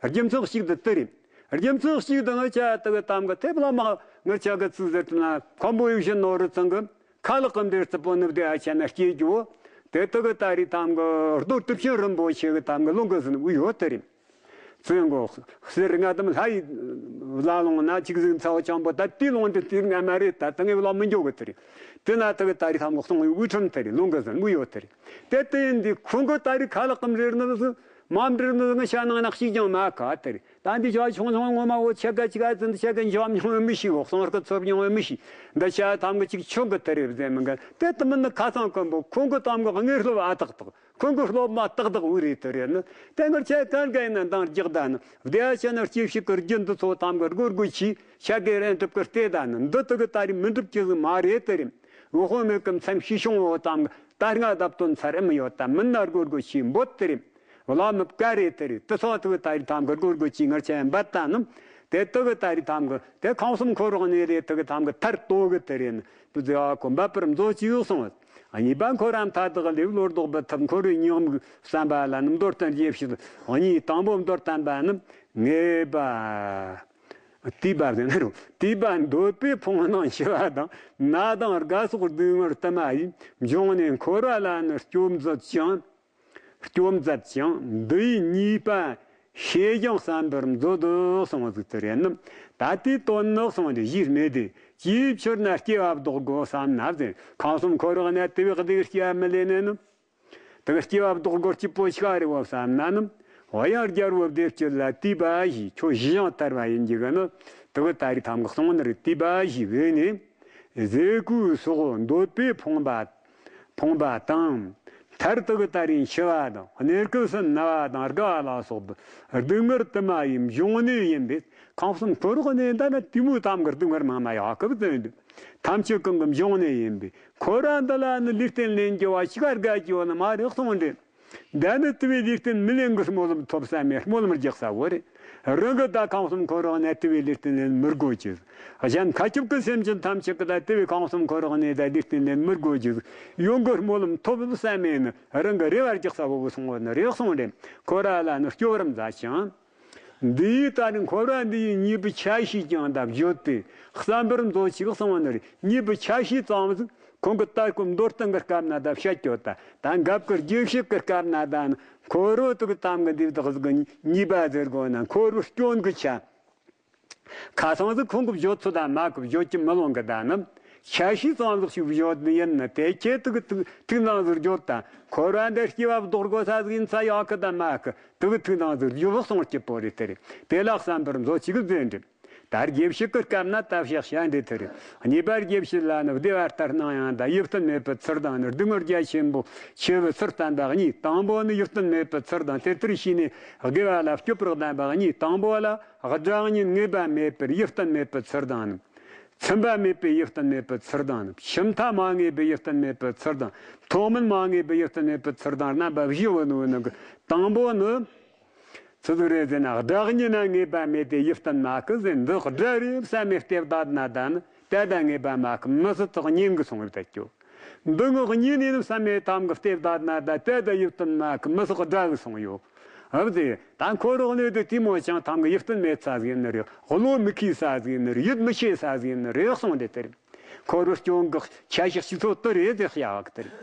རྒྱུ་མཚན་གཅིག་ཏུ་དེ་རེད། རྒྱུ་མཚན་གཅིག་ཏུ་ང་ཆ་དག་གི་ཐམ་གི་ཐེབས་ལ་མ་ང་ཆ་གི་ཚིག་ཟེར་དུ་ན་ཁམ་བུ་ཡུ་བཞིན་ནོར་རི་ཚང་གི་ཁ་ལག་གི་འདིར་རྩི་པོ་ནི་བདེ་བ་ཅན་ན་སྐྱེ་རྒྱུ་བོ། དེ་དག་གི་ད་རེས་ཐམ་གི་རྡོ་གྲུབ་ཆེན་རིན་པོ་ཆེ་གི་ཐམ་གི་ལུང་གི་ཟིན་བུ་ཡོད་དེ་རེད། བཙོན་གོ་གསེར་ལྔ་དམ་ལྷ་ཡི་བླ་ལོང་ན་གཅིག་ཟིག་ཚའོ་ཆང་པོ་ད་དེའི་ལུང་དེ་དེ་ལྔ་མ་རེད། ད་ད་ངའི་བླ་མི་འཇོག་གི་དེ་རེད། དེ་ན་ད་གི་ད་རེས་ཐམ་གི་གསུང་བའི་དབུས་ཁྲིམས་དེ་རེད། ལུང་གི་ཟིན་བུ་ཡོད་དེ་རེད། དེ་དེ་ཡིན་དུས་ཁོང་གི་ད་རེས་ཁ་ལག་གམ་རེར་ནི་ཟིག་མ་འབྲེར་ནི་ང་ཤ་ནང་ན་གཅིག་ཀྱང་མ་ག་དེ་རེད། ད་འདི་ཇ་ཆུང་ཆུང་ངོ་མ་འོ་ཆེ་ག་ཅིག་ཨ་ཙི་འདི་ཆེ་ག་འཇམ་ཉུང་མི་ཤིག་འོ་གསང་སྐུ་ཚོར་ཉུང་མི་ཤིག་འདི་ཆ་ཐམ་གི་ཅིག་ཆུང་གི་དེ་རེད་ཟེར་མི་འགའ་དེ་དུ་མི་ནི་ཁ་ཚང་དཀོན་པོ་ཁོང་གི་ཐམ་གི་དངོས་སློབ་ཨ་ཏག་ཏག་ཁོང་གི་སློབ་མ་ཏག་ཏག་བུ་རེད་དེ་རེད་ནི། དེ་ངར་ཆ་གང་ག་ཡིན་ན་འདང་རྒྱག་ད་ནི་བདེ་བ་ཅན་ན་སྐྱེ་ཞིག་གི་རྒྱུ་འདི་ཚོ་ཐམ་གི་སྒོར་སྒོར་ཆི་ཤ་གི་རན་གྲུབ་གི་ལྟས་ད་ནི་འདི་དུ་གི་ད་རེས་མི་འགྲུབ་ཀྱི་ཟིག་མ་རེད་དེ་རེད། འོ་ཧོ་མེད་གི་མཚམས་ཤི་ཤོང་བོ་ཐམ་གི་ད་སྔ་བརྡབ་སྟོན་ཚར་ཨེ་མི་ཡོད་ད་མིན་ན་སྒོར་སྒོར་ཆི་འབོད་དེ་རེད། བླ་མི་བཀའ་རེད་དེ་རེད། དེ་སོང་དུ་ད་རེས་ཐམ་གི་སྒོར་སྒོར་ཆི་ངར་ཆ་འབད་ད་ནི། དེ་དུ་གི་ད་རེས་ཐམ་གི་དེ་ཁང་གསུམ་འཁོར་རོགས་ནས་རེད། དུ་གི་ཐམ་གི་ཐར་ཏོ་གི་དེ་རེད་ནི་དུ་ཛེ་བ་ཁོ་འབད་པར་མཛོ་ཅི་ཡོད་སོང་། གཉིས་པ་འཁོར་རམ་ཐ་དག་ལེབ་ལོར་ལྡོག་པ་ཐབས་འཁོར་བའི་ཉོག་མིག་བསམ་པ་ལ་ནི་མདོར་བསྟན་རྗེས་ཕྱིར་གཉིས་དང་པོ་མདོར་བསྟན་པ་ནི་ངེས་པ། དུས་པ་ཟེར་ན་རུང་དུས་པ་འདོད་པའི་ཕུང་སྣང་ཞི་བ་དང་ན་དང་རྒ་སོགས་སྡུག་བསྔལ་དུ་མ་ཡིས་འབྱུང་གནས་འཁོར་བ་ལ་ནི་སྐྱོབ་མཛད་ཅིང་། སྐྱོབ་མཛད་ཅིང་འདི་ཡི་ཉེས་པ་ཤེས་ཀྱང་བསམ་པར་མཛོད་དུ་གསུངས་ཟིག་དེ་རེད་ནི། ད་ལྟའི་དོན་ནི་གསུངས་ཏེ་གཞི་སྨྲས་ཏེ་ཅིའི་ཕྱིར་ན་སྐྱེ་བ་བཟློག་དགོས་བསམ་ན་ཟེར། ཁང་གསུམ་འཁོར་བ་ནས་དེ་བས་སྡུག་སྐྱེ་བ་མི་ལེན་ནས་ནི། དེ་བས་སྐྱེ་བ་བཟློག་དགོས་སྐྱིད་པོ་ཆགས་རེད་བོ་བསམ་ན་ནི། འོ་ཡང་རྒྱལ་བོ་བདེ་སྤྱོད་ལ་དུས་པ་བཞི་ཁྱོད་བཞི་ཡང་དར་བ་ཡིན་གྱི་གི་ནི། དེ་བས་ད་རེས་ཐམ་གི་གསུངས་ནི་རེད། དུས་པ་བཞི་བས་ནི། ཟས་གོས་སོགས་འདོད་པས་ཕོངས་པ་ཕོངས་པ་དང་། མཐར་ཐུག་ད་རེས་འཆི་བ་དང་གནས་སྐབས་སུ་ན་བ་དང་རྒ་བ་ལ་སོགས་པའི་སྡུག་བསྔལ་དུ་མ་ཡིས་འབྱུང་གནས་ཡིན་པས། ཁང་གསུམ་འཁོར་གནས་འདི་ནི་དེ་མོའི་ཐམ་གི་སྡུག་བསྔལ་མང་མ་ཡག་གི་བཙོན་དུ་ཐམས་ཅད་ཀུན་གྱི་འབྱུང་གནས་ཡིན་པས། འཁོར་བ་འདི་ལ་ནི་ལུས་རྟེན་ལེན་རྒྱུ་བ་ཅི་ག་དགའ་རྒྱུ་བ་ནི་མ་རེད་གསུངས་ཏེ། འདི་ནི་དེ་བས་ལུས་རྟེན་མི་ལེན་གི་སྨོན་ལམ་ཐོབ་ས་མེད། སྨོན་ལམ་རྒྱག་ས་བོ་རེད། རང་གི་ད་ཁང་གསུམ་འཁོར་བ་ནས་དེ་བས་ལུས་རྟེན་ལེན་མི་དགོས་ཀྱི། གཞན་མཁའ་ཁྱབ་ཀྱི་སེམས་ཅན་ཐམས་ཅད་ཀྱི་ད་དེ་བས་ཁང་གསུམ་འཁོར་བ་ནས་ད་ལུས་རྟེན་ལེན་མི་དགོས་ཀྱི། ཡོང་གི་སྨོན་ལམ་ཐོབ་ས་མེད་ནི་རང་གི་རེ་བ་རྒྱག་ས་བོ་བོ་སོང་བ་ནི་རེད་གསུངས་ཏེ། འཁོར་བ་ལ་ནི་སྐྱོབ་རམ་མཛད་ཅིང་། འདི་ཡི་ད་ནི་འཁོར་བ་འདི་ཡི་ཉེས་པའི་ཆ་ཤས་ཀྱང་ད་བརྗོད་དེ་བསམ་པར་མཛོད་ཅིག་གསུངས་པ་ནི་རེད། ཉེས་པའི་ཆ་ཤས་ཙམ་ཟིག་ཁོང་གི་ལྟ་སྐོར་མདོར་བསྟན་གྱི་སྐབས་ན་ད་བཤད་ཀྱོ་ད་ད་འགབ་ཀྱི་རྗེས་ཤུལ་གྱི་སྐབས་ན་ད་ནི་འཁོར་བ་དུ་གི་ཐམ་གི་འདི་དག་ཟིག་གི་ཉེས་པ་ཟེར་དགོས་ན་འཁོར་བའི་སྐྱོན་གྱི་ཆ། ཁ་སང་ཟིག་ཁོང་གི་བརྗོད་ཚོད་ད་མ་གི་བརྗོད་ཀྱི་མི་ལོང་གི་ད་ནི། ཆ་ཤས་ཙམ་ཟིག་ཞིག་བརྗོད་ནི་ཡིན་ནི་དེ་ཁྱེད་དུ་གི་ཐུགས་ཐུགས་སྣང་ཟིག་བརྗོད་ད། འཁོར་བ་འདི་སྐྱེ་བ་བཟློག་དགོས་ས་ཟིག་ཡིན་ས་ཡག་གི་ད་མ་གི་དུ་གི་ཐུགས་སྣང་ཟིག་བརྗོད་བོ་སོང་སྐྱིད་པོ་རེད་དེ་རེད། དེ་ལ་བསམ་པར་མཛོད་ཅིག་གི་མཛོད་འགྲིམ། ད་རྒྱས་བཤད་ཀྱི་སྐབས་ན་ད་བཤད་བྱ་འདི་དེ་རེད། གཉིས་པ་རྒྱས་བཤད་ལ་ནི་བདེ་བ་ལྟར་སྣང་ཡང་ད་ཡིད་བརྟན་མེད་པའི་ཚུལ་དང་ནི་སྡུག་བསྔལ་རྒྱ་ཆེན་པོ་ཆེ་བའི་ཚུལ་བསྟན་པ་གཉིས། དང་པོ་ནི་ཡིད་བརྟན་མེད་པའི་ཚུལ་དང་དེ་ལྟར་ཤེས་ནས་དགེ་བ་ལ་སྐྱོབ་པར་གདམས་པ་གཉིས། དང་པོ་ལ། སྒྲ་སྙན་ངེས་པ་མེད་པར་ཡིད་བརྟན་མེད་པའི་ཚུལ་དང་ནི། ཚིམ་པ་མེད་པའི་ཡིད་བརྟན་མེད་པའི་ཚུལ་དང་ནི། ཕྱི་མཐའ་མ་ངེས་པའི་ཡིད་བརྟན་མེད་པའི་ཚུལ་དང་། མཐོ་དམན་མ་ངེས་པའི་ཡིད་བརྟན་མེད་པའི་ཚུལ་དང་རྣམ་པ་བཞི་བོ་ནི་བོ་ནི་གི་དང་པོ་ནི། ཚུལ་ཟིག་རེད་ཟེར་ན་སྒྲ་སྙན་ན་ངེས་པ་མེད་དེ་ཡིད་བརྟན་མ་གི་ཟེར། འདི་སྒྲ་རེད་བསམ་མེད་བལྟས་བསྡད་ན་ད་ནི་ད་ད་ངེས་པ་མ་གི་མི་སྲིད་དག་ཉན་གི་སོང་བའི་ད་ཀྱོ། འདི་ངོ་གཉིས་ནས་ནི་བསམ་མེད་ཐམ་གི་བལྟས་བསྡད་ན་ད་ལྟ་ད་ཡིད་བརྟན་མ་གི་མི་སོགས་དགྲ་གི་སོང་ཡོད། ཨ་བ་དེ་ད་འཁོར་རོག་ནས་དེ་དེ་མོ་ཅང་ཐམ་གི་ཡིད་བརྟན་མེད་ས་ཟིག་ཡིན་ནི་རེད། བློ་མི་ཁེལ་ས་ཟིག་ཡིན་ནི་རེད། ཡིད་མི་ཆེས་ས་ཟིག་ཡིན་ནི་རེད་གསུངས་ཏེ་དེ་རེད། འཁོར་བའི་སྐྱོན་གི་ཆ་ཤས་སྤྱི་ཚོགས་དུ་རེད་ཟེར་བྱ་བ་གི་དེ་རེད།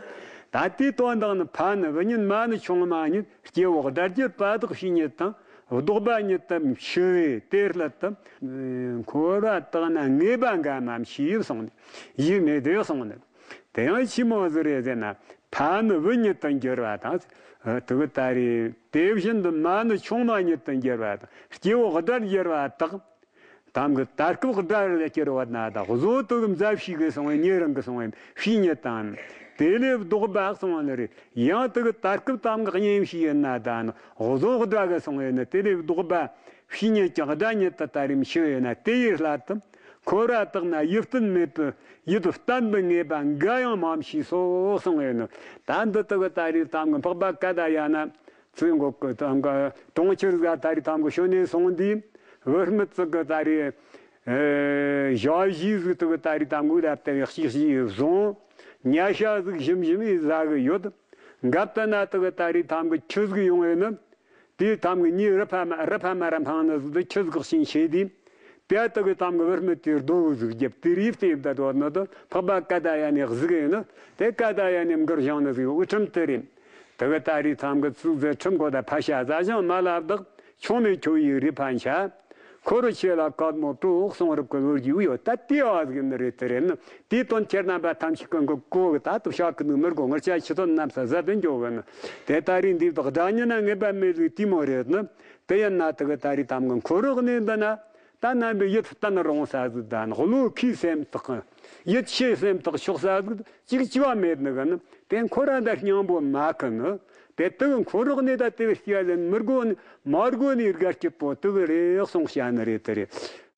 ད་དེའི་དོན་དག་ནི་ཕ་ནི་བུ་ཉིད་མ་ནི་ཆུང་མ་ཉིད་སྐྱེ་བོ་དགྲ་བགེགས་དག་བྱེད་ཉིད་དང་བཟློག་པ་ཉིད་དུ་འཆི་བས་དེ་སླད་དུ་འཁོར་བ་དག་ན་ངེས་པ་འགའ་མ་མཆིས་གསུངས་ནས་ཡིད་མེད་དེ་གསུངས་ནས། དེ་ཡང་ཕྱི་མོ་ཟིག་རེད་ཟེར་ན་ ཕ་ནི་བུ་ཉིད་དུ་འགྱུར་བ་དང་། དེ་གི་ད་རེས་དེ་བཞིན་དུ་མ་ནི་ཆུང་མ་ཉིད་དུ་འགྱུར་བ་དང་། སྐྱེ་བོ་དགྲར་འགྱུར་བ་དག། དམ་གི་ད་སྐབས་དགྲ་ལ་སྐྱུར་བ་ན་ད་གཟོད་དེ་གི་མཛའ་བཤེས་གི་སོང་བའི་ཉེ་རིང་གི་སོང་བའི་བཤེས་གཉེན་དང་། དེ་ལས་བཟློག་པ་སོང་བ་ནི་རེད། ཡང་དེ་གི་ད་སྐབས་དམ་གི་གཉེན་བཤེས་ཡིན་ན་ད་ནི་གཟོད་དགྲ་གི་སོང་བའི་ནི་དེ་ལས་བཟློག་པ་བཤེས་གཉེན་ཀྱང་དགྲ་ཉིད་དུ་ད་རེས་མཆི་ཡོད་ན་དེ་ཡི་སླད་དུ། འཁོར་བ་དག་ན་ཡིད་བརྟན་མེད་པའི་ཡིད་བརྟན་པའི་ངེས་པ་འགའ་ཡང་མ་མཆིས་སོ་གསུངས་ཡོད་ནི། ད་འདི་དག་གི་ད་རེས་དམ་གི་འཕགས་པ་ཀ་ད་ཡ་ན་ཚེ་འགོག་གི་དམ་གི་གྲོང་ཁྱེར་ཟ་ད་རེས་དམ་གི་ཞོན་ནས་སོང་དུས། བུད་མེད་ཙིག་གི་ད་རེས་ཨེ་ཞག་བཞི་ཟིག་དག་གི་ད་རེས་དམ་གི་ལ་བལྟ་བའི་གཤིག་གཤིག་བཟུང་། ཉ་ཤ་ཟིག་ཞིམ་ཞིམ་ཡི་ཟ་གི་ཡོད། འགབ་ཏུ་ན་དག་གི་ད་རེས་དམ་གི་ཆུ་ཟིག་ཡོང་ཡོད་ནི། དེའི་ཐམ་གི་ཉིད་རི་ཕ་མ་རི་ཕ་མ་ར་འཕང་ནི་ཟིག་ཏུ་ཆུ་ཟིག་ཤིང་ཤེས་དུས། དེ་དག་གི་ཐམ་གི་བུད་མེད་དེའི་རྡོ་བུ་ཟིག་རྒྱབ་དེ་རིགས་བལྟས་བསྡད་དོ་ནི་དུ་འཕགས་པ་ཀ་ད་ཡ་ནས་གཟིགས་ཡིན་ནི། དེ་ཀ་ད་ཡ་ནས་མགུར་བཞེངས་ནི་ཟིག་དབུ་ཁྲིམས་དེ་རེད། དེ་གི་ད་རིགས་ཐམ་གི་ཚིག་ཟེར་ཁྲིམས་གོ་ད་ཕ་ཤ་ཟ་ཞིང་མ་ལབ་བདག་ཆུང་མའི་ཁྱོ་ཡི་རི་ཕ་འཆའ། འཁོར་ཆེ་ལ་དཀའ་མོ་དྲོ་གསུང་རབ་ཀྱི་ལོ་རྒྱུས་ཡོད་ད་དེ་བ་ཟིག་ནི་རེད་དེ་རེད་ནི། དེའི་དོན་ཁྱེད་རྣམ་པ་ཐམས་ཅད་ཀུན་གྱི་གོ་གི་ད་དུ་བཤགས་ཀྱི་ནི་མི་དགོ་ངར་ཆ་ཆུ་ཚོད་རྣམས་ས་ཟ་དུ་འཇོག་གི་ནི། དེ་ད་རིང་འདི་དག་སྒྲ་ཉིད་ན་ངེས་པ་མེད་ལུགས་དེ་མོ་རེད་ནི། དེ་ཡིན་ན་དེ་གི་ད་རིང་དམ་གི་འཁོར་རོགས་ནས་འདི་ན། ད་རྣམ་པའི་ཡིད་བརྟན་རུང་ས་ཟིག་དང་བློ་ཁའི་སེམས་ཐག་ཡིད་ཆེས་སེམས་ཐག་ཆོག་ས་ཟིག་ཅིག་ཅི་བ་མེད་ནི་གི་ནི། དེ་འཁོར་ར་འདི་སྙིང་པོ་མ་ཁི་ནི། དེ་དག་འཁོར་རོགས་ནས་ད་དེ་བའི་སྐྱ་ལེན་མི་དགོ་ནི་མ་དགོ་ནི་དགའ་སྐྱིད་པོ་དེ་གི་རེ་གསུངས་བྱ་ནི་རེད་དེ་རེད།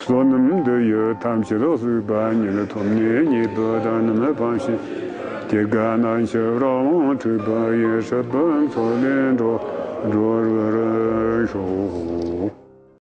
བསོད་ནམས་འདི་ཡི་ཐམས་ཅད་གཟིགས་པ་ཉིད། ཐོབ་ནས་ཉེས་པའི་དགྲ་རྣམས་ཕམ་ཞིང་། སྐྱེ་རྒ་ན་འཆིའི་རང་དབང་འཁྲུགས་པ་ཡི། སྲིད་པའི་མཚོ་ལས་འགྲོ་འགྲོ་བར་ཤོག།